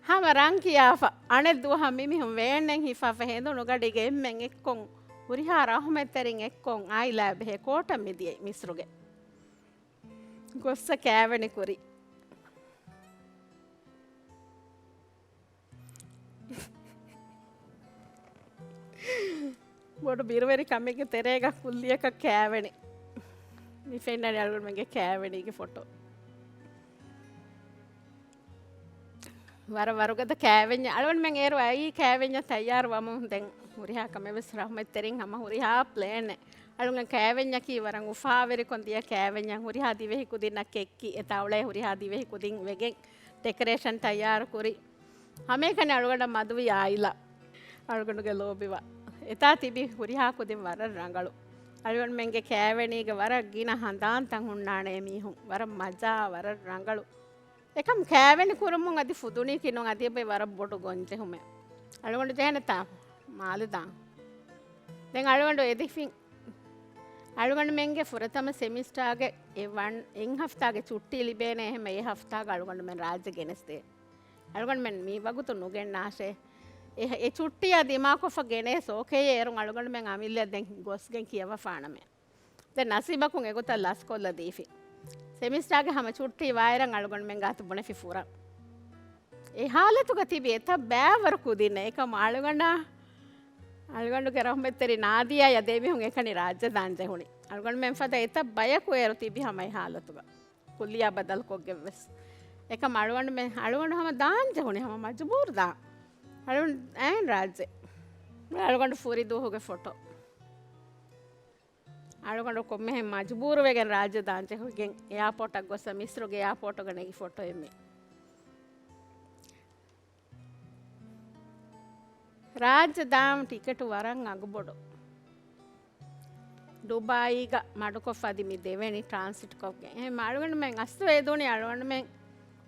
ހަމަ ރަން ކިޔާފަ، އަނެއް ދުވަހަށް މިމީހުން ވޭންއެއް ހިފާފަ ހެނދުނުގަޑީގެ އެންމެން އެއްކޮށް، ހުރިހާ ރަހުމަތްތެރިން އެއްކޮށް އާއިލާ ބެހޭ ކޯޓަށް މިދިޔައީ މިސްރުގެ. ގޮއްސަ ކައިވެނި ކުރި. ބޮޑު ބިރުވެރި ކަމެއްގެ ތެރޭގަ ކުއްލިއަކަށް ކައިވެނި. މި ފެންނަނީ އަޅުގަނޑުމެންގެ ކައިވެނީގެ ފޮޓޯ. ވަރަށް ވަރުގަދަ ކައިވެންޏެއް. އަޅުގަނޑުމެން އޭރު އައީ ކައިވެންޏަށް ތައްޔާރު ވަމުން. ދެން ހުރިހާ ކަމެއް ވެސް ރަހުމަތްތެރިން ހަމަ ހުރިހާ ޕްލޭނެއް. އަޅުގަނޑު ކައިވެންޏަކީ ވަރަށް އުފާވެރިކޮށް ދިޔަ ކައިވެންޏެއް. ހުރިހާ ދިވެހި ކުދިންނަށް ކެއްކި އެތާ އުޅޭ ހުރިހާ ދިވެހި ކުދިން ވެގެން ޑެކަރޭޝަން ތައްޔާރު ކުރި. ހަމައެކަނި އަޅުގަނޑަށް މަދުވި އާއިލާ. އަޅުގަނޑުގެ ލޯބިވާ. އެތާ ތިބި ހުރިހާ ކުދިން ވަރަށް ރަނގަޅު. އަޅުގަނޑުމެންގެ ކައިވެނީގެ ވަރަށް ގިނަ ހަނދާންތައް ހުންނާނެ އެމީހުން. ވަރަށް މަޖާ، ވަރަށް ރަނގަޅު. އެކަމް ކައިވެނި ކުރުމުން އަދި ފުދުނީކީ ނޫން، އަދި އެބަ ވަރަށް ބޮޑު ގޮންޖެހުމެއް. އަޅުގަނޑު ޖެހެނެތާ މާލެ ދާން. ދެން އަޅުގަނޑު އެދިފިން. އަޅުގަނޑުމެންގެ ފުރަތަމަ ސެމިސްޓާގެ އެ ވަން، އެއް ހަފްތާގެ ޗުއްޓީ ލިބޭނެ، އެހެން އެ ހަފްތާގަ އަޅުގަނޑުމެން ރާއްޖެ ގެނެސްދޭ. އަޅުގަނޑުމެން މި ވަގުތު ނުގެންނާށޭ. އެ، އެ ޗުއްޓީއާ ދިމާކޮށްފަ ގެނޭސް އޯކޭ އޭރުން އަޅުގަނޑުމެން އަމިއްލަ ދެން ގޮސްގެން ކިޔަވަފާނަމޭ. ދެން ނަސީބަކުން އެގޮތަށް ލަސްކޮށްލަ ދީފި. ސެމިސްޓާގެ ހަމަ ޗުއްޓީ ވާއިރަށް އަޅުގަނޑުމެން ގާތު ބުނެފި ފުރަން. އެ ހާލަތުގަ ތިބި އެތައް ބައިވަރު ކުދިންނެއް. އެކަމު އަޅުގަނޑާ، އަޅުގަނޑުގެ ރަހުމަތްތެރި ނާދިޔާ އަދި އެމީހުން އެކަނި ރާއްޖެ ދާން ޖެހުނީ. އަޅުގަނޑުމެން ފަދަ އެތައް ބަޔަކު އޭރު ތިބި ހަމަ އެ ހާލަތުގަ. ކުއްލިޔާ ބަދަލުކޮށްގެން ވެސް. އެކަމް އަޅުގަނޑުމެން، އަޅުގަނޑު ހަމަ ދާން ޖެހުނީ، ހަމަ މަޖުބޫރު ދާން. އަޅުގަނޑު އައިން ރާއްޖެ. އަޅުގަނޑު ފުރި ދުވަހުގެ ފޮޓޯ. އަޅުގަނޑު ކޮންމެހެން މަޖުބޫރުވެގެން ރާއްޖެ ދާން ޖެހިގެން އެއާޕޯޓަށް ގޮއްސަ މިސްރުގެ އެއާޕޯޓުގަ ނެގި ފޮޓޯއެއް މީ. ރާއްޖެ ދާން ޓިކެޓު ވަރަށް އަގުބޮޑު. ޑުބާއީގަ މަޑުކޮށްފަ އަދި މި ދެވެނި ޓްރާންސިޓް ކޮށްގެން. އެހެން އަޅުގަނޑުމެން އަސްލު އެދުނީ އަޅުގަނޑުމެން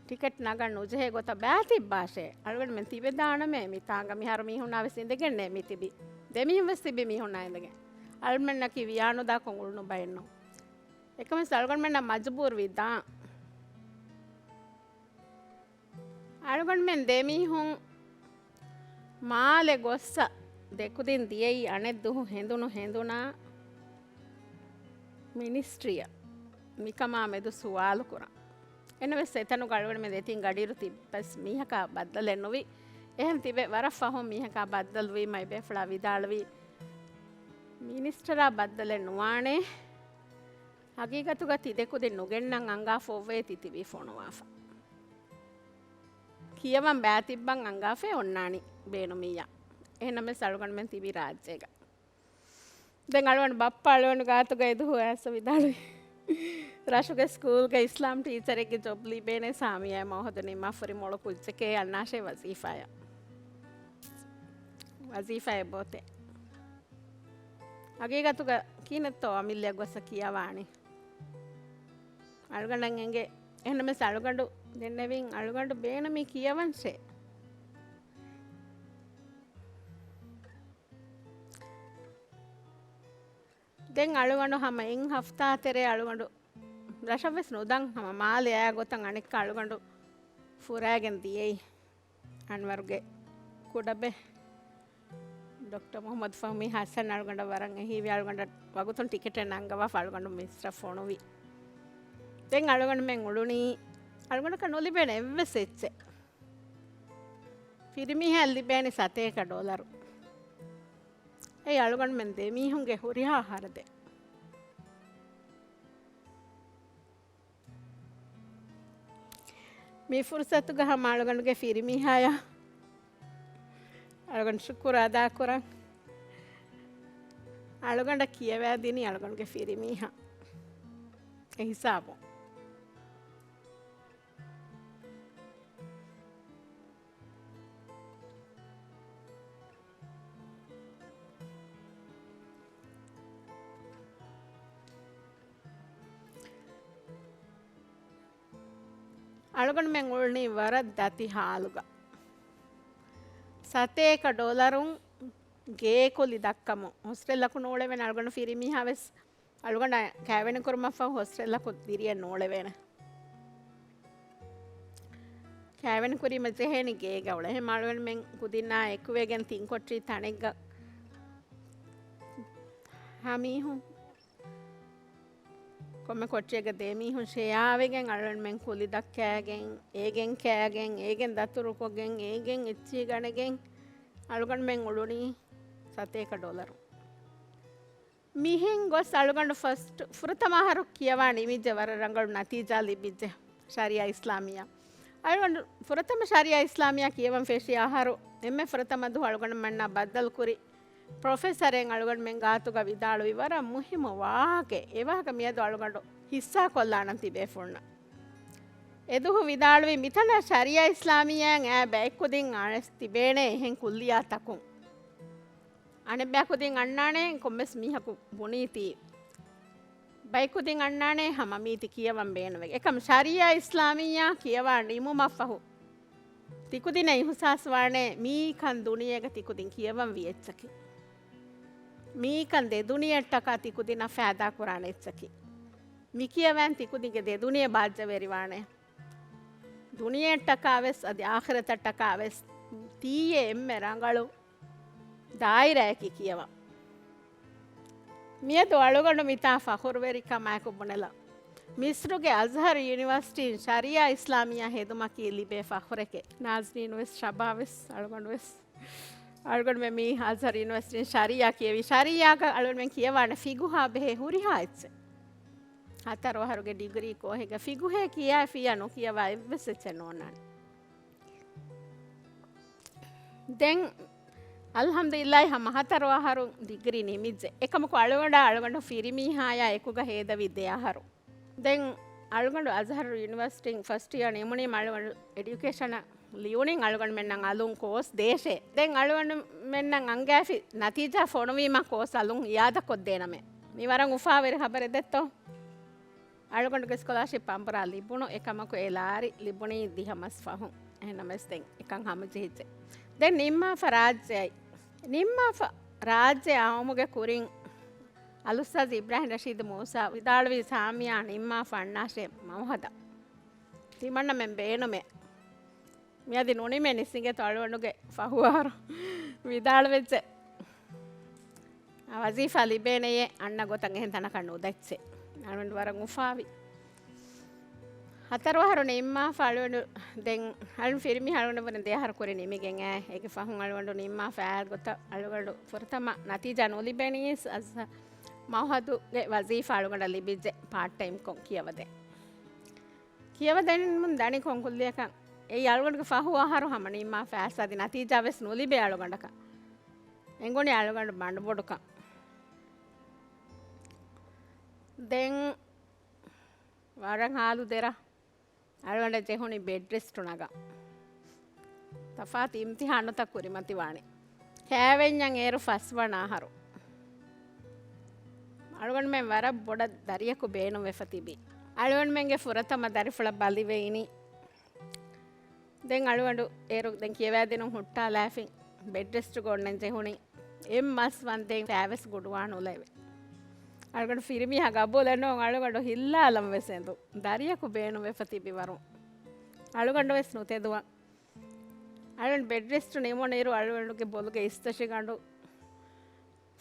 ޓިކެޓް ނަގަން ނުޖެހޭ ގޮތަށް ބައިތިއްބާށޭ. އަޅުގަނޑުމެން ތިބެދާނަމޭ މިތާނގަ މިހާރު މީހުންނާ ވެސް އިނދެގެންނޭ މި ތިބީ. ދެމީހުން ވެސް ތިބީ މީހުންނާ އިނދެގެން. އަޅުމެންނަކީ ވިޔާނުދާކޮށް އުޅުނު ބައެއްނު. އެކަމަސް އަޅުގަނޑުމެންނަށް މަޖުބޫރުވި ދާން. އަޅުގަނޑުމެން ދެމީހުން މާލެ ގޮއްސަ ދެކުދިން ދިޔައީ އަނެއްދުހު ހެނދުނު ހެނދުނާ މިނިސްޓްރީއަށް މިކަމާ މެދު ސުވާލު ކުރަން. އެންނަވެސް އެތަނުގަ އަޅުގަނޑުމެން ދެތިން ގަޑިއިރު ތިއްބަސް މީހަކާ ބައްދަލެއް ނުވި. އެހެން ތިބެ ވަރަށް ފަހުން މީހަކާ ބައްދަލުވީމަ އެބޭފުޅާ ވިދާޅުވީ، މިނިސްޓަރާ ބައްދަލެއް ނުވާނެ. ހަގީގަތުގަ ތި ދެކުދިން ނުގެންނަން އަނގާފަ އޮއްވޭ ތި ތިބީ ފޮނުވާފަ. ކިޔަވަން ބައިތިއްބަން އަނގާފައި އޮންނާނީ ބޭނުމިއްޔާ. އެހެންނަމަވެސް އަޅުގަނޑުމެން ތިބީ ރާއްޖޭގަ. ދެން އަޅުގަނޑު ބައްޕަ އަޅުގަނޑު ގާތުގަ އެދުހު އައިސް ވިދާޅުވި، ރަށުގެ ސްކޫލްގަ އިސްލާމް ޓީޗަރެއްގެ ޖޮބް ލިބޭނެ ސާމިޔާ މައުހަދު ނިންމާފަ ހުރި މޮޅު ކުއްޖެކޭ އަންނާށޭ ވަޒީފާއަށް. ވަޒީފާއެއް ބޯތޭ. ހަގީގަތުގަ ކިހިނެއްތޯ އަމިއްލައަށް ގޮއްސަ ކިޔަވާނީ. އަޅުގަނޑަށް އެނގޭ. އެހެންނަމަވެސް އަޅުގަނޑު ދެންނެވިން އަޅުގަނޑު ބޭނުމީ ކިޔަވަންށޭ. ދެން އަޅުގަނޑު ހަމަ އެއް ހަފްތާ ތެރޭ އަޅުގަނޑު ރަށަށްވެސް ނުދަން ހަމަ މާލެ އާ ގޮތަށް އަނެއްކާ އަޅުގަނޑު ފުރާގެން ދިޔައީ. އަންވަރުގެ ކުޑަބޭ ޑޮކްޓަރ މުޙައްމަދު ފަހުމީ ޙަސަން އަޅުގަނޑަށް ވަރަށް އެހީވި. އަޅުގަނޑަށް ވަގުތުން ޓިކެޓެއް ނަންގަވާފަ އަޅުގަނޑު މިސްރަށް ފޮނުވި. ދެން އަޅުގަނޑުމެން އުޅުނީ އަޅުގަނޑަކަށް ނުލިބޭނެ އެއްވެސް އެއްޗެއް. ފިރިމީހާ ލިބޭނެ ސަތޭކަ ޑޮލަރު. އެއީ އަޅުގަނޑުމެން ދެމީހުންގެ ހުރިހާ ހަރަދެއް. މި ފުރުސަތުގަ ހަމަ އަޅުގަނޑުގެ ފިރިމީހާޔާ އަޅުގަނޑު ޝުކުރު އަދާކުރަން. އަޅުގަނޑަށް ކިޔަވައިދިނީ އަޅުގަނޑުގެ ފިރިމީހާ. އެ ހިސާބުން. އަޅުގަނޑުމެން އުޅުނީ ވަރަށް ދަތި ހާލުގަ. ސަތޭކަ ޑޮލަރުން ގޭކުލި ދައްކަމުން ހޮސްޓެލަކު ނޫޅެވެން އަޅުގަނޑު ފިރިމީހާ ވެސް އަޅުގަނޑަށް ކައިވެނިކުރުމަށްފަހު ހޮސްޓެލަކު ދިރިއެއް ނޫޅެވޭނެ. ކައިވެނިކުރީމަ ޖެހޭނީ ގޭގަ އުޅެ. އެހެން އަޅުގަނޑުމެން ކުދިންނާ އެކުވެގެން ތިން ކޮޓަރި ތަނެއްގަ ހަމީހުން ކޮންމެ ކޮޓަރިއެއްގަ ދެ މީހުން ޝެއާވެގެން އަޅުގަނޑުމެން ކުލި ދައްކައިގެން، އޭގެން ކައިގެން، އޭގެން ދަތުރުކޮށްގެން، އޭގެން އެއްޗިހި ގަނެގެން އަޅުގަނޑުމެން އުޅުނީ ސަތޭކަ ޑޮލަރު. މިހެން ގޮސް އަޅުގަނޑު ފަސްޓް ފުރަތަމަ އަހަރު ކިޔަވާ ނިމިއްޖެ ވަރަށް ރަނގަޅު ނަތީޖާ ލިބިއްޖެ ޝަރީޢާ އިސްލާމިއްޔާ. އަޅުގަނޑު ފުރަތަމަ ޝަރީޢާ އިސްލާމިއްޔާ ކިޔަވަން ފެށި އަހަރު އެންމެ ފުރަތަމަ ދުވަހު އަޅުގަނޑުމެންނާ ބައްދަލުކުރި ޕްރޮފެސަރެއް އަޅުގަނޑުމެން ގާތުގަ ވިދާޅުވި ވަރަށް މުހިއްމު ވާހަކައެއް. އެ ވާހަކަ މިއަދު އަޅުގަނޑު ހިއްސާކޮށްލާނަން ތިބޭފުޅުންނަށް. އެދުވަހު ވިދާޅުވި މިތަނަށް ޝަރީޢާ އިސްލާމިއްޔާއަށް އައި ބައެއްކުދިން އައިސް ތިބޭނެ އެހެން ކުއްލިއްޔާތަކުން. އަނެއްބަޔަކު ކުދިން އަންނާނެ ކޮންމެސް މީހަކު ބުނީތީ. ބައިކުދިން އަންނާނެ ހަމަ މީތި ކިޔަވަން ބޭނުމެގެ. އެކަމް ޝަރީޢާ އިސްލާމިއްޔާ ކިޔަވާ ނިމުމަށް ފަހު، ތިކުދިންނަށް އިހުސާސް ވާނެ މީކަން ދުނިޔޭގަ ތިކުދިން ކިޔަވަންވި އެއްޗަކީ. މީކަން ދެ ދުނިޔެއަށްޓަކާ ތިކުދިންނަށް ފައިދާ ކުރާނެ އެއްޗަކީ. މި ކިޔަވަން ތިކުދިންގެ ދެ ދުނިޔެ ބާއްޖަވެރިވާނެ. ދުނިޔެއަށްޓަކާ ވެސް އަދި އާޚިރަތަށްޓަކާ ވެސް ތީއެ އެންމެ ރަނގަޅު ދާއިރާއަކީ ކިޔަވަން. މިއަދު އަޅުގަނޑު މިތާ ފަޚުރުވެރިކަމާއެކު ބުނެލަން. މިސްރުގެ އަޒްހަރު ޔުނިވަރސިޓީން ޝަރީޢާ އިސްލާމިއްޔާ ހެދުމަކީ ލިބޭ ފަޚުރެކޭ. ނާޒްނީން ވެސް، ޝަބާ ވެސް، އަޅުގަނޑު ވެސް. އަޅުގަނޑުމެން މި އަޒްހަރު ޔުނިވަރސިޓީން ޝަރީޢާ ކިޔެވި. ޝަރީޢާގަ އަޅުގަނޑުމެން ކިޔަވާނެ ފިގުހާ ބެހޭ ހުރިހާ އެއްޗެއް. ހަތަރު އަހަރުގެ ޑިގްރީ ކޯހެއްގަ ފިގުހޭ ކިޔާފިއްޔާ ނުކިޔަވާ އެއްވެސް އެއްޗެއް ނޯންނާނެ. ދެން އަލްޙަމްދުލިއްލާހި ހަމަ ހަތަރު އަހަރު ޑިގްރީ ނިމިއްޖެ. އެކަމަކު އަޅުގަނޑާ އަޅުގަނޑު ފިރިމީހާޔާ އެކުގަ ހޭދަވީ ދެ އަހަރު. ދެން އަޅުގަނޑު އަޒްހަރު ޔުނިވަރސިޓީން ފަސްޓް އިޔާ ނިމުނީމަ އަޅުގަނޑު އެޑިއުކޭޝަނަށް ލިޔުނީ އަޅުގަނޑުމެންނަށް އަލުން ކޯސް ދޭށޭ. ދެން އަޅުގަނޑުމެންނަށް އަންގާފި ނަތީޖާ ފޮނުވީމަ ކޯސް އަލުން އިއާދަކޮށްދޭނަމޭ. މި ވަރަށް އުފާވެރި ޚަބަރެއް ދެއްތޯ؟ އަޅުގަނޑުގެ ސްކޮލާޝިޕް އަނބުރާ ލިބުނު އެކަމަކު އެ ލާރި ލިބުނީ ދިހަ މަސް ފަހުން. އެހެންނަމަވެސް ދެން އެކަން ހަމަޖެހިއްޖެ. ދެން ނިންމާފަ ރާއްޖެއަށް. ނިންމާފަ ރާއްޖެ އައުމުގެ ކުރިން އަލްއުސްތާޛު އިބްރާހިމް ރަޝީދު މޫސާ ވިދާޅުވީ ސާމިޔާ ނިންމާފަ އަންނާށޭ މައުހަދަށް. ތިމަންނަމެން ބޭނުމޭ. މިއަދި ނުނިމޭ ނިސްނިގޭތޯ އަޅުގަނޑުގެ ފަހު އަހަރު ވިދާޅުވެއްޖެ. އާ، ވަޒީފާ ލިބޭނެޔޭ އަންނަ ގޮތަށް އެހެން ތަނަކަށް ނުދައްޗޭ. އަޅުގަނޑު ވަރަށް އުފާވި. ހަތަރު އަހަރު ނިންމާފަ އަޅުގަނޑު ދެން އަޅުން ފިރިމީ އަޅުގަނޑު ވަރަށް ދެ އަހަރު ކުރި ނިމިގެން އާ، އޭގެ ފަހުން އަޅުގަނޑު ނިންމާފަ އާ ގޮތަށް އަޅުގަނޑު ފުރަތަމަ ނަތީޖާ ނުލިބެނީސް އަޒް މައުހަދުގެ ވަޒީފާ އަޅުގަނޑަށް ލިބިއްޖެ ޕާޓް ޓައިމްކޮށް ކިޔަވަދޭ. ކިޔަވަދެންމުން ދަނީ ކޮން ކުއްލިއަކަށް؟ އެއީ އަޅުގަނޑުގެ ފަހު އަހަރު ހަމަ ނިންމާފަ އައިސް އަދި ނަތީޖާ ވެސް ނުލިބޭ އަޅުގަނޑަކަށް. އެނގުނީ އަޅުގަނޑު ބަނޑުބޮޑުކަން. ދެން ވަރަށް ހާލު ދެރަ. އަޅުގަނޑަށް ޖެހުނީ ބެޑް ރެސްޓު ނަގަން. ތަފާތު އިމްތިހާނުތައް ކުރިމަތިވާނެ. ކައިވެންޏަށް އޭރު ފަސްވަނަ އަހަރު. އަޅުގަނޑުމެން ވަރަށް ބޮޑަށް ދަރިޔަކު ބޭނުންވެފަ ތިބި. އަޅުގަނޑުމެންގެ ފުރަތަމަ ދަރިފުޅަށް ބަލިވެ އިނީ. ދެން އަޅުގަނޑު އޭރު ދެން ކިޔަވައިދިނުން ހުއްޓާލާފިން ބެޑް ރެސްޓުގަ އޮންނަން ޖެހުނީ. އެއް މަސް ވަންދެން ފައިވެސް ގުޑުވާނުލެވެ. އަޅުގަނޑު ފިރިމީހާ ގަބޫލެއް ނޫން، އަޅުގަނޑު ހިއްލާލަން ވެސް އެނދު. ދަރިޔަކު ބޭނުންވެފަ ތިބި ވަރުން. އަޅުގަނޑު ވެސް ނުތެދުވަން. އަޅުގަނޑު ބެޑް ރެސްޓު ނިމުނުއިރު އަޅުގަނޑުގެ ބޮލުގެ އިސްތަށިގަނޑު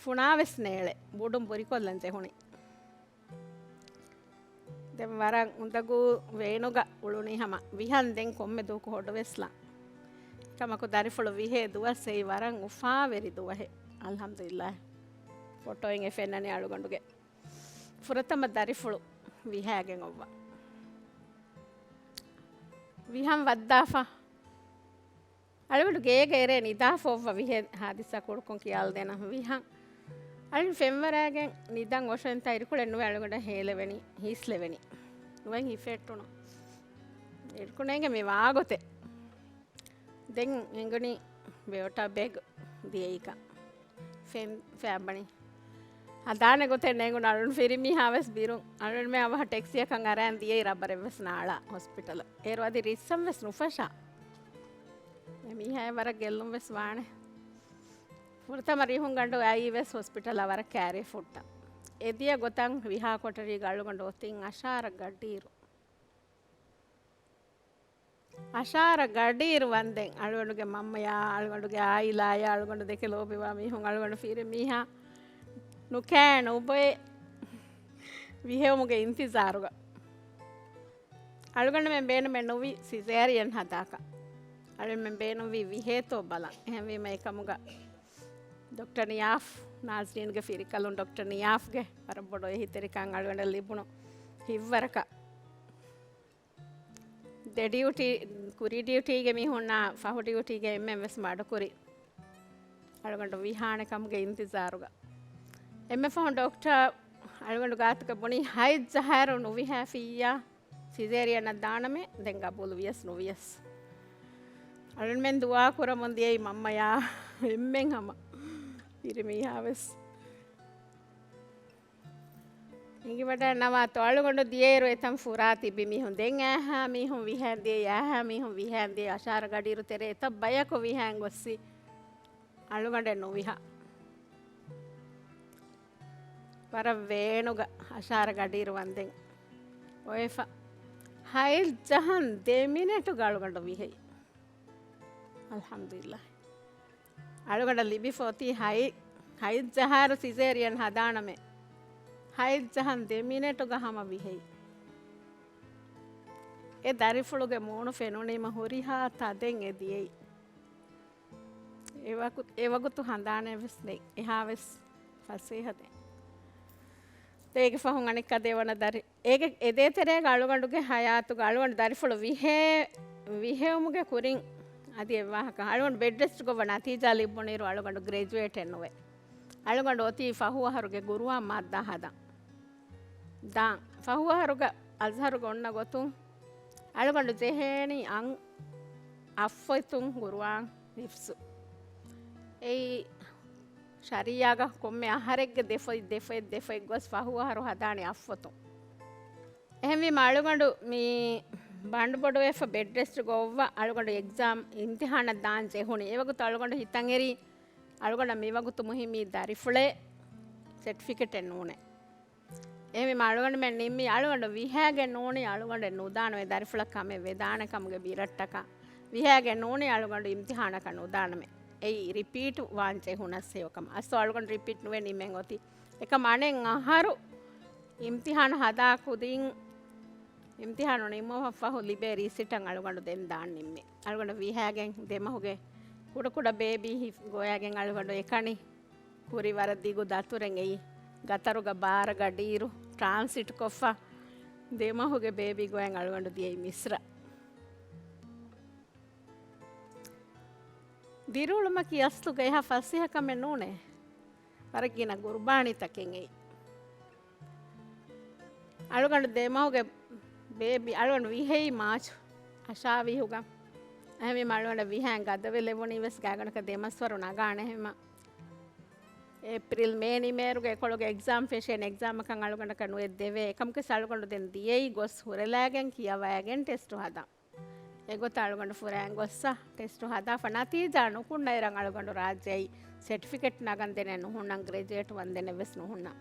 ފުނާވެސް ނޭޅެ ބޮޑުން ބުރިކޮށްލަން ޖެހުނީ. ދެން ވަރަށް އުނދަގޫ ވޭނުގަ އުޅުނީ ހަމަ ވިހަން ދެން ކޮންމެ ދުވަހަކު ހޮޑުވެސްލަން. ކަމަކު ދަރިފުޅު ވިހޭ ދުވަސް އެއީ ވަރަށް އުފާވެރި ދުވަހެއް. އަލްޙަމްދުލިއްލާހް. ފޮޓޯއިން އެ ފެންނަނީ އަޅުގަނޑުގެ ފުރަތަމަ ދަރިފުޅު ވިހާގެން އޮއްވަ. ވިހަން ވައްދާފަ. އަޅުގަނޑު ގޭގަ އެރޭ ނިދާފަ އޮއްވަ ވިހޭ ހާދިސާ ކުޑަކޮށް ކިޔާލަދޭނަން. ވިހަން އަޅުން ފެންވަރާގެން ނިދަން އޮށޯންތާ އިރުކޮޅެއް ނުވެ އަޅުގަނޑަށް ހޭލެވެނީ، ހީސްލެވެނީ. ނުވެން ހިފެއްޓުނު. އިރުކުނޭގެ މި ވާގޮތެއް. ދެން އެނގުނީ ބެއޮޓާ ބޭގް ދިޔައީކަން. ފެން ފޭބަނީ. ހަދާނެ ގޮތެއް ނޭނގުނު އަޅުން ފިރިމީހާ ވެސް ބިރުން. އަޅުންމެ އަވަހަށް ޓެކްސީއަކަށް އަރާން ދިޔައީ ރަބަރެއް ވެސް ނާޅާ ހޮސްޕިޓަލަށް. އޭރު އަދި ރިއްސަން ވެސް ނުފަށާ. އެ މީހާއަށް ވަރަށް ގެއްލުން ވެސް ވާނެ. ފުރަތަމަ ރިހުންގަނޑު އައީ ވެސް ހޮސްޕިޓަލަށް ވަރަށް ކައިރި ފުއްޓަން. އެ ދިޔަ ގޮތަށް ވިހާ ކޮޓަރީގަ އަޅުގަނޑު އޮތީ އަށާރަ ގަޑިއިރު. އަށާރަ ގަޑިއިރު ވަންދެން އަޅުގަނޑުގެ މަންމަޔާ، އަޅުގަނޑުގެ އާއިލާޔާ، އަޅުގަނޑު ދެކެ ލޯބިވާ މީހުން، އަޅުގަނޑު ފިރިމީހާ ނުކާ ނުބޮއެ ވިހެއުމުގެ އިންތިޒާރުގަ. އަޅުގަނޑުމެން ބޭނުމެއް ނުވި ސިޒޭރިއަން ހަދާކަށް. އަޅުގަނޑުމެން ބޭނުންވީ ވިހޭތޯ ބަލަން. އެހެންވީމަ އެކަމުގަ ޑޮކްޓަރ ނިޔާފް، ނާޒްނީންގެ ފިރިކަލުން ޑޮކްޓަރ ނިޔާފްގެ ވަރަށް ބޮޑު އެހީތެރިކަން އަޅުގަނޑަށް ލިބުނު ހިތްވަރަކަށް. ދެ ޑިއުޓީ، ކުރީ ޑިއުޓީގެ މީހުންނާ ފަހު ޑިއުޓީގެ އެންމެން ވެސް މަޑުކުރި. އަޅުގަނޑު ވިހާނެ ކަމުގެ އިންތިޒާރުގަ. އެންމެ ފަހުން ޑޮކްޓަރ އަޅުގަނޑު ގާތުގަ ބުނީ ހަތްޖަހާއިރު ނުވިހާފިއްޔާ ސިޒޭރިއަނަށް ދާނަމޭ، ދެން ގަބޫލު ވިޔަސް ނުވިޔަސް. އަޅުންމެން ދުޢާ ކުރަމުން ދިޔައީ މަންމަޔާ އެންމެން ހަމަ. ފިރިމީހާވެސް އެނގިވަޑައިންނަވާތޯ އަޅުގަނޑު ދިޔައިރު އެތަން ފުރާ ތިބި މީހުން. ދެން އައިހާ މީހުން ވިހައިން ދިޔައީ، އައިހާ މީހުން ވިހައިން ދިޔައީ، އަށާރަ ގަޑިއިރު ތެރޭ އެތައް ބަޔަކު ވިހައިން ގޮއްސި އަޅުގަނޑެއް ނުވިހާ. ވަރަށް ވޭނުގަ އަށާރަ ގަޑިއިރު ވަންދެން އޮވެފަ. ހަތް ޖަހަން ދެ މިނެޓުގަ އަޅުގަނޑު ވިހައި. އަލްޙަމްދުލިއްލާހް. އަޅުގަނޑަށް ލިބިފަ އޮތީ ހަތް، ހަތް ޖަހާއިރު ސިޒޭރިއަން ހަދާނަމޭ. ހަތް ޖަހަން ދެ މިނެޓުގަ ހަމަ ވިހައި. އެ ދަރިފުޅުގެ މޫނު ފެނުނީމަ ހުރިހާ ތަދެއް އެ ދިޔައީ. އެ ވަގު-، އެ ވަގުތު ހަނދާނެއް ވެސް ނެތް. އެހާވެސް ފަސޭހަ ދެން. އޭގެ ފަހުން އަނެއްކާ ދެވަނަ ދަރި-، އޭގެ އެ ދޭތެރޭގަ އަޅުގަނޑުގެ ހަޔާތުގަ އަޅުގަނޑު ދަރިފުޅު ވިހޭ-، ވިހެއުމުގެ ކުރިން އަދި އެއްވާހަކަ އަޅުގަނޑު ބެޑް ރެސްޓް ގޮއްވަ ނަތީޖާ ލިބުނިއިރު އަޅުގަނޑު ގްރެޖުއޭޓެއް ނުވޭ. އަޅުގަނޑު އޮތީ ފަހު އަހަރުގެ ގުރުއާން މާއްދާ ހަދަން. ދާން. ފަހު އަހަރުގަ އަޒްހަރުގަ އޮންނަ ގޮތުން އަޅުގަނޑު ޖެހޭނީ އަން އަށްފޮތުން ގުރުއާން ހިފްޒު. އެއީ ޝަރީޢާގަ ކޮންމެ އަހަރެއްގެ ދެފޮތް، ދެފޮތް، ދެފޮތް ގޮސް ފަހު އަހަރު ހަދާނީ އަށްފޮތުން. އެހެންވީމަ އަޅުގަނޑު މި ބަނޑުބޮޑުވެފަ ބެޑް ރެސްޓް ގޮއްވަ އަޅުގަނޑު އެގްޒާމް އިމްތިހާނަށް ދާން ޖެހުނީ. އެވަގުތު އަޅުގަނޑު ހިތަށް އެރީ އަޅުގަނޑަށް މިވަގުތު މުހިއްމީ ދަރިފުޅެއް ސެޓްފިކެޓެއް ނޫނޭ. އެހެންވީމަ އަޅުގަނޑުމެން ނިންމީ އަޅުގަނޑު ވިހައިގެން ނޫނީ އަޅުގަނޑެއް ނުދާނަމޭ ދަރިފުޅަށް ކަމެއް ވެދާނެ ކަމުގެ ބިރަށްޓަކަށް. ވިހައިގެން ނޫނީ އަޅުގަނޑު އިމްތިހާނަކަށް ނުދާނަމޭ. އެއީ ރިޕީޓް ވާން ޖެހުނަސް ހެޔޮކަމަށް. އަސްލު އަޅުގަނޑު ރިޕީޓް ނުވެ ނިމެން އޮތީ. އެކަމް އަނެއް އަހަރު އިމްތިހާނު ހަދާ ކުދިން އިމްތިހާނު ނިމުމަށްފަހު ލިބޭ ރީސިޓަށް އަޅުގަނޑު ދެން ދާން ނިންމޭ. އަޅުގަނޑު ވިހައިގެން ދެމަހުގެ ކުޑަކުޑަ ބޭބީ ހިފް ގޮވައިގެން އަޅުގަނޑު އެކަނި ކުރި ވަރަށް ދިގު ދަތުރެއް އެއީ. ގަތަރުގަ ބާރަ ގަޑިއިރު ޓްރާންސިޓް ކޮށްފަ ދެމަހުގެ ބޭބީ ގޮވައިގެން އަޅުގަނޑު ދިޔައީ މިސްރަށް. ދިރިއުޅުމަކީ އަސްލުގަ އެހާ ފަސޭހަ ކަމެއް ނޫނޭ. ވަރަށް ގިނަ ގުރުބާނީތަކެއް އެއީ. އަޅުގަނޑު ދެމަހުގެ ބޭބީ އަޅުގަނޑު ވިހައި މާޗު އަށާވީހުގަ. އެހެންވީމަ އަޅުގަނޑަށް ވިހައިން ގަދަވެލެވުނީ ވެސް ގާތްގަނޑަކަށް ދެމަސްވަރު ނަގާނެ ހެމަ. އޭޕްރިލް މޭ ނިމޭއިރުގެ އެކޮޅުގެ އެގްޒާމް ފެށޭނެ އެގްޒާމަކަށް އަޅުގަނޑަކަށް ނުއެއް ދެވޭ. އެކަމަކުވެސް އަޅުގަނޑު ދެން ދިޔައީ ގޮސް ހުރެލައިގެން ކިޔަވައިގެން ޓެސްޓު ހަދަން. އެގޮތަށް އަޅުގަނޑު ފުރައިން ގޮއްސަ ޓެސްޓު ހަދާފަ ނަތީޖާ ނުކުންނައިރަށް އަޅުގަނޑު ރާއްޖެއައީ ސެޓްފިކެޓް ނަގަން ދެނެއް ނުހުންނަން، ގްރެޖުއޭޓް ވަންދެނެއް ވެސް ނުހުންނަން.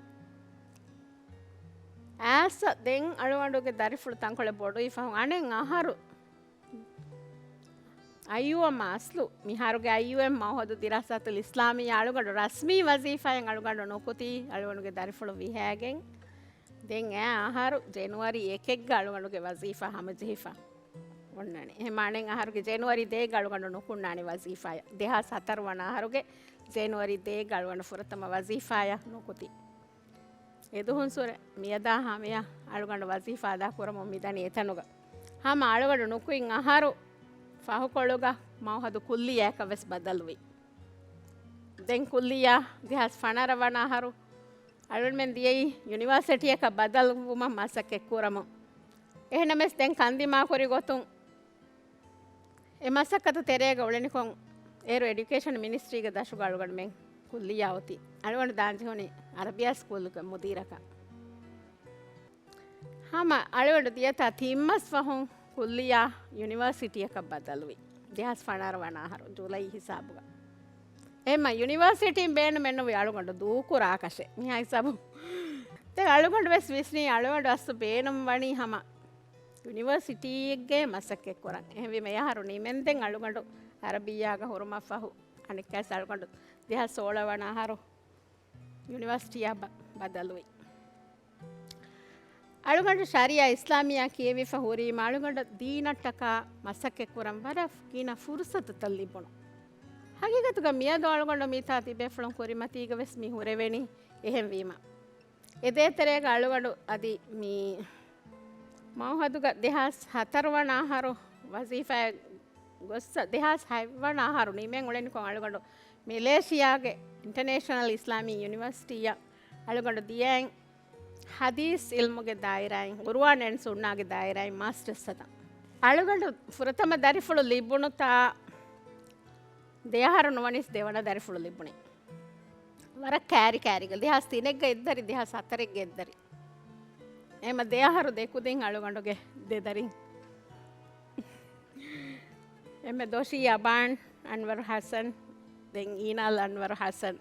އާސަ ދެން އަޅުގަނޑުގެ ދަރިފުޅު ތަންކޮޅެއް ބޮޑުވި ފަހުން އަނެއް އަހަރު އައިޔޫއެމް އަސްލު މިހާރުގެ އައިޔޫއެމް މައުހަދު ދިރާސާތުލް އިސްލާމިއްޔާ އަޅުގަނޑު ރަސްމީ ވަޒީފާއެއް އަޅުގަނޑު ނުކުތީ އަޅުގަނޑުގެ ދަރިފުޅު ވިހައިގެން ދެން އެ އަހަރު ޖެނުއަރީ އެކެއްގަ އަޅުގަނޑުގެ ވަޒީފާ ހަމަޖެހިފަ އޮންނަނީ. އެހެން އަނެއް އަހަރުގެ ޖެނުއަރީ ދޭއްގަ އަޅުގަނޑު ނުކުންނާނެ ވަޒީފާޔަށް. ދެހާސް ހަތަރު ވަނަ އަހަރުގެ ޖެނުއަރީ ދޭއްގަ އަޅުގަނޑު ފުރަތަމަ ވަޒީފާޔަށް ނުކުތީ. އެދުހުންސުރެ މިއަދާ ހަމަޔަށް އަޅުގަނޑު ވަޒީފާ އަދާ ކުރަމުން މިދަނީ އެތަނުގަ. ހަމަ އަޅުގަނޑު ނުކުތް އަހަރު ފަހުކޮޅުގަ މައުހަދު ކުއްލިއްޔާއަކަށް ވެސް ބަދަލުވި. ދެން ކުއްލިއްޔާ ދެހާސް ފަނަރަ ވަނަ އަހަރު އަޅުގަނޑުމެން ދިޔައީ ޔުނިވާސިޓީއަކަށް ބަދަލުވުމަށް މަސައްކަތް ކުރަމުން. އެހެނަމެސް ދެން ކަންދިމާކުރި ގޮތުން އެ މަސައްކަތު ތެރޭގަ އުޅެނިކޮށް އޭރު އެޑިއުކޭޝަން މިނިސްޓްރީގެ ދަށުގަ އަޅުގަނޑުމެން ކުއްލިއްޔާ އޮތީ. އަޅުގަނޑު ދާން ޖެހުނީ އަރަބިއްޔާ ސްކޫލުގެ މުދީރަކަށް. ހަމަ އަޅުގަނޑު ދިޔަތާ ތިން މަސް ފަހުން ކުއްލިއްޔާ ޔުނިވާސިޓީއަކަށް ބަދަލުވި. ދެހާސް ފަނަރަ ވަނަ އަހަރު ޖުލައި ހިސާބުގަ. އެހެންމަ ޔުނިވާސިޓީން ބޭނުމެއްނުވި އަޅުގަނޑު ދޫކުރާކަށެއް. މިހާ ހިސާބު. ދެން އަޅުގަނޑު ވެސް ވިސްނީ އަޅުގަނޑު އަސްލު ބޭނުން ވަނީ ހަމަ ޔުނިވާސިޓީއެއްގެ މަސައްކަތް ކުރަން. އެހެންވީމަ އެ އަހަރު ނިމެންދެން އަޅުގަނޑު އަރަބިއްޔާގަ ހުރުމަށްފަހު އަނެއްކާސް އަޅުގަނޑު ދެހާސް ސޯޅަ ވަނަ އަހަރު ޔުނިވާސިޓީއަށް ބަ-، ބަދަލުވި. އަޅުގަނޑު ޝަރީއާ އިސްލާމިއްޔާ ކިޔެވިފަ ހުރީމަ އަޅުގަނޑަށް ދީނަށްޓަކާ މަސައްކަތް ކުރަން ވަރަށް ގިނަ ފުރުސަތުތައް ލިބުނު. ހަގީގަތުގަ މިއަދު އަޅުގަނޑު މިތާ ތިބޭފުޅުން ކުރިމަތީގަ ވެސް މި ހުރެވެނީ. އެހެންވީމަ އެ ދޭތެރޭގަ އަޅުގަނޑު އަދި މި މައުހަދުގަ ދެހާސް ހަތަރު ވަނަ އަހަރު ވަޒީފާއަށް ގޮއްސަ ދެހާސް ހަތް ވަނަ އަހަރު ނިމެން އުޅެނިކޮށް އަޅުގަނޑު މެލޭޝިޔާގެ އިންޓަނޭޝަނަލް އިސްލާމީ ޔުނިވާސިޓީއަށް އަޅުގަނޑު ދިޔައިން ހަދީސް އިލްމުގެ ދާއިރާއިން، ޤުރުއާން އެންޑް ސުންނާގެ ދާއިރާއިން މާސްޓަރސް ހަދަން. އަޅުގަނޑު ފުރަތަމަ ދަރިފުޅު ލިބުނުތާ ދެ އަހަރު ނުވަނީސް ދެވަނަ ދަރިފުޅު ލިބުނީ. ވަރަށް ކައިރި ކައިރިގަ، ދެހާސް ތިނެއްގަ އެއްދަރި، ދެހާސް ހަތަރެއްގަ އެއްދަރި. އެހެމަ ދެ އަހަރު ދެ ކުދިން އަޅުގަނޑުގެ ދެ ދަރިން. އެންމެ ދޮށީ އަބާން އަންވަރު ހަސަން، ދެން އީނާލް އަންވަރު ހަސަން.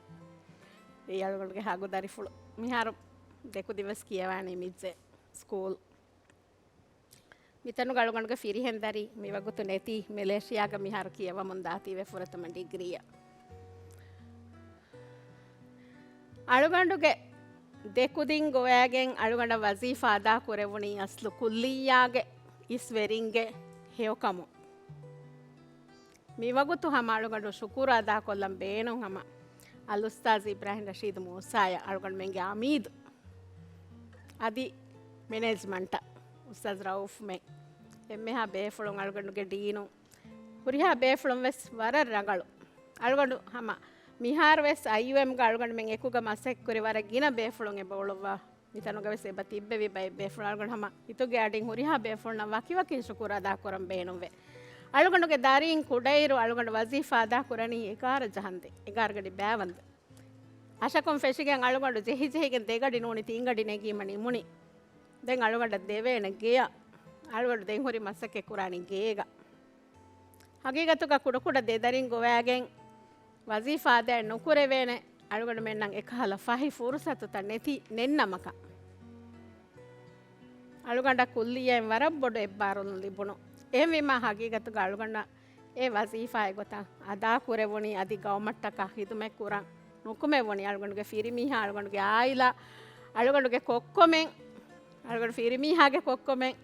އެއީ އަޅުގަނޑުގެ ހަގު ދަރިފުޅު. މިހާރު ދެ ކުދިން ވެސް ކިޔަވާނީ މިއްޒެ ސްކޫލް. މިތަނުގަ އަޅުގަނޑުގެ ފިރިހެން ދަރި މިވަގުތު ނެތީ، މެލޭޝިޔާގަ މިހާރު ކިޔަވަމުން ދާތީވެ ފުރަތަމަ ޑިގްރީއަށް. އަޅުގަނޑުގެ ދެ ކުދިން ގޮވައިގެން އަޅުގަނޑަށް ވަޒީފާ އަދާ ކުރެވުނީ އަސްލު ކުއްލިއްޔާގެ އިސް ވެރިންގެ ހެޔޮކަމުން. މިވަގުތު ހަމަ އަޅުގަނޑު ޝުކުރު އަދާކޮށްލަން ބޭނުން ހަމަ އަލްއުސްތާޛް އިބްރާހިމް ރަޝީދު މޫސާއަށް، އަޅުގަނޑުމެންގެ އަމީދު އަދި މެނޭޖްމަންޓަށް އުސްތާޛް ރައޫފްމެން، އެންމެހާ ބޭފުޅުން، އަޅުގަނޑުގެ ޑީނުން، ހުރިހާ ބޭފުޅުން ވެސް ވަރަށް ރަނގަޅު. އަޅުގަނޑު ހަމަ މިހާރު ވެސް އައިޔޫއެމްގަ އަޅުގަނޑުމެން އެކުގަ މަސައްކަތްކުރި ވަރަށް ގިނަ ބޭފުޅުން އެބަ އުޅުއްވާ. މިތަނުގަ ވެސް އެބަ ތިއްބެވި ބައެއް ބޭފުޅުން އަޅުގަނޑު ހަމަ ހިތުގެ އަޑިން ހުރިހާ ބޭފުޅުންނަށް ވަކިވަކިން ޝުކުރު އަދާކުރަން ބޭނުންވޭ. އަޅުގަނޑުގެ ދަރީން ކުޑައިރު އަޅުގަނޑު ވަޒީފާ އަދާކުރަނީ އެގާރަ ޖަހަންދެން، އެގާރަ ގަޑި ބައިވަންދެން. އަށަކުން ފެށިގެން އަޅުގަނޑު ޖެހިޖެހިގެން ދެގަޑި ނޫނީ ތިންގަޑި ނެގީމަ ނިމުނީ. ދެން އަޅުގަނޑަށް ދެވޭނެ ގެޔަށް. އަޅުގަނޑު ދެން ހުރި މަސައްކަތް ކުރާނީ ގޭގަ. ހަގީގަތުގަ ކުޑަކުޑަ ދެދަރިން ގޮވައިގެން ވަޒީފާ އަދާ ނުކުރެވޭނެ އަޅުގަނޑުމެންނަށް އެކަހަލަ ފަހި ފުރުސަތުތައް ނެތި ނެތްނަމަކަށް، އަޅުގަނޑަށް ކުއްލިއްޔާއިން ވަރަށް ބޮޑު އެއްބާރުލުން ލިބުނު. އެހެންވީމާ ހަގީގަތުގަ އަޅުގަނޑަށް އެ ވަޒީފާ އެގޮތަށް އަދާކުރެވުނީ އަދި ގައުމަށްޓަކާ ޚިދުމަތް ކުރަން ނުކުމެވުނީ އަޅުގަނޑުގެ ފިރިމީހާ، އަޅުގަނޑުގެ އާއިލާ، އަޅުގަނޑުގެ ކޮއްކޮމެން، އަޅުގަނޑު ފިރިމީހާގެ ކޮއްކޮމެން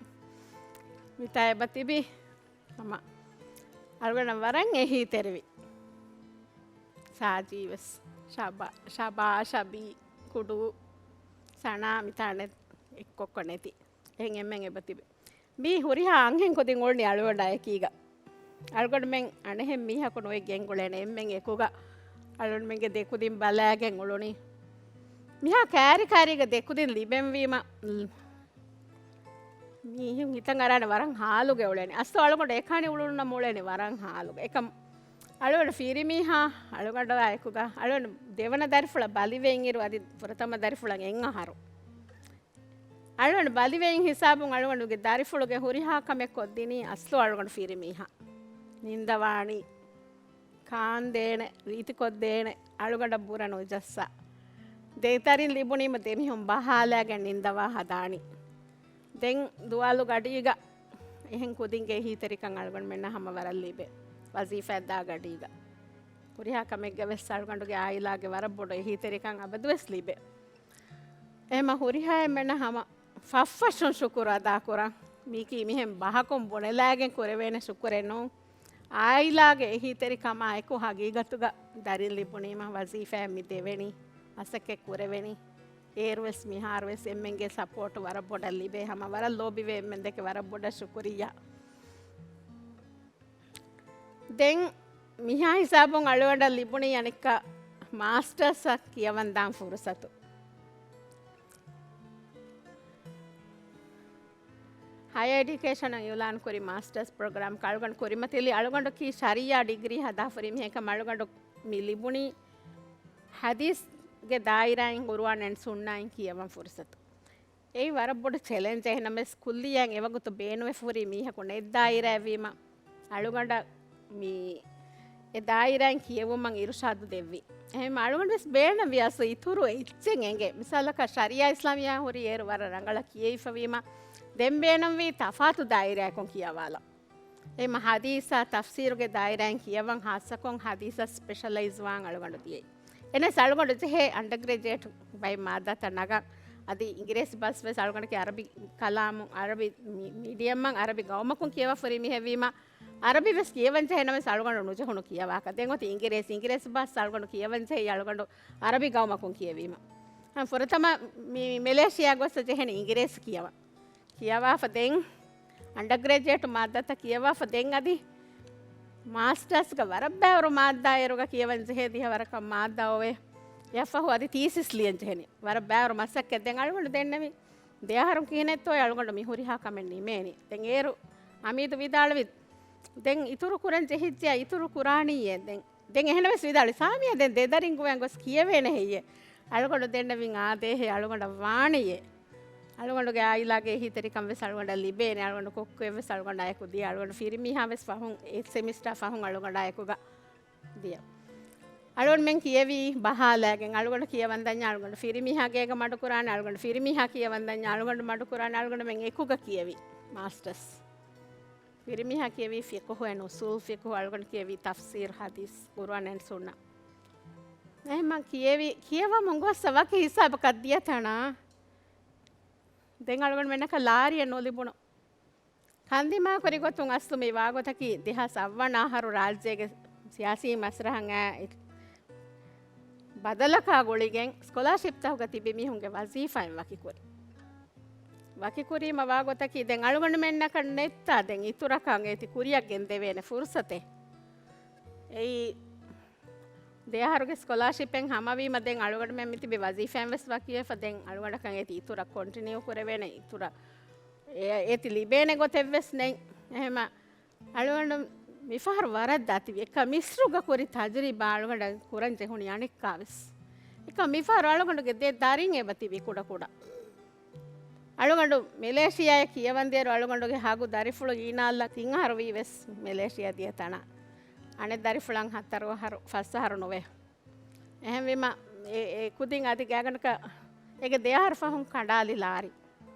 މިތާ އެބަ ތިބި ހަމަ އަޅުގަނޑަށް ވަރަށް އެހީތެރިވި. ސާޖީ ވެސް، ޝަބާ، ޝަބާ، ޝަބީ، ކުޑޫ، ސަނާ މިތާ ނެތް، އެއްކޮއްކޮ ނެތި. އެހެން އެންމެން އެބަ ތިބި. މީ ހުރިހާ އަންހެން ކުދިން އުޅުނީ އަޅުގަނޑާ އެކީގަ. އަޅުގަނޑުމެން އަނެއްހެން މީހަކު ނުވެ ގެންގުޅޭނެ އެންމެން އެކުގަ އަޅުގަނޑުމެންގެ ދެކުދިން ބަލައިގެން އުޅުނީ. މިހާ ކައިރި ކައިރީގަ ދެކުދިން ލިބެންވީމަ، މީހުން ހިތަށް އަރާނެ ވަރަށް ހާލުގަ އުޅޭނެ. އަސްލު އަޅުގަނޑު އެކާނި އުޅުނުނަމަ އުޅޭނެ ވަރަށް ހާލުގަ. އެކަމް އަޅުގަނޑު ފިރިމީހާ، އަޅުގަނޑާ އެކުގަ، އަޅުގަނޑު ދެވަނަ ދަރިފުޅަށް ބަލިވެއިން އިރު އަދި ފުރަތަމަ ދަރިފުޅަށް އެއް އަހަރު. އަޅުގަނޑު ބަލިވެއިން ހިސާބުން އަޅުގަނޑުގެ ދަރިފުޅުގެ ހުރިހާ ކަމެއް ކޮށްދިނީ އަސްލު އަޅުގަނޑު ފިރިމީހާ. ނިންދަވާނީ. ކާންދޭނެ، ރީތިކޮށްދޭނެ، އަޅުގަނޑަށް ބުރަ ނުޖައްސާ. ދެތަރިން ލިބުނީމަ ދެމީހުން ބަހާލައިގެން ނިންދަވާ ހަދާނީ. ދެން ދުވާލު ގަޑީގަ އެހެން ކުދިންގެ އެހީތެރިކަން އަޅުގަނޑުމެންނަށް ހަމަ ވަރަށް ލިބޭ. ވަޒީފާއަށް ދާ ގަޑީގަ. ހުރިހާ ކަމެއްގަ ވެސް އަޅުގަނޑުގެ އާއިލާގެ ވަރަށް ބޮޑު އެހީތެރިކަން އަބަދުވެސް ލިބޭ. އެހެމަ ހުރިހާ އެންމެންނަށް ހަމަ ފަށްފަށުން ޝުކުރު އަދާކުރަން. މީކީ މިހެން ބަހަކުން ބުނެލައިގެން ކުރެވޭނެ ޝުކުރެއް ނޫން. އާއިލާގެ އެހީތެރިކަމާ އެކު ހަގީގަތުގަ ދަރިން ލިބުނީމަ ވަޒީފާއެއް މި ދެވެނީ، މަސައްކަތް ކުރެވެނީ. އޭރުވެސް މިހާރުވެސް އެންމެންގެ ސަޕޯޓް ވަރަށް ބޮޑަށް ލިބޭ. ހަމަ ވަރަށް ލޯބިވޭ އެންމެންދެކެ ވަރަށް ބޮޑަށް ޝުކުރިއްޔާ. ދެން މިހާ ހިސާބުން އަޅުގަނޑަށް ލިބުނީ އަނެއްކާ މާސްޓަރސްއަށް ކިޔަވަން ދާން ފުރުސަތު. ހަޔަރ އެޑިއުކޭޝަނަށް އިއުލާން ކުރި މާސްޓަރސް ޕްރޮގްރާމް އަޅުގަނޑު ކުރިމަތިލި. އަޅުގަނޑަކީ ޝަރީއާ ޑިގްރީ ހަދާފަ ހުރި މީހެއް ކަމަށް އަޅުގަނޑު މި ލިބުނީ ޙަދީޘްގެ ދާއިރާއިން ޤުރުއާން އެންޑް ސުންނާއިން ކިޔަވަން ފުރުސަތު. އެއީ ވަރަށް ބޮޑު ޗެލެންޖެއް. އެހެނަމެސް ކުއްލިއްޔާއިން އެވަގުތު ބޭނުންވެފަ ހުރި މީހަކު ނެތް ދާއިރާއެއްވީމަ، އަޅުގަނޑަށް މި އެ ދާއިރާއިން ކިޔެވުމަށް އިރުޝާދު ދެއްވި. އެހެން އަޅުގަނޑު ވެސް ބޭނުންވި އަސްލު އިތުރު އެއްޗެއް އެނގޭ. މިސާލަކަށް ޝަރީއާ އިސްލާމިއްޔާ ހުރީ އޭރު ވަރަށް ރަނގަޅަށް ކިޔެވިފަ ވީމަ، ދެން ބޭނުންވީ ތަފާތު ދާއިރާއަކުން ކިޔަވާލަން. އެހެން ޙަދީޘާ ތަފްސީރުގެ ދާއިރާއިން ކިޔަވަން، ޚާއްޞަކޮށް ޙަދީޘަށް ސްޕެޝަލައިޒް ވާން އަޅުގަނޑު ދިޔައީ. އެހެނަސް އަޅުގަނޑު ޖެހޭ އަންޑަގްރެޖުއޭޓް ބައެއް މާއްދާތައް ނަގަން. އަދި އިނގިރޭސި ބަސް ވެސް އަޅުގަނޑަކީ ޢަރަބި ކަލާމު، ޢަރަބި މީ-، މީޑިއަމްއަށް ޢަރަބި ގައުމަކުން ކިޔަވާފަ ހުރި މީހެއްވީމަ، ޢަރަބި ވެސް ކިޔަވަން ޖެހޭނަމަވެސް އަޅުގަނޑު ނުޖެހުނު ކިޔަވާކަށް. ދެން އޮތީ އިނގިރޭސި، އިނގިރޭސި ބަސް އަޅުގަނޑު ކިޔަވަން ޖެހި އަޅުގަނޑު ޢަރަބި ގައުމަކުން ކިޔެވީމަ. ފުރަތަމަ މި މެލޭޝިޔާ ގޮއްސަ ޖެހެނީ އިނގިރޭސި ކިޔަވަން. ކިޔަވާފަ ދެން އަންޑަގްރެޖުއޭޓް މާއްދާތައް ކިޔަވާފަ ދެން އަދި މާސްޓާސްގަ ވަރަށް ބައިވަރު މާއްދާ އޭރުގަ ކިޔަވަން ޖެހޭ ދިހަ ވަރަކަށް މާއްދާ އޮވޭ. އެއަށްފަހު އަދި ތީސިސް ލިޔަން ޖެހެނީ. ވަރަށް ބައިވަރު މަސައްކަތް. ދެން އަޅުގަނޑު ދެންނެވި ދެ އަހަރުން ކިހިނެއްތޯ އަޅުގަނޑު މި ހުރިހާ ކަމެއް ނިމޭނީ. ދެން އޭރު އަމީދު ވިދާޅުވި ދެން އިތުރު ކުރަން ޖެހިއްޖެ އިތުރު ކުރާނީއޭ ދެން. ދެން އެހެނަވެސް ވިދާޅުވި، ސާމިޔާ ދެން ދެދަރިން ގޮވަން ގޮސް ކިޔެވޭނެ ހެއްޔޭ؟ އަޅުގަނޑު ދެންނެވިން އާދޭހޭ އަޅުގަނޑަށް ވާނެޔޭ. އަޅުގަނޑުގެ އާއިލާގެ އެހީތެރިކަން ވެސް އަޅުގަނޑަށް ލިބޭނެ. އަޅުގަނޑު ކޮއްކޮއެއް ވެސް އަޅުގަނޑާ އެކު ދިޔަ. އަޅުގަނޑު ފިރިމީހާ ވެސް ފަހުން، އެއް ސެމިސްޓާ ފަހުން އަޅުގަނޑާ އެކުގަ ދިޔަ. އަޅުގަނޑުމެން ކިޔެވީ ބަހާލައިގެން. އަޅުގަނޑު ކިޔަވަންދަންޏާ އަޅުގަނޑު ފިރިމީހާ ގޭގަ މަޑުކުރާނެ، އަޅުގަނޑު ފިރިމީހާ ކިޔަވަންދަންޏާ އަޅުގަނޑު މަޑުކުރާނެ، އަޅުގަނޑުމެން އެކުގަ ކިޔެވީ މާސްޓަސް. ފިރިމީހާ ކިޔެވީ ފިޤުހު އެންޑް އުސޫލް ފިޤުހު، އަޅުގަނޑު ކިޔެވީ ތަފްސީރު، ޙަދީޘް، ޤުރުއާން އެންޑް ސުންނަ. އެހެންމަ ކިޔެވި، ކިޔަވަމުން ގޮއްސަ ވަކި ހިސާބަކަށް ދިޔަ ތަނާ. ދެން އަޅުގަނޑުމެންނަކަށް ލާރިއެއް ނުލިބުނު. ކަންދިމާކުރި ގޮތުން އަސްލު މި ވާގޮތަކީ ދެހާސް އަށްވަނަ އަހަރު ރާއްޖޭގެ ސިޔާސީ މަސްރަހަށް އައި ބަދަލަކާ ގުޅިގެން ސްކޮލާޝިޕްތަކުގަ ތިބި މީހުންގެ ވަޒީފާއިން ވަކިކުރި. ވަކިކުރީމަ ވާގޮތަކީ ދެން އަޅުގަނޑުމެންނަކަށް ނެތްތާ ދެން އިތުރަކަށް އޭތި ކުރިއަށް ގެންދެވޭނެ ފުރުސަތެއް. އެއީ ދެ އަހަރުގެ ސްކޮލާޝިޕެއް ހަމަވީމަ ދެން އަޅުގަނޑުމެން މިތިބި ވަޒީފާއިން ވެސް ވަކިވެފަ ދެން އަޅުގަނޑަކަށް އޭތި އިތުރަށް ކޮންޓިނިއު ކުރެވޭނެ އިތުރަށް އެ-، އޭތި ލިބޭނެ ގޮތެއް ވެސް ނެތް. އެހެމަ އަޅުގަނޑު މިފަހަރު ވަރަށް ދަތިވި. އެކަ މިސްރުގަ ކުރި ތަޖުރިބާ އަޅުގަނޑަށް ކުރަން ޖެހުނީ އަނެއްކާވެސް. އެކަ މިފަހަރު އަޅުގަނޑުގެ ދެ ދަރިން އެބަ ތިބި ކުޑަކުޑަ. އަޅުގަނޑު މެލޭޝިޔާއަށް ކިޔަވަންދިޔަރު އަޅުގަނޑުގެ ހަގު ދަރިފުޅު އީނާ އަލްލަ ތިން އަހަރު ވީ ވެސް މެލޭޝިޔާ ދިޔަ ތަނަށް. އަނެއް ދަރިފުޅަށް ހަތަރު އަހަރު، ފަސް އަހަރު ނުވޭ. އެހެންވީމަ އެ، އެ ކުދިން އަދި ގާގަނޑަކަށް އޭގެ ދެ އަހަރު ފަހުން ކަނޑާލި ލާރި.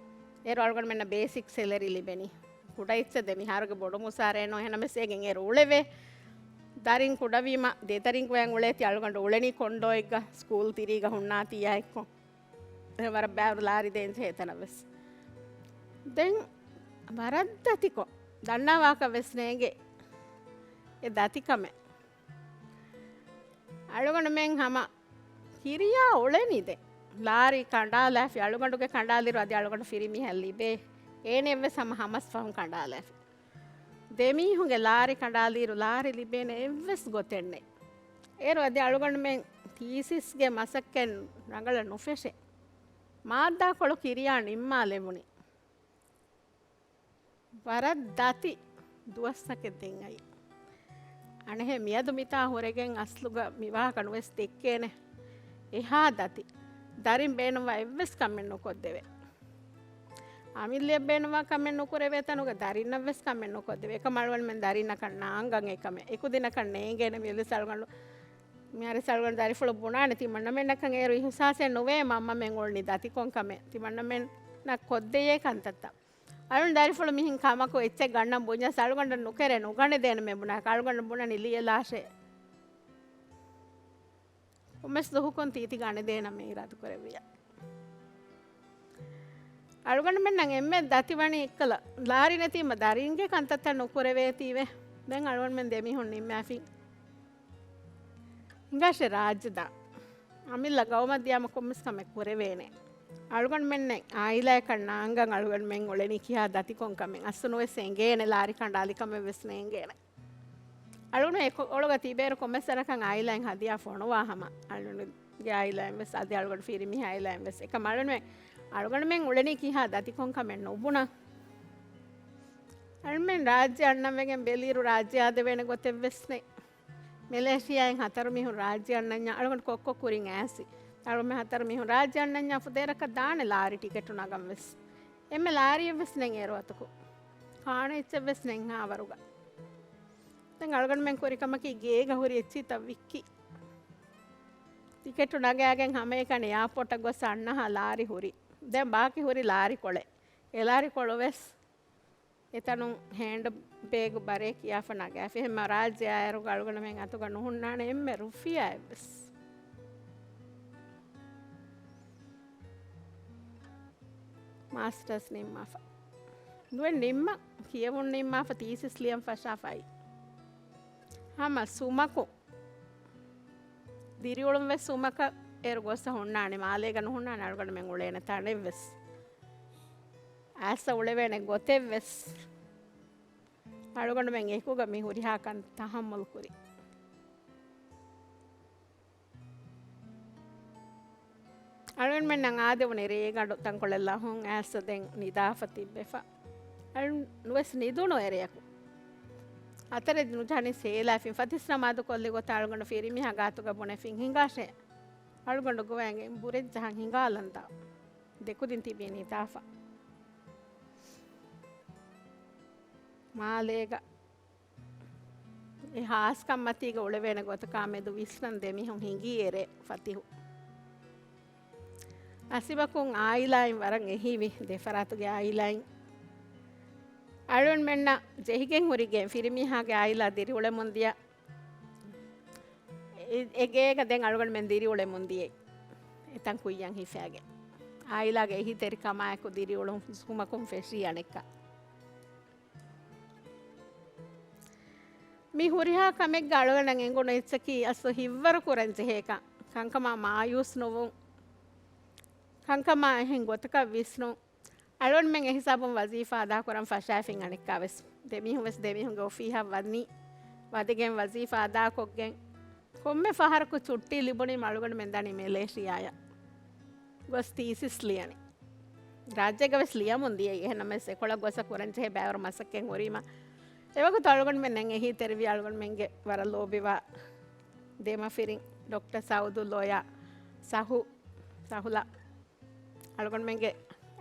އޭރު އަޅުގަނޑުމެންނަށް ބޭސިކް ސެލަރީ ލިބެނީ. ކުޑަ އެއްޗެއް ދޭ މިހާރުގެ ބޮޑު މުސާރައެއް ނޫން. އެހެނަމެސް އޭގެން އޭރު އުޅެވޭ. ދަރިން ކުޑަވީމަ ދެ ދަރިން ގޮވަން އުޅޭތީ އަޅުގަނޑު އުޅެނީ ކޮންޑޯއެއްގަ ސްކޫލް ތިރީގަ ހުންނާތީ އާއެއްކޮށް. އެ ވަރަށް ބާރު ލާރި ދޭން ޖެހޭ ތަނަށް ވެސް. ދެން ވަރަށް ދަތިކޮށް ދަންނާވާކަށް ވެސް ނޭނގެ އެ ދަތިކަމެއް. އަޅުގަނޑުމެން ހަމަ ކިރިޔާ އުޅެނީ ދެ. ލާރި ކަނޑާލާފި އަޅުގަނޑުގެ ކަނޑާލިރު އަދި އަޅުގަނޑު ފިރިމީހަށް ލިބޭ. އޭނެއްވެސް ހަމަ ހަމަސް ފަހުން ކަނޑާލާފި. ދެމީހުންގެ ލާރި ކަނޑާލިއިރު ލާރި ލިބޭނެ އެއްވެސް ގޮތެއް ނެތް. އޭރު އަދި އަޅުގަނޑުމެން ތީސިސްގެ މަސައްކަތް ރަނގަޅަށް ނުފެށޭ. މާއްދާކޮޅު ކިރިޔާ ނިންމާލެވުނީ. ވަރަށް ދަތި ދުވަސްތަކެއް ދެން އައީ. އަނެހެން މިއަދު މިތާ ހުރެގެން އަސްލުގަ މިވާހަކަ ނުވެސް ދެއްކޭނެ. އެހާ ދަތި. ދަރިން ބޭނުންވާ އެއްވެސް ކަމެއް ނުކޮށްދެވޭ. އަމިއްލައަށް ބޭނުންވާ ކަމެއް ނުކުރެވޭ ތަނުގަ ދަރިންނަށްވެސް ކަމެއް ނުކޮށްދެވޭ. އެކަމަށް އަޅުގަނޑުމެން ދަރިންނަކަށް ނާންގަން އެކަމެއް. އެކުދިންނަކަށް ނޭނގޭނެ މިއަދު އަޅުގަނޑު، މިހާރު އަޅުގަނޑު ދަރިފުޅު ބުނާނެ ތިމަންނަމެންނަކަށް އޭރު އިހުސާސެއް ނުވޭ މަންމަމެން އުޅުނީ ދަތިކޮށް ކަމެއް. ތިމަންނަމެންނަށް ކޮށްދެޔޭ ކަންތައްތައް. އަޅުން ދަރިފުޅު މިހިން ކަމަކު އެއްޗެއް ގަންނަން ބުންޏަސް އަޅުގަނޑަށް ނުކެރޭ ނުގަނެދޭނެ މެ ބުނާ. އަޅުގަނޑު ބުނަނީ ލިޔެލާށޭ. ކޮންމެސް ދުހުކުން ތީތި ގަނެދޭނަމޭ އިރާދަކުރެއްވިޔާ. އަޅުގަނޑުމެންނަށް އެންމެ ދަތިވަނީ އެއްކަލަ ލާރި ނެތީމަ ދަރިންގެ ކަންތައްތައް ނުކުރެވޭތީވެ. ދެން އަޅުގަނޑުމެން ދެމީހުން ނިންމާފިން. ހިނގާށޭ ރާއްޖެ ދާ. އަމިއްލަ ގައުމަށް ދިޔާމަ ކޮންމެސް ކަމެއް ކުރެވޭނެ. އަޅުގަނޑުމެންނެއް އާއިލާއަކަށް ނާންގަން އަޅުގަނޑުމެން އުޅެނީ ކިހާ ދަތިކޮން ކަމެއް. އަސްލު ނުވެސް އެނގޭނެ ލާރި ކަނޑާލި ކަމެއް ވެސް ނޭނގޭނެ. އަޅުގަނޑު އެކޮޅުގަ ތިބޭރު ކޮންމެސް ވަރަކަށް އާއިލާއިން ހަދިޔާ ފޮނުވާ ހަމަ. އަޅުގަނޑުގެ އާއިލާއިން ވެސް އަދި އަޅުގަނޑު ފިރިމީހާ އާއިލާއިން ވެސް. އެކަމް އަޅުގަނޑުމެން، އަޅުގަނޑުމެން އުޅެނީ ކިހާ ދަތިކޮން ކަމެއް ނުބުނާ. އަޅުމެން ރާއްޖެ އަންނަން ވެގެން ބެލިއިރު ރާއްޖެ އާދެވޭނެ ގޮތެއް ވެސް ނެތް. މެލޭޝިޔާއިން ހަތަރު މީހުން ރާއްޖެ އަންނަންޏާ އަޅުގަނޑު ކޮއްކޮ ކުރިން އައިސް. އަޅުމެން ހަތަރު މީހުން ރާއްޖެ އަންނަންޏާ ފުދޭރަކަށް ދާނެ ލާރި ޓިކެޓު ނަގަން ވެސް. އެންމެ ލާރިއެއް ވެސް ނެތް އޭރު އަތުކު. ކާނެ އެއްޗެއް ވެސް ނެތް އާވަރުގަ. ދެން އަޅުގަނޑުމެން ކުރި ކަމަކީ ގޭގަ ހުރި އެއްޗިތައް ވިއްކި. ޓިކެޓު ނަގާގެން ހަމައެކަނި އެއާޕޯޓަށް ގޮސް އަންނަހާ ލާރި ހުރި. ދެން ބާކީ ހުރި ލާރި ކޮޅެއް. އެ ލާރި ކޮޅު ވެސް އެތަނުން ހޭންޑް ބޭގު ބަރޭ ކިޔާފަ ނަގާފި. އެހެންމަ ރާއްޖެ އާއިރުގަ އަޅުގަނޑުމެން އަތުގަ ނުހުންނާނެ އެންމެ ރުފިޔާއެއްވެސް. މާސްޓަރސް ނިންމާފަ. ނުވެ ނިންމަ، ކިޔެވުން ނިންމާފަ، ތީސިސް ލިޔަން ފަށާފައި. ހަމަ ސުމަކު ދިރިއުޅުން ވެސް ސުމަކަށް އޭރު ގޮއްސަ ހުންނާނެ، މާލޭގަ ނުހުންނާނެ އަޅުގަނޑުމެން އުޅޭނެ ތަނެއްވެސް. އައިސް އުޅެވޭނެ ގޮތެއްވެސް އަޅުގަނޑުމެން އެކުގަ މި ހުރިހާ ކަން ތަހައްމަލު ކުރި. އަޅުގަނޑުމެންނަށް އާދެވުނީ ރޭގަނޑު ތަންކޮޅެއް ލަހުން އައިސް ދެން ނިދާފަ ތިއްބެފަ. އަޅުން ނުވެސް ނިދުނު އެރެއަކު. އަތަރެއް ނުޖަހަނީސް ހޭލާފިން. ފަތިސް ނަމާދު ކޮށްލި ގޮތަށް އަޅުގަނޑު ފިރިމީހާ ގާތުގަ ބުނެފިން ހިނގާށޭ. އަޅުގަނޑު ގޮވައިގެން ބުރެއްޖަހަން ހިނގާލަންތާ. ދެކުދިން ތިބީ ނިދާފަ. މާލޭގަ އެ ހާސްކަން މަތީގަ އުޅެވޭނެ ގޮތަކާ މެދު ވިސްނަން ދެމީހުން ހިނގީ އެރޭ ފަތިހު. ނަސީބަކުން އާއިލާއިން ވަރަށް އެހީވި ދެފަރާތުގެ އާއިލާއިން. އަޅުގަނޑުމެންނަށް ޖެހިގެން ހުރި ގެ ފިރިމީހާގެ އާއިލާ ދިރިއުޅެމުން ދިޔަ. އެ، އެ ގޭގަ ދެން އަޅުގަނޑުމެން ދިރިއުޅެމުން ދިޔައީ. އެތަން ކުއްޔަށް ހިފާގެން. އާއިލާގެ އެހީތެރިކަމާއެކު ދިރިއުޅުން ހުމަކުން ފެށީ އަނެއްކާ. މި ހުރިހާ ކަމެއްގަ އަޅުގަނޑަށް އެނގުނު އެއްޗަކީ އަސްލު ހިތްވަރު ކުރަން ޖެހޭ ކަން. ކަންކަމާ މާޔޫސް ނުވުން. ކަންކަމާ އެހެން ގޮތަކަށް ވިސްނުން. އަޅުގަނޑުމެން އެހިސާބުން ވަޒީފާ އަދާކުރަން ފަށާފިން އަނެއްކާވެސް. ދެމީހުންވެސް ދެމީހުންގެ އޮފީހަށް ވަނީ ވަދެގެން ވަޒީފާ އަދާކޮށްގެން. ކޮންމެ ފަހަރަކު ޗުއްޓީ ލިބުނީމަ އަޅުގަނޑުމެން ދާނީ މެލޭޝިޔާއަށް ގޮސް ތީސިސް ލިޔަނީ. ރާއްޖޭގަވެސް ލިޔަމުން ދިޔައީ. އެހެންނަމަވެސް އެކޮޅަށް ގޮސް ކުރަންޖެހޭ ބައިވަރު މަސައްކަތް ހުރީމަ. އެވަގުތު އަޅުގަނޑުމެން އެހީތެރިވި އަޅުގަނޑުމެންގެ ވަރަށް ލޯބިވާ ދެމަފިރިން ޑޮކްޓަރ ސައުދު ލޯޔާ ސަހު، ސަހުލާ އަޅުގަނޑުމެންގެ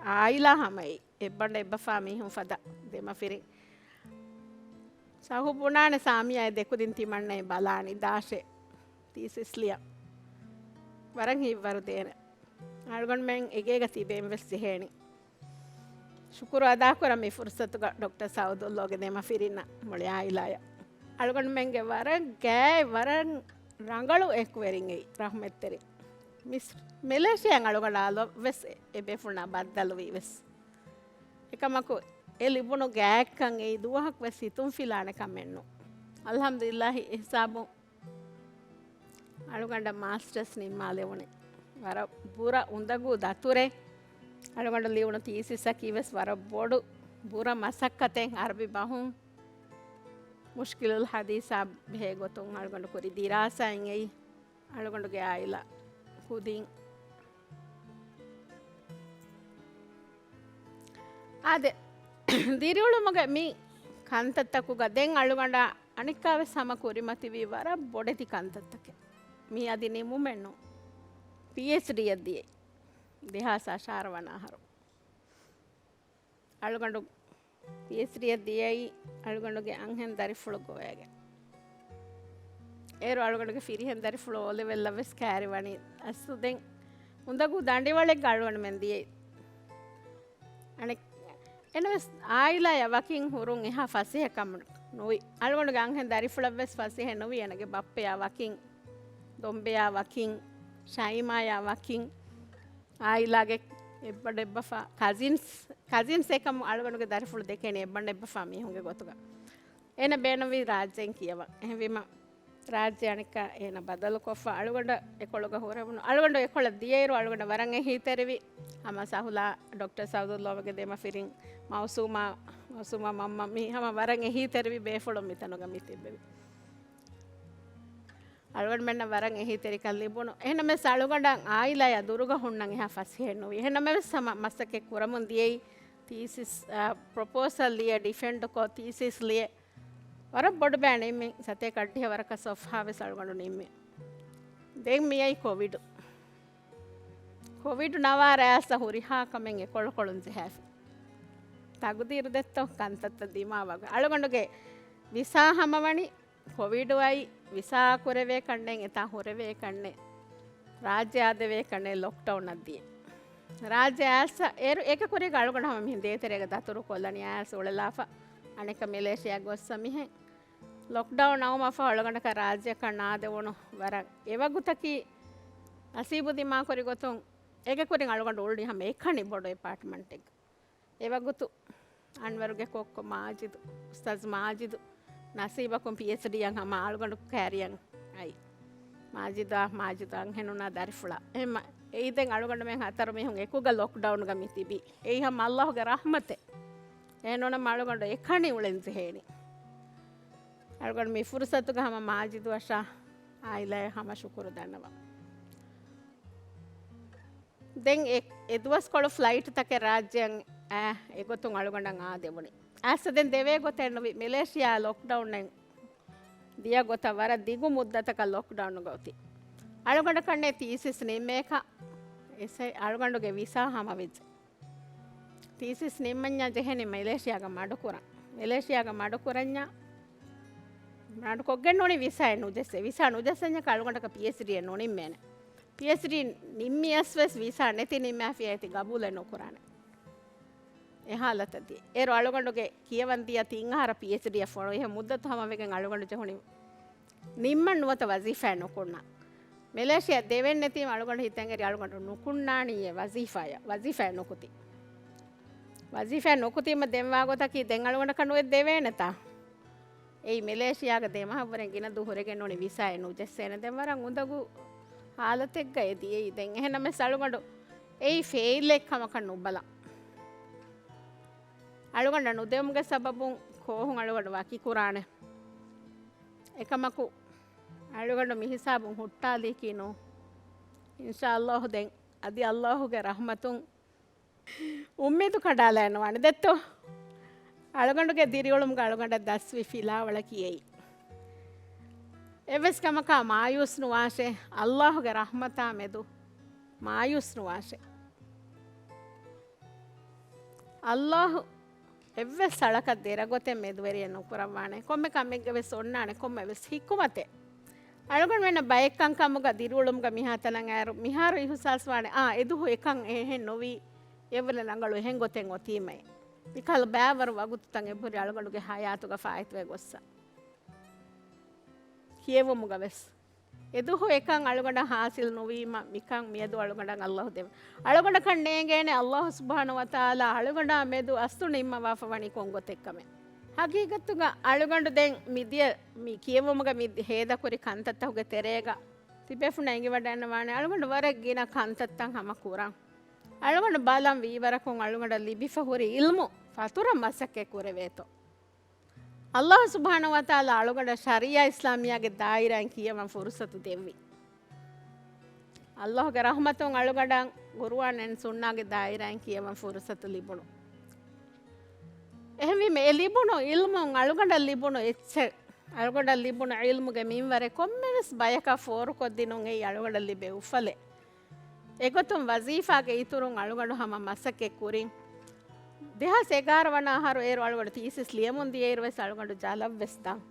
އާއިލާ ހަމައި އެއްބަނޑަ އެއްބަފާ މީހުން ފަދަ ދެމަފިރިން. ސަހު ބުނާނެ ސާމިޔާ އެ ދެކުދިން ތިމަންނައެއް ބަލާނީ ދާށޭ ތީސިސް ލިޔަން. ވަރަށް ހިތްވަރު ދޭނެ. އަޅުގަނޑުމެން އެގޭގަ ތިބެން ވެސް ޖެހޭނީ. ޝުކުރު އަދާކުރަން މި ފުރުސަތުގަ ޑޮކްޓަރ ސައުދު ލޯގެ ދެމަފިރިންނަށް މުޅި އާއިލާޔަށް. އަޅުގަނޑުމެންގެ ވަރަށް ގާތް ވަރަށް ރަނގަޅު އެކުވެރިން އެއީ ރަޙްމަތްތެރި. މިސް މެލޭޝިޔާއިން އަޅުގަނޑާ ލޯ ވެސް އެ ބޭފުޅުންނާ ބައްދަލުވީ ވެސް. އެކަމަކު އެ ލިބުނު ގާތްކަން އެއީ ދުވަހަކު ވެސް ހިތުން ފިލާނެ ކަމެއް ނޫން. އަލްޙަމްދުލިއްލާހި އެހިސާބުން އަޅުގަނޑަށް މާސްޓަރސް ނިންމާލެވުނީ. ވަރަށް ބުރަ އުނދަގޫ ދަތުރެއް. އަޅުގަނޑު ލިޔުނު ތީސިސްއަކީ ވެސް ވަރަށް ބޮޑު ބުރަ މަސައްކަތެއް. އަރަބި ބަހުން މުޝްކިލުލް ޙަދީޘާ ބެހޭ ގޮތުން އަޅުގަނޑު ކުރި ދިރާސާއިން އެއީ. އަޅުގަނޑުގެ އާއިލާ ކުދިން. އާދެ، ދިރިއުޅުމުގެ މި ކަންތައްތަކުގަ ދެން އަޅުގަނޑާ އަނެއްކާވެސް ހަމަ ކުރިމަތިވީ ވަރަށް ބޮޑެތި ކަންތައްތަކެއް. މީ އަދި ނިމުމެއްނު. ޕީއެޗްޑީއަށް ދިޔައީ ދެހާސް އަށާރަ ވަނަ އަހަރު. އަޅުގަނޑު ޕީއެޗްޑީއަށް ދިޔައީ އަޅުގަނޑުގެ އަންހެން ދަރިފުޅު ގޮވައިގެން. އޭރު އަޅުގަނޑުގެ ފިރިހެން ދަރިފުޅު އޯލެވެލްއަށް ވެސް ކައިރިވަނީ. އަސްލު ދެން އުނދަގޫ ދަނޑިވަޅެއްގަ އަޅުގަނޑުމެން ދިޔައީ. އަނެއް، އެނަވެސް އާއިލާޔަށް ވަކިން ހުރުން އެހާ ފަސޭހަކަމެއް ނުވި. އަޅުގަނޑުގެ އަންހެން ދަރިފުޅަށް ވެސް ފަސޭހަ ނުވި. އޭނަގެ ބައްޕަޔާ ވަކިން، ދޮންބެޔާ ވަކިން، ޝައިމާޔާ ވަކިން، އާއިލާގެ އެއްބަނޑެއްބަފާ، ކަޒިންސް، ކަޒިންސް އެކަމު އަޅުގަނޑުގެ ދަރިފުޅު ދެކޭނީ އެއްބަނޑެއްބަފާ މީހުންގެ ގޮތުގަ. އޭނަ ބޭނުންވީ ރާއްޖޭން ކިޔަވަން. އެހެންވީމަ، ރާއްޖެ އަނެއްކާ އޭނަ ބަދަލުކޮށްފަ، އަޅުގަނޑަށް އެކޮޅުގަ ހުރެވުނު. އަޅުގަނޑު އެކޮޅަށް ދިޔައިރު އަޅުގަނޑަށް ވަރަށް އެހީތެރިވި. ހަމަ ސަހުލާ، ޑޮކްޓަރ ސައުދު ލޯގެ ދެމަފިރިން، މައުސޫމާ، މައުސޫމާ މަންމަ، މި ހަމަ ވަރަށް އެހީތެރިވި ބޭފުޅުން މިތަނުގަ މި ތިއްބެވި. އަޅުގަނޑުމެންނަށް ވަރަށް އެހީތެރިކަން ލިބުނު. އެހެންނަމަވެސް އަޅުގަނޑަށް އާއިލާޔާ ދުރުގަ ހުންނަން އެހާ ފަސޭހައެއް ނުވި. އެހެންނަމަވެސް ހަމަ މަސައްކަތް ކުރަމުން ދިޔައީ ތީސިސް، އާ، ޕްރޮޕޯސަލް ލިޔެ، ޑިފެންޑްކޮށް، ތީސިސް ލިޔެ. ވަރަށް ބޮޑު ބައެއް ނިންމިން ސަތޭކަ އަށްޑިހަ ވަރަކަށް ސޮފްހާވެސް އަޅުގަނޑު ނިންމި. ދެން މިއައީ ކޮވިޑު. ކޮވިޑު ނަވާރަ އައިސް ހުރިހާ ކަމެއް އެކޮޅުކޮޅުން ޖެހާފި. ތަގުދީރު ދެއްތޯ ކަންތައްތައް ދިމާވަގު. އަޅުގަނޑުގެ ވިސާ ހަމަވަނީ ކޮވިޑު އައި ވިސާ ކުރެވޭ ކަންނޭނގެ ތާ ހުރެވޭ ކަންނޭ ރާއްޖެ އާދެވޭ ކަންނޭ ލޮކްޑައުން އަށް ދިޔަ. ރާއްޖެ އައިސް އޭރު އޭގެ ކުރީގަ އަޅުގަނޑު ހަމަ މިހެން ދޭތެރޭގަ ދަތުރު ކޮށްލަނީ އައިސް އުޅެލާފަ އަނެކަ މެލޭޝިޔާ ގޮއްސަ މިހެން ލޮކްޑައުން އައުމަށްފަހު އަޅުގަނޑަކަށް ރާއްޖެއަކަށް ނާދެވުނު ވަރަށް އެވަގުތަކީ ނަސީބު ދިމާކުރި ގޮތުން އޭގެ ކުރިން އަޅުގަނޑު އުޅުނީ ހަމަ އެކަނި ބޮޑު އެޕާޓްމަންޓެއްގަ. އެވަގުތު އަންވަރުގެ ކޮއްކޮ މާޖިދު، އުސްތާޒް މާޖިދު، ނަސީބަކުން ޕީއެޗްޑީއަށް ހަމަ އަޅުގަނޑު ކައިރިއަށް އައި. މާޖިދާ، މާޖިދު އަންހެނުންނާ ދަރިފުޅާ. އެހެންމަ، އެއީ ދެން އަޅުގަނޑުމެން ހަތަރު މީހުން އެކުގަ ލޮކްޑައުންގަ މި ތިބީ. އެއީ ހަމަ އައްލާހުގެ ރަޙްމަތެއް. އެހެންނޫނަމަ އަޅުގަނޑު އެކަނި އުޅެން ޖެހޭނީ. އަޅުގަނޑު މި ފުރުސަތުގަ ހަމަ މާޖިދުއަށާ އާއިލާއަށް ހަމަ ޝުކުރު ދަންނަވަން. ދެން އެ، އެ ދުވަސްކޮޅު ފްލައިޓްތަކެއް ރާއްޖެއަށް އާ، އެގޮތުން އަޅުގަނޑަށް އާދެވުނީ. އައިސް ދެން ދެވޭ ގޮތެއް ނުވި. މެލޭޝިޔާ ލޮކްޑައުންއެއް ދިޔަ ގޮތަށް ވަރަށް ދިގު މުއްދަތަކަށް ލޮކްޑައުންގަ އޮތީ. އަޅުގަނޑަކަށްނޭ ތީސިސް ނިންމޭކަށް އެސެ އަޅުގަނޑުގެ ވިސާ ހަމަވެއްޖެ. ތީސިސް ނިންމަންޏާ ޖެހެނީ މެލޭޝިޔާގަ މަޑުކުރަން. މެލޭޝިޔާގަ މަޑުކުރަންޏާ މަޑުކޮށްގެން ނޫނީ ވިސާއެއް ނުޖެއްސެ. ވިސާ ނުޖެއްސެންޏަކަށް އަޅުގަނޑަކަށް ޕީއެޗްޑީއެއް ނުނިންމޭނެ. ޕީއެޗްޑީ ނިންމިޔަސް ވެސް ވިސާ ނެތި ނިންމާފިޔާ އޭތި ގަބޫލެއް ނުކުރާނެ. އެ ހާލަތަށް ދިޔަ. އޭރު އަޅުގަނޑުގެ ކިޔަވަން ދިޔަ ތިން އަހަރަށް ޕީއެޗްޑީއަށް ފޮނުވި. އެހެން މުއްދަތު ހަމަވެގެން އަޅުގަނޑު ޖެހުނީ ނިންމަން ނުވަތަ ވަޒީފާއެއް ނުކުންނަ. މެލޭޝިޔާ ދެވެން ނެތީމަ އަޅުގަނޑު ހިތަށް އެރި އަޅުގަނޑު ނުކުންނާނީއޭ ވަޒީފާއަށް. ވަޒީފާއެއް ނުކުތީ. ވަޒީފާއެއް ނުކުތީމަ ދެން ވާގޮތަކީ ދެން އަޅުގަނޑަކަށް ނުވެ ދެވޭނެތާ. އެއީ މެލޭޝިޔާގަ ދެ މަހަށްވުރެ ގިނަ ދުވަހު ހުރެގެން ނޫނީ ވިސާއެއް ނުޖެއްސޭނެ. ދެން ވަރަށް އުނދަގޫ ހާލަތެއްގަ އެ ދިޔައީ. ދެން އެހެންނަމަވެސް އަޅުގަނޑު އެއީ ފެއިލްއެއް ކަމަކަށް ނުބަލަން. އަޅުގަނޑަށް ނުދެވުމުގެ ސަބަބުން ކޯހުން އަޅުގަނޑު ވަކިކުރާނެ. އެކަމަކު އަޅުގަނޑު މި ހިސާބުން ހުއްޓާލީކީ ނޫ. އިންޝާﷲ ދެން އަދި ﷲގެ ރަޙްމަތުން އުއްމީދު ކަނޑާލާން ނުވާނެ ދެއްތޯ؟ އަޅުގަނޑުގެ ދިރިއުޅުމުގަ އަޅުގަނޑަށް ދަސްވި ފިލާވަޅަކީ އެއީ. އެއްވެސް ކަމަކާ މާޔޫސް ނުވާށޭ. ﷲގެ ރަޙްމަތާ މެދު މާޔޫސް ނުވާށޭ. ﷲ އެއްވެސް އަޅަކަށް ދެރަގޮތެއް މެދުވެރިއެއް ނުކުރައްވާނެ. ކޮންމެ ކަމެއްގަ ވެސް އޮންނާނެ ކޮންމެ ވެސް ޙިކުމަތެއް. އަޅުގަނޑުމެންނަށް ބައެއްކަންކަމުގަ ދިރިއުޅުމުގަ މިހާތަނަށް އައިރު މިހާރު އިޙުސާސްވާނެ، އާ، އެދުވަހު އެކަން އެހެން ނުވީ، އެއްވަރެއް ރަނގަޅު އެހެން ގޮތެއް އޮތީމައޭ. މިކަހަލަ ބައިވަރު ވަގުތުތައް އެބަހުރި އަޅުގަނޑުގެ ޙަޔާތުގަ ފާއިތުވެ ގޮއްސަ. ކިޔެވުމުގަ ވެސް. އެދުވަހު އެކަން އަޅުގަނޑަށް ޙާޞިލް ނުވީމަ، މިކަން މިއަދު އަޅުގަނޑަށް ﷲ ދެވޭ. އަޅުގަނޑަކަށް ނޭނގޭނެ ﷲ ސުބްޙާނަހޫ ވަތަޢާލާ އަޅުގަނޑާ މެދު އަސްލު ނިންމަވާފަ ވަނީ ކޮން ގޮތެއްކަމެއް. ޙަޤީޤަތުގަ އަޅުގަނޑު ދެން މިދިޔަ މި ކިޔެވުމުގަ މި ހޭދަކުރި ކަންތައްތަކުގެ ތެރޭގަ ތިބޭފުޅުންނަށް އެނގިވަޑައިގަންނަވާނެ އަޅުގަނޑު ވަރަށް ގިނަ ކަންތައްތައް ހަމަ ކުރަން. އަޅުގަނޑު ބަލަން ވީވަރަކުން އަޅުގަނޑަށް ލިބިފަ ހުރި ޢިލްމު ފަތުރަށް މަސައްކަތް ކުރެވޭތޯ. ﷲ ސުބްޙާނަހޫ ވަތަޢާލާ އަޅުގަނޑަށް ޝަރީޢާ އިސްލާމިއްޔާގެ ދާއިރާއިން ކިޔަވަން ފުރުޞަތު ދެއްވި. ﷲގެ ރަޙްމަތުން އަޅުގަނޑަށް ޤުރުއާން އެންޑް ސުންނާގެ ދާއިރާއިން ކިޔަވަން ފުރުޞަތު ލިބުނު. އެހެންވީމަ އެ ލިބުނު ޢިލްމުން އަޅުގަނޑަށް ލިބުނު އެއްޗެއް، އަޅުގަނޑަށް ލިބުނު ޢިލްމުގެ މިންވަރެއް ކޮންމެވެސް ބަޔަކަށް ފޯރުކޮށްދިނުން އެއީ އަޅުގަނޑަށް ލިބޭ އުފަލެއް. އެގޮތުން ވަޒީފާގެ އިތުރުން އަޅުގަނޑު ހަމަ މަސައްކަތް ކުރިން. ދެހާސް އެގާރަ ވަނަ އަހަރު އޭރު އަޅުގަނޑު ތީސިސް ލިޔަމުން ދިޔައިރު ވެސް އަޅުގަނޑު ޖަލަށް ވެސް ދާން.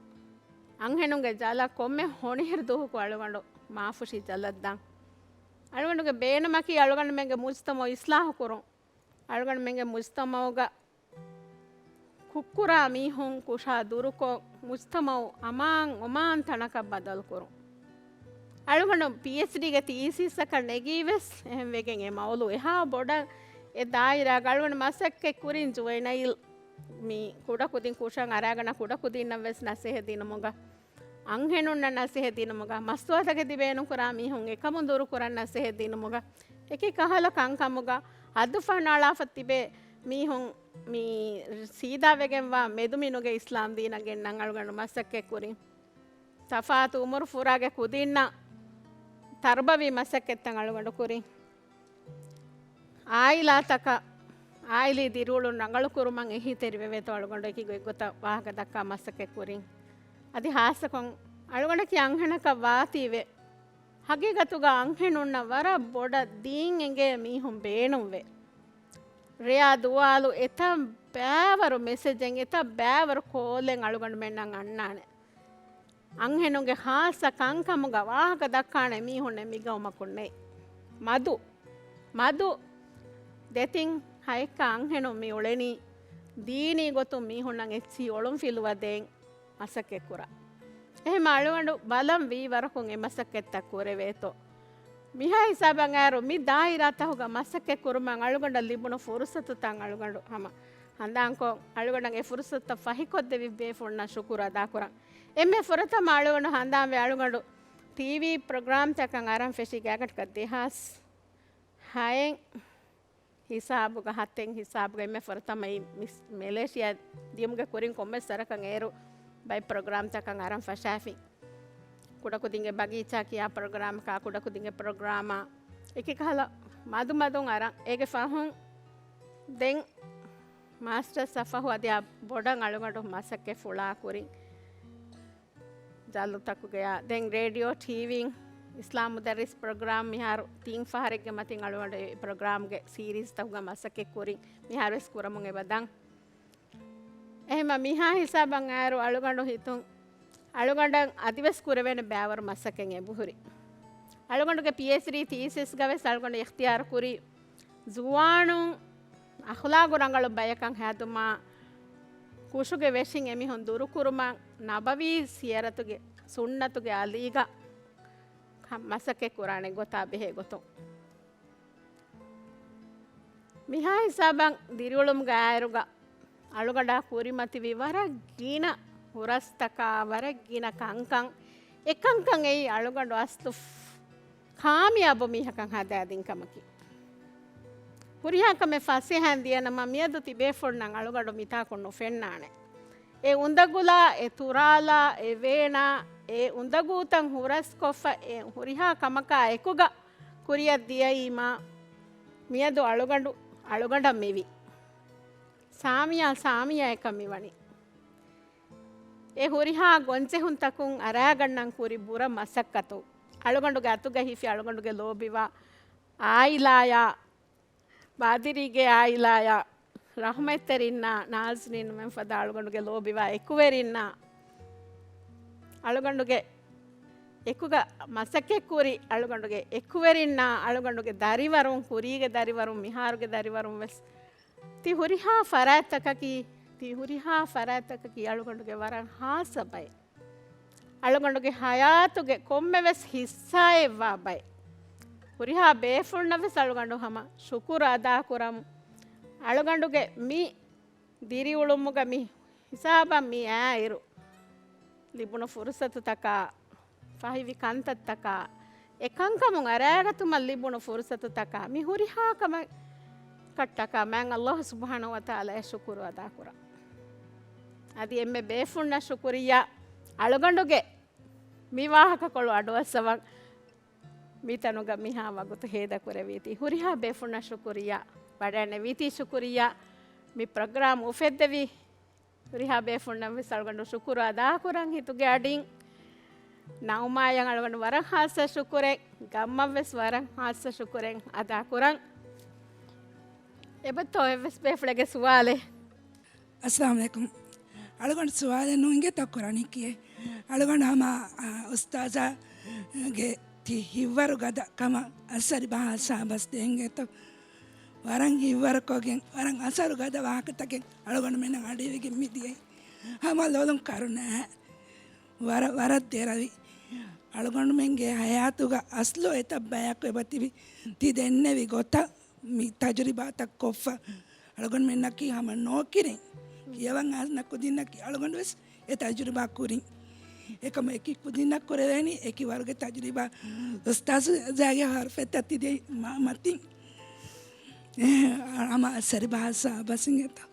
އަންހެނުންގެ ޖަލަށް ކޮންމެ ހޮނިހިރު ދުވަހަކު އަޅުގަނޑު މާފުށި ޖަލަށް ދާން. އަޅުގަނޑުގެ ބޭނުމަކީ އަޅުގަނޑުމެންގެ މުޖްތަމަޢު އިޞްލާޙު ކުރުން. އަޅުގަނޑުމެންގެ މުޖްތަމަޢުގަ ކުށްކުރާ މީހުން ކުށާ ދުރުކޮށް، މުޖްތަމަޢު އަމާން އޮމާން ތަނަކަށް ބަދަލުކުރުން. އަޅުގަނޑު ޕީއެޗްޑީގެ ތީސިސްއަކަށް ނެގީ ވެސް އެހެން ވެގެން އެ މައުޟޫޢު އެހާ ބޮޑަށް އެ ދާއިރާގަ އަޅުގަނޑު މަސައްކަތް ކުރިން ޖުވެނައިލް މި ކުޑަކުދިން ކުށަށް އަރާގަންނަ ކުޑަކުދިންނަށް ވެސް ނަސޭހަތް ދިނުމުގަ، އަންހެނުންނަށް ނަސޭހަތް ދިނުމުގަ، މަސްތުވާތަކެތި ބޭނުންކުރާ މީހުން އެކަމުން ދުރުކުރަން ނަސޭހަތް ދިނުމުގަ، އެކި ކަހަލަ ކަންކަމުގަ ހައްދު ފަހަނައަޅާފަ ތިބޭ މީހުން މި ސީދާވެގެންވާ މެދުމިނުގެ އިސްލާމް ދީނަށް ގެންނަން އަޅުގަނޑު މަސައްކަތް ކުރިން. ތަފާތު އުމުރު ފުރާގެ ކުދިންނަށް ތަރުބަވީ މަސައްކަތްތައް އަޅުގަނޑު ކުރިން. އާއިލާތަކަށް، އާއިލީ ދިރިއުޅުން ރަނގަޅު ކުރުމަށް އެހީތެރިވެވޭތޯ އަޅުގަނޑު އެކި ގޮތްގޮތަށް ވާހަކަ ދައްކާ މަސައްކަތް ކުރިން. އަދި ހާއްސަކޮށް އަޅުގަނޑަކީ އަންހެނަކަށް ވާތީވެ، ހަގީގަތުގަ އަންހެނުންނަށް ވަރަށް ބޮޑަށް ދީން އެނގޭ މީހުން ބޭނުންވޭ. ރެޔާ ދުވާލު އެތައް ބައިވަރު މެސެޖެއް، އެތައް ބައިވަރު ކޯލެއް އަޅުގަނޑުމެންނަށް އަންނާނެ. އަންހެނުންގެ ހާއްސަ ކަންކަމުގަ ވާހަކަ ދައްކާނެ މީހުންނެއް މިގައުމަކުންނެއް. މަދު، މަދު ދެތިން ހައެއްކަ އަންހެނުން މި އުޅެނީ ދީނީ ގޮތުން މީހުންނަށް އެއްޗިހި އޮޅުންފިލުވަދޭން މަސައްކަތްކުރާ. އެހެމަ އަޅުގަނޑު ބަލަން ވީ ވަރަކުން އެ މަސައްކަތްތައް ކުރެވޭތޯ. މިހާ ހިސާބަށް އައިރު މި ދާއިރާތަކުގަ މަސައްކަތް ކުރުމަށް އަޅުގަނޑަށް ލިބުނު ފުރުސަތުތައް އަޅުގަނޑު ހަމަ ހަނދާންކޮށް، އަޅުގަނޑަށް އެ ފުރުސަތުތައް ފަހިކޮށްދެވި ބޭފުޅުންނަށް ޝުކުރު އަދާކުރަން. އެންމެ ފުރަތަމަ އަޅުގަނޑު ހަނދާންވެ އަޅުގަނޑު ޓީވީ ޕްރޮގްރާމްތަކަށް އަރަން ފެށީ ގާތްގަނޑަކަށް ދެހާސް ހައެއް ހިސާބުގަ، ހަތެއް ހިސާބުގަ އެންމެ ފުރަތަމަ މިސް މެލޭޝިޔާ ދިޔުމުގެ ކުރިން ކޮންމެސް ވަރަކަށް އޭރު ބައެއް ޕްރޮގްރާމްތަކަށް އަރަން ފަށާފި. ކުޑަކުދިންގެ ބަގީޗާ ކިޔާ ޕްރޮގްރާމަކާ، ކުޑަކުދިންގެ ޕްރޮގްރާމާ، އެކި ކަހަލަ މަދުމަދުން އަރަން. އޭގެ ފަހުން ދެން މާސްޓަރސް އަށްފަހު އަދި އާ ބޮޑަށް އަޅުގަނޑު މަސައްކަތް ފުޅާ ކުރިން. ޖައްލުތަކުގަޔާ ދެން ރޭޑިއޯ، ޓީވީން އިސްލާމް މުދައްރިސް ޕްރޮގްރާމް މިހާރު ތިން ފަހަރެއްގެ މަތިން އަޅުގަނޑު އެ ޕްރޮގްރާމްގެ ސީރީޒްތަކުގަ މަސައްކަތް ކުރިން މިހާރުވެސް ކުރަމުން އެބަ ދަން. އެހެމަ މިހާ ހިސާބަށް އާއިރު އަޅުގަނޑު ހިތުން އަޅުގަނޑަށް އަދިވެސް ކުރެވޭނެ ބައިވަރު މަސައްކަތް އެބަހުރި. އަޅުގަނޑުގެ ޕީއެޗްޑީ ތީސިސްގަވެސް އަޅުގަނޑު އިޚްތިޔާރު ކުރީ ޒުވާނުން އަޚްލާގު ރަނގަޅު ބަޔަކަށް ހަދުމާ، ކުށުގެ ވެށިން އެމީހުން ދުރުކުރުމަށް، ނަބަވީ ސިޔަރަތުގެ ސުންނަތުގެ އަލީގަ މަސައްކަތް ކުރާނެ ގޮތާ ބެހޭ ގޮތުން. މިހާ ހިސާބަށް ދިރިއުޅުމުގެ އާއިރުގަ އަޅުގަނޑާ ކުރިމަތިވި ވަރަށް ގިނަ ހުރަސްތަކާ، ވަރަށް ގިނަ ކަންކަން، އެ ކަންކަން އެއީ އަޅުގަނޑު އަސްލު ކާމިޔާބު މީހަކަށް ހަދާދިން ކަމަކީ. ހުރިހާ ކަމެއް ފަސޭހައިން ދިޔަނަމަ، މިއަދު ތިބޭފުޅުންނަށް އަޅުގަނޑު މިތާކުން ނުފެންނާނެ. އެ އުނދަގުލާ، އެ ތުރާލާ، އެ ވޭނާ، އެ އުނދަގޫތައް ހުރަސްކޮށްފަ، އެ ހުރިހާ ކަމަކާ އެކުގަ ކުރިއަށް ދިޔައީމާ، މިއަދު އަޅުގަނޑު އަޅުގަނޑަށް މިވީ. ސާމިޔާ ސާމިޔާއަކަށް މިވަނީ. އެ ހުރިހާ ގޮންޖެހުންތަކުން އަރާގަންނަން ކުރި ބުރަ މަސައްކަތު، އަޅުގަނޑުގެ އަތުގަ ހިފި އަޅުގަނޑުގެ ލޯބިވާ އާއިލާޔާ، ބާދިރީގެ އާއިލާޔާ، ރަޙްމަތްތެރިންނާ، ނާޒްނީން މެންފަދަ އަޅުގަނޑުގެ ލޯބިވާ އެކުވެރިންނާ، އަޅުގަނޑުގެ އެކުގަ މަސައްކަތްކުރި އަޅުގަނޑުގެ އެކުވެރިންނާ، އަޅުގަނޑުގެ ދަރިވަރުން، ކުރީގެ ދަރިވަރުން، މިހާރުގެ ދަރިވަރުން ވެސް ތި ހުރިހާ ފަރާތްތަކަކީ، ތި ހުރިހާ ފަރާތްތަކަކީ އަޅުގަނޑުގެ ވަރަށް ހާއްސަ ބައެއް. އަޅުގަނޑުގެ ހަޔާތުގެ ކޮންމެވެސް ހިއްސާއެއްވާ ބައެއް. ހުރިހާ ބޭފުޅުންނަށް ވެސް އަޅުގަނޑު ހަމަ ޝުކުރު އަދާކުރަމު. އަޅުގަނޑުގެ މި ދިރިއުޅުމުގަ މި ހިސާބަށް މި އާއިރު ލިބުނު ފުރުސަތުތަކާ، ފަހިވި ކަންތައްތަކާ، އެ ކަންކަމުން އަރާގަތުމަށް ލިބުނު ފުރުސަތުތަކާ، މި ހުރިހާ ކަމަކަށްޓަކާ މާތް ﷲ ސުބްޙާނަހޫ ވަތަޢާލާއަށް ޝުކުރު އަދާކުރަން. އަދި އެންމެ ބޭފުޅުންނަށް ޝުކުރިއްޔާ، އަޅުގަނޑުގެ މި ވާހަކަކޮޅު އަޑުއައްސަވަން މިތަނުގަ މިހާ ވަގުތު ހޭދަކުރެވީތީ. ހުރިހާ ބޭފުޅުންނަށް ޝުކުރިއްޔާ، ވަޑައިނެވީތީ ޝުކުރިއްޔާ، މި ޕްރޮގްރާމް އުފެއްދެވީ ހުރިހާ ބޭފުޅުންނަށް ވެސް އަޅުގަނޑު ޝުކުރު އަދާކުރަން ހިތުގެ އަޑިން. ނައުމާޔަށް އަޅުގަނޑު ވަރަށް ހާއްސަ ޝުކުރެއް، ގައްމަށް ވެސް ވަރަށް ހާއްސަ ޝުކުރެއް އަދާކުރަން. އެބަތޯ އެއްވެސް ބޭފުޅެއްގެ ސުވާލެއް؟ އައްސަލާމު ޢަލައިކުމް. އަޅުގަނޑު ސުވާލެއް ނުއިނގޭތޯ ކުރަނީކީއެއް. އަޅުގަނޑު ހަމަ، އާ، އުސްތާޒާގެ ތި ހިތްވަރު ގަދަ ކަމަށް އައްސަރި ބަހާ ސާބަސް ދޭނގޭތޯ. ވަރަށް ހިތްވަރުކޮށްގެން، ވަރަށް އަސަރު ގަދަ ވާހަކަތަކެއް އަޅުގަނޑުމެންނަށް އަޑުއިވިގެން މިދިޔައީ. ހަމަ ލޮލުން ކަރުނަ ވަރަށް، ވަރަށް ދެރަވި. އަޅުގަނޑުމެންގެ ހަޔާތުގަ އަސްލު އެތައް ބަޔަކު އެބަތިބި ތި ދެންނެވި ގޮތަށް މި ތަޖުރިބާތައް ކޮށްފަ، އަޅުގަނޑުމެންނަކީ ހަމަ ނޯކިރިން ކިޔަވަން އަންނަ ކުދިންނަކީ އަޅުގަނޑު ވެސް އެ ތަޖުރިބާ ކުރިން. އެކަމަ އެކި ކުދިންނަށް ކުރެވޭނީ އެކި ވަރުގެ ތަޖުރިބާ. އުސްތާޒު ޒާގެ ހަރުފެއްތައް ތިދޭ މާ މަތިން. އެ، ހަމަ އައްސަރި ބަހާ ސާބަސް އިނގޭތޯ.